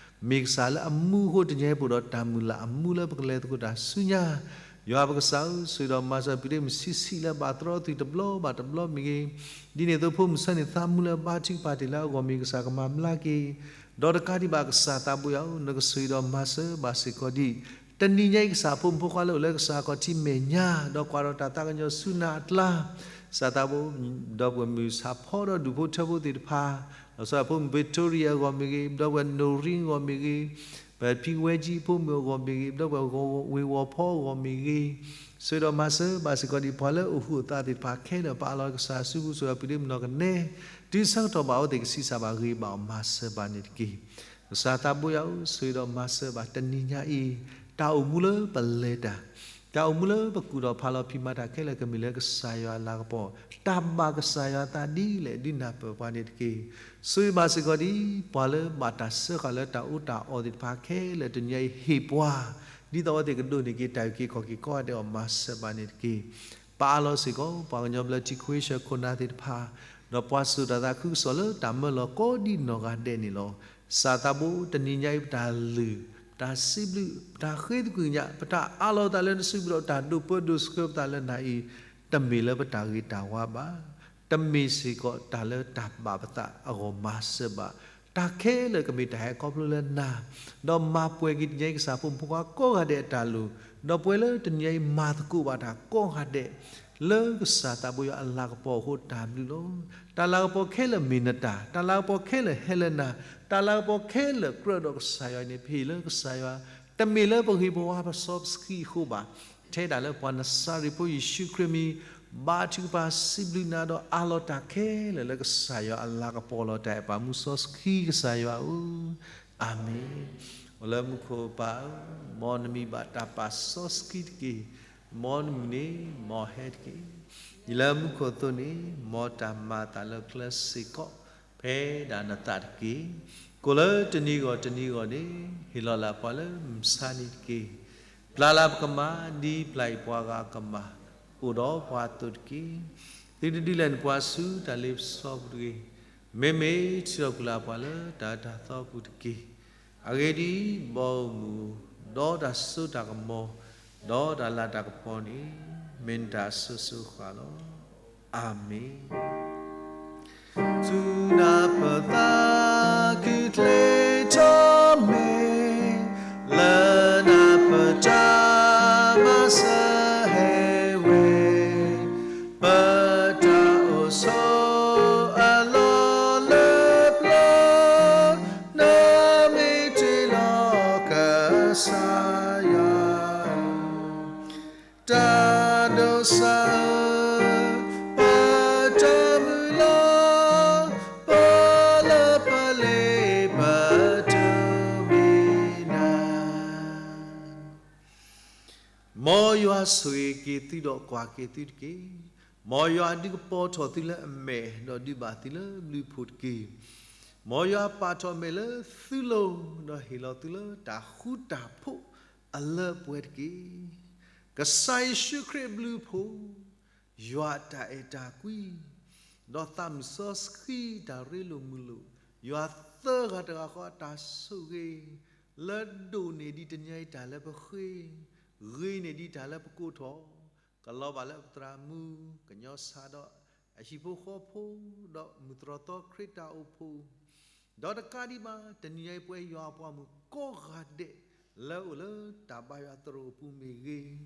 မ့ၢ်ကစၢ်လၢအမူအဃိ တနံၤအံၤပအိၣ်ဒီးတၢ်မုၢ်လၢ်အမူလၢပကလဲၤသကိးတၢ်ဆူညါ, ယွၤပကစၢ်ဧၢ, ဆိၣ်ဂ့ၤဒီးမၤစၢၤ ပူၤဒ့မုၢ်ဆံးဆံးလၢအဘၣ်တြီအသွံၣ်တဘျီဘၣ်တဘျီမ့ၢ်ဂ့ၤ, ဒ်န့ၣ်အသိးဖိမုၣ်ဆၢန့ၣ် သးမူလၢအဘါထုကဖၣ်တ့ၢ်လၢအဂီၢ်မ့ၢ်ဂ့ၤ ကစၢ်ကမၤဘျါက့ၤ, ဒီးတကးဒံးဘၣ် ကစၢ်သးဘိယွၤဧၢ, နကဆိၣ်ဂ့ၤဒီးမၤစၢၤဘၣ်စ့ၢ်ကီးဒံး တနံၤညါအံၤ ကစၢ်ဖိမုၣ်ဖိခွါလၢအိၣ်လၢကစၢ်ခီၣ်ထံးမဲာ်ညါ ဒီးကွၢ်ဒီးတၢ်သးကညီၤဆူနၤအကျါ, ကစၢ်သးဘိ ဒီပုၢ်ဝဲၢ်မုၢ်ဆါဖီဒီးဒူၣ်ဖိထၢဖိသ့ၣ်တဖၣ်, ဒီးစီၤဖိမုၣ် Victoria အဂီၢ်မ့ၢ်ဂ့ၤ, ဒီပုၢ်ဝဲၢ် Noreen အဂီၢ်မ့ၢ်ဂ့ၤ, ပဖံဝဲကၠံဖိမုၣ်အဂီၢ်မ့ၢ်ဂ့ၤ, ဒီပုၢ်ဝဲၢ်ဝ့ၢ်ဝီၤဖီအဂီၢ်မ့ၢ်ဂ့ၤ, ဆိၣ်ဂ့ၤဒီးမၤစၢၤဘၣ်စ့ၢ်ကီးဒံး ပှၤလၢအိၣ်ဃူအိၣ်သးသ့ၣ်တဖၣ်ခဲလၢာ် ပာ်လီၤကစၢ်စုပူၤ ဆိၣ်ဂ့ၤပူၤဒ့မုၢ်နီၢ်ကနဲ တုၤဆၢကတီၢ်ဘၣ်အဝဲသ့ၣ်ကဆံးစၢ်ဘၣ်ဂ့ၤဘၣ်အီၤ မၤစၢၤဘၣ်န့ၣ်တက့ၢ်. ကစၢ်သးဘိယွၤဧၢ, ဆိၣ်ဂ့ၤဒီးမၤစၢၤဘၣ်တနံၤညါအံၤ, တၢ်အိၣ်မူလၢပလဲၤတၢ်, တၢ်အိၣ်မူလၢပကူၣ်ထီၣ်ဖးလီၤဖံးမၤတၢ်ခဲလၢာ် ကမ့ၢ်လၢကစၢ်ယွၤအလၤကပီၤ, တၢ်ဘၣ်ကစၢ်ယွၤအသးဒ်လဲၣ် ဒုးနၢ်ပၢၢ်ပှၤန့ၣ်တက့ၢ်. ဆိၣ်ဂ့ၤဘၣ်စ့ၢ်ကီးဒံး ပှၤလၢဘၣ်တၢ်စၢဃာ်လၢတၢ်အီၣ်တၢ်အီသ့ၣ်တဖၣ်ခဲလၢာ် တနံၤညါအံၤဟ့ၣ်ပှၤ, ဒ်သိးအဝဲသ့ၣ်ကဒိးန့ၢ်က့ၤတၢ်အုၣ်က့ၤခီၣ်က့ၤကိးဂၤဒဲးအီၤ မၤစၢၤဘၣ်န့ၣ်တက့ၢ်. ပအၢၣ်လီၤစ့ၢ်ကီး ပှၤကညီဘျၢထံခဝ့ၡၢၣ်ခိၣ်နၢ်သ့ၣ်တဖၣ်, ဒီးပှၤစိာ်တၢ်သးခုကစီၣ်လၢတၢ်မၢလီၤကိးဒံးနီၢ်ဂၤဒဲးန့ၣ်လီၤ. ကစၢ်သးဘိ တနံၤညါအံၤ ပတၢ်လုၢ်, ပတၢ်စံးဘျုး, ပတၢ်ဃ့သကွံာ်ညါ, ပတၢ်အးလီၤသးလၢနစုပူၤဒီး တၢ်ဒိးပၢဒိးဆှၢပသးလၢနၤအံၤ, တမ့ၢ်လၢပတၢ်ဂ့ၤတၢ်ဝါဘၣ်. တမ့ၢ်စ့ၢ်ကီးတၢ်လၢတၢ်ဘၣ်ပသးအဂီၢ် မၤစၢၤဘၣ်. တၢ်ခဲလၢာ်ကမ့ၢ်တၢ်ဟဲခီဖျိလၢနၤ, ဒီးမၤပှဲၤက့ၤတနံၤညါအံၤ ကစၢ်ဖိမုၣ်ဖိခွါကိးဂၤဒဲးအတၢ်လုၢ်, ဒီးပှဲၤလၢတနံၤညါအံၤ မၤသကိးဘၣ်တၢ်ကိးဂၤဒဲး လၢကစၢ်သးဘိယွၤအလၤကပီၤအဃိ တၢ်ဘျုးလီၤ. တၢ်လၤကပီၤခဲလၢာ်မ့ၢ်နတၢ်, တၢ်လၤကပီၤခဲလၢာ်ဟဲလၢနၤ, တၢ်လၤကပီၤခဲလၢာ်ကြၢးဒီးကစၢ်ယွၤန့ၣ် ပဟ့ၣ်လၢကစၢ်ယွၤ, တမ့ၢ်လၢပဂ့ၤပဝါပစီပဆှံအဃိဘၣ်. ထဲဒၣ်လၢပှၤနစၤရ့းဖိယ့ၣ်ၡူးခရံာ်မံၤ, ဘါထုကဖၣ်စံးဘျုးနၤဒီးအးလီၤတၢ်ခဲလၢာ်လၢကစၢ်ယွၤအလၤကပီၤလီၤ. တၢ်အဲၣ်ပာ်မူစီဆှံကစၢ်ယွၤဧၢ, အၤမ့ၣ်. အိၣ်လၢမူခိၣ်ပၢ်ဧၢ, မ်နမံၤဘၣ်တၢ်ပာ်စီဆှံတက့ၢ်. မ်နမုၢ်နံၤန့ၣ် မ်ဟဲတက့ၢ်. ဒ်လၢမူခိၣ်အသိးန့ၣ်, မ်တၢ်မၤအသးလၢကျဲစ့ၢ်ကီး ဖဲဒၣ်နသးတက့ၢ်. ကိၣ်လၢတနံၤဂီၢ်တနံၤဂီၢ်န့ၣ်, ဟ့ၣ်လီၤလၢပှၤလၢမုၢ်ဆါနံၤတက့ၢ်. ပျၢ်လၢပကမၤ ဒ်ပျၢ်အံၤပှၤဂၤကမၤ, အိၣ်ဒီးပှၤအသိးတက့ၢ်. သုတဒုးလဲၤနပှၤဆူတၢ်လ့ပစီပူၤတဂ့ၤ. မ့မ့ၢ်ထုးထီၣ်ကွံာ်လၢပှၤလၢတၢ်အၢတၢ်သီပူၤတက့ၢ်. အဂ့ၢ်ဒ်အံၤ, ဘီမုၢ်, ဒီးတၢ်စိတၢ်ကမီၤ, ဒီးတၢ်လၤတၢ်ကပီၤန့ၣ်, မ့ၢ်နတၢ်အစိၤစိၤဃၣ်ဃၣ်လီၤ. အၤမ့ၣ်. ဆူနၢ်ပၢၢ်သးခုချ့ထီၣ်မ့ၢ်, လၢနၢ်ပၢၢ်တၢ်မၤစၢၤဟဲဝဲ, ပတၢ်အိၣ်ဆိးအလီၢ်လၢပျၢၤ, နမ့ၢ်တ့ၢ်လီၤကစၢ်ယွၤ တၢ်ဒိးစၢ်ဧၢ, ပတၢ်မုၢ်လၢ်, ပလၢပလ့ပတုၤမံၤနၤ. မ်ယွၤဆိၣ်ဂ့ၤက့ၤသုဒီးကွၢ်က့ၤသုတက့ၢ်. မ်ယွၤဒုးကပီၤထီၣ်သုလၢအမဲာ်, ဒီးဒုးဘၣ်သုလၢဘျုးဖှိၣ်တက့ၢ်. မ်ယွၤပာ်ထီၣ်အမဲာ်လၢသုလိၤ, ဒီးဟ့ၣ်လီၤသုလၢတၢ်ဃူတၢ်ဖိးအလၢအပှဲၤတက့ၢ်. ကစၢ်ယ့ၣ်ၡူးခရံာ်အဘျုးအဖှိၣ်, ယွၤအတၢ်အဲၣ်တၢ်ကွံ, ဒီးသးမုၢ်စီဆှံတၢ်ရ့လိာ်မုာ်လိာ်, ယွၤသၢဂၤတဂၤဃီအတၢ်ဆိၣ်ဂ့ၤ, လၢဒိၣ်န့ၢ်ဒံးတနံၤအံၤတၢ်လၢပဃ့, ဂ့ၤန့ၢ်ဒံးတၢ်လၢပကိးထီၣ်, ကလီၤဘၣ်လၢပသရၣ်မုၣ်, ကညီဆါဒီးအဟံၣ်ဖိဃီဖိ, ဒီးမုၢ်တြီၢ်သီခရံာ်တၢ်အိၣ်ဖှိၣ်, ဒီးတကးဒံးဘၣ် တနံၤအံၤပဝဲယွၤအပှၤမုၣ်ကိးဂၤဒဲး, လၢအိၣ်လၢတၢ်ဘါယွၤသရိာ်အပူၤမ့ၢ်ဂ့ၤ,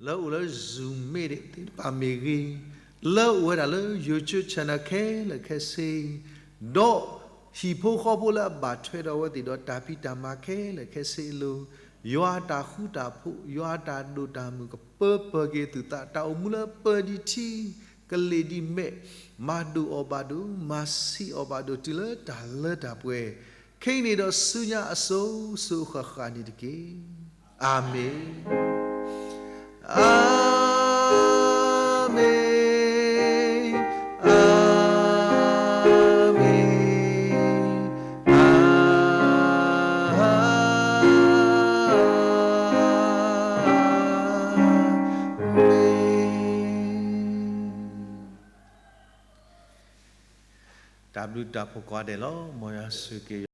လၢအိၣ်လၢ Zoom meeting သ့ၣ်တဖၣ်မ့ၢ်ဂ့ၤ, လၢအိၣ်ဝဲဒၣ်လၢ YouTube channel ခဲလၢာ်ခဲဆ့, ဒီးဟံၣ်ဖိဃီဖိလၢအဘၣ်ထွဲဒီးအဝဲသ့ၣ်ဒီးတၢ်ဖံးတၢ်မၤခဲလၢာ်ခဲဆ့အလိၤ, ယွၤအတၢ်ဃူတၢ်ဖိး, ယွၤအတၢ်ဒိၣ်တၢ်မုၢ်ကပၢပၢၤက့ၤသုသး, တၢ်အိၣ်မူလၢပၢၤဒံးထံ, ကလ့ၣ်ဒံးမဲး, မၤဒိၣ်အီၤဘၣ်ဒိ, မၤဆံးအီၤဘၣ်ဒိ တုၤလၢတၢ်လၢတၢ်ပှဲၤ, ခဲအံၤန့ၣ်ဒီးဆူညါအစိၤစိၤအဃၣ်ဃၣ်န့ၣ်တက့ၢ်. အၤမ့ၣ်, အၤမ့ၣ်, အၤမ့ၣ်, အၤမ့ၣ်. တၢ်ဘျုးတၢ်ဖှိၣ်ကိးဂၤဒဲးလီၤ. မ်ယွၤဆိၣ်ဂ့ၤက့ၤ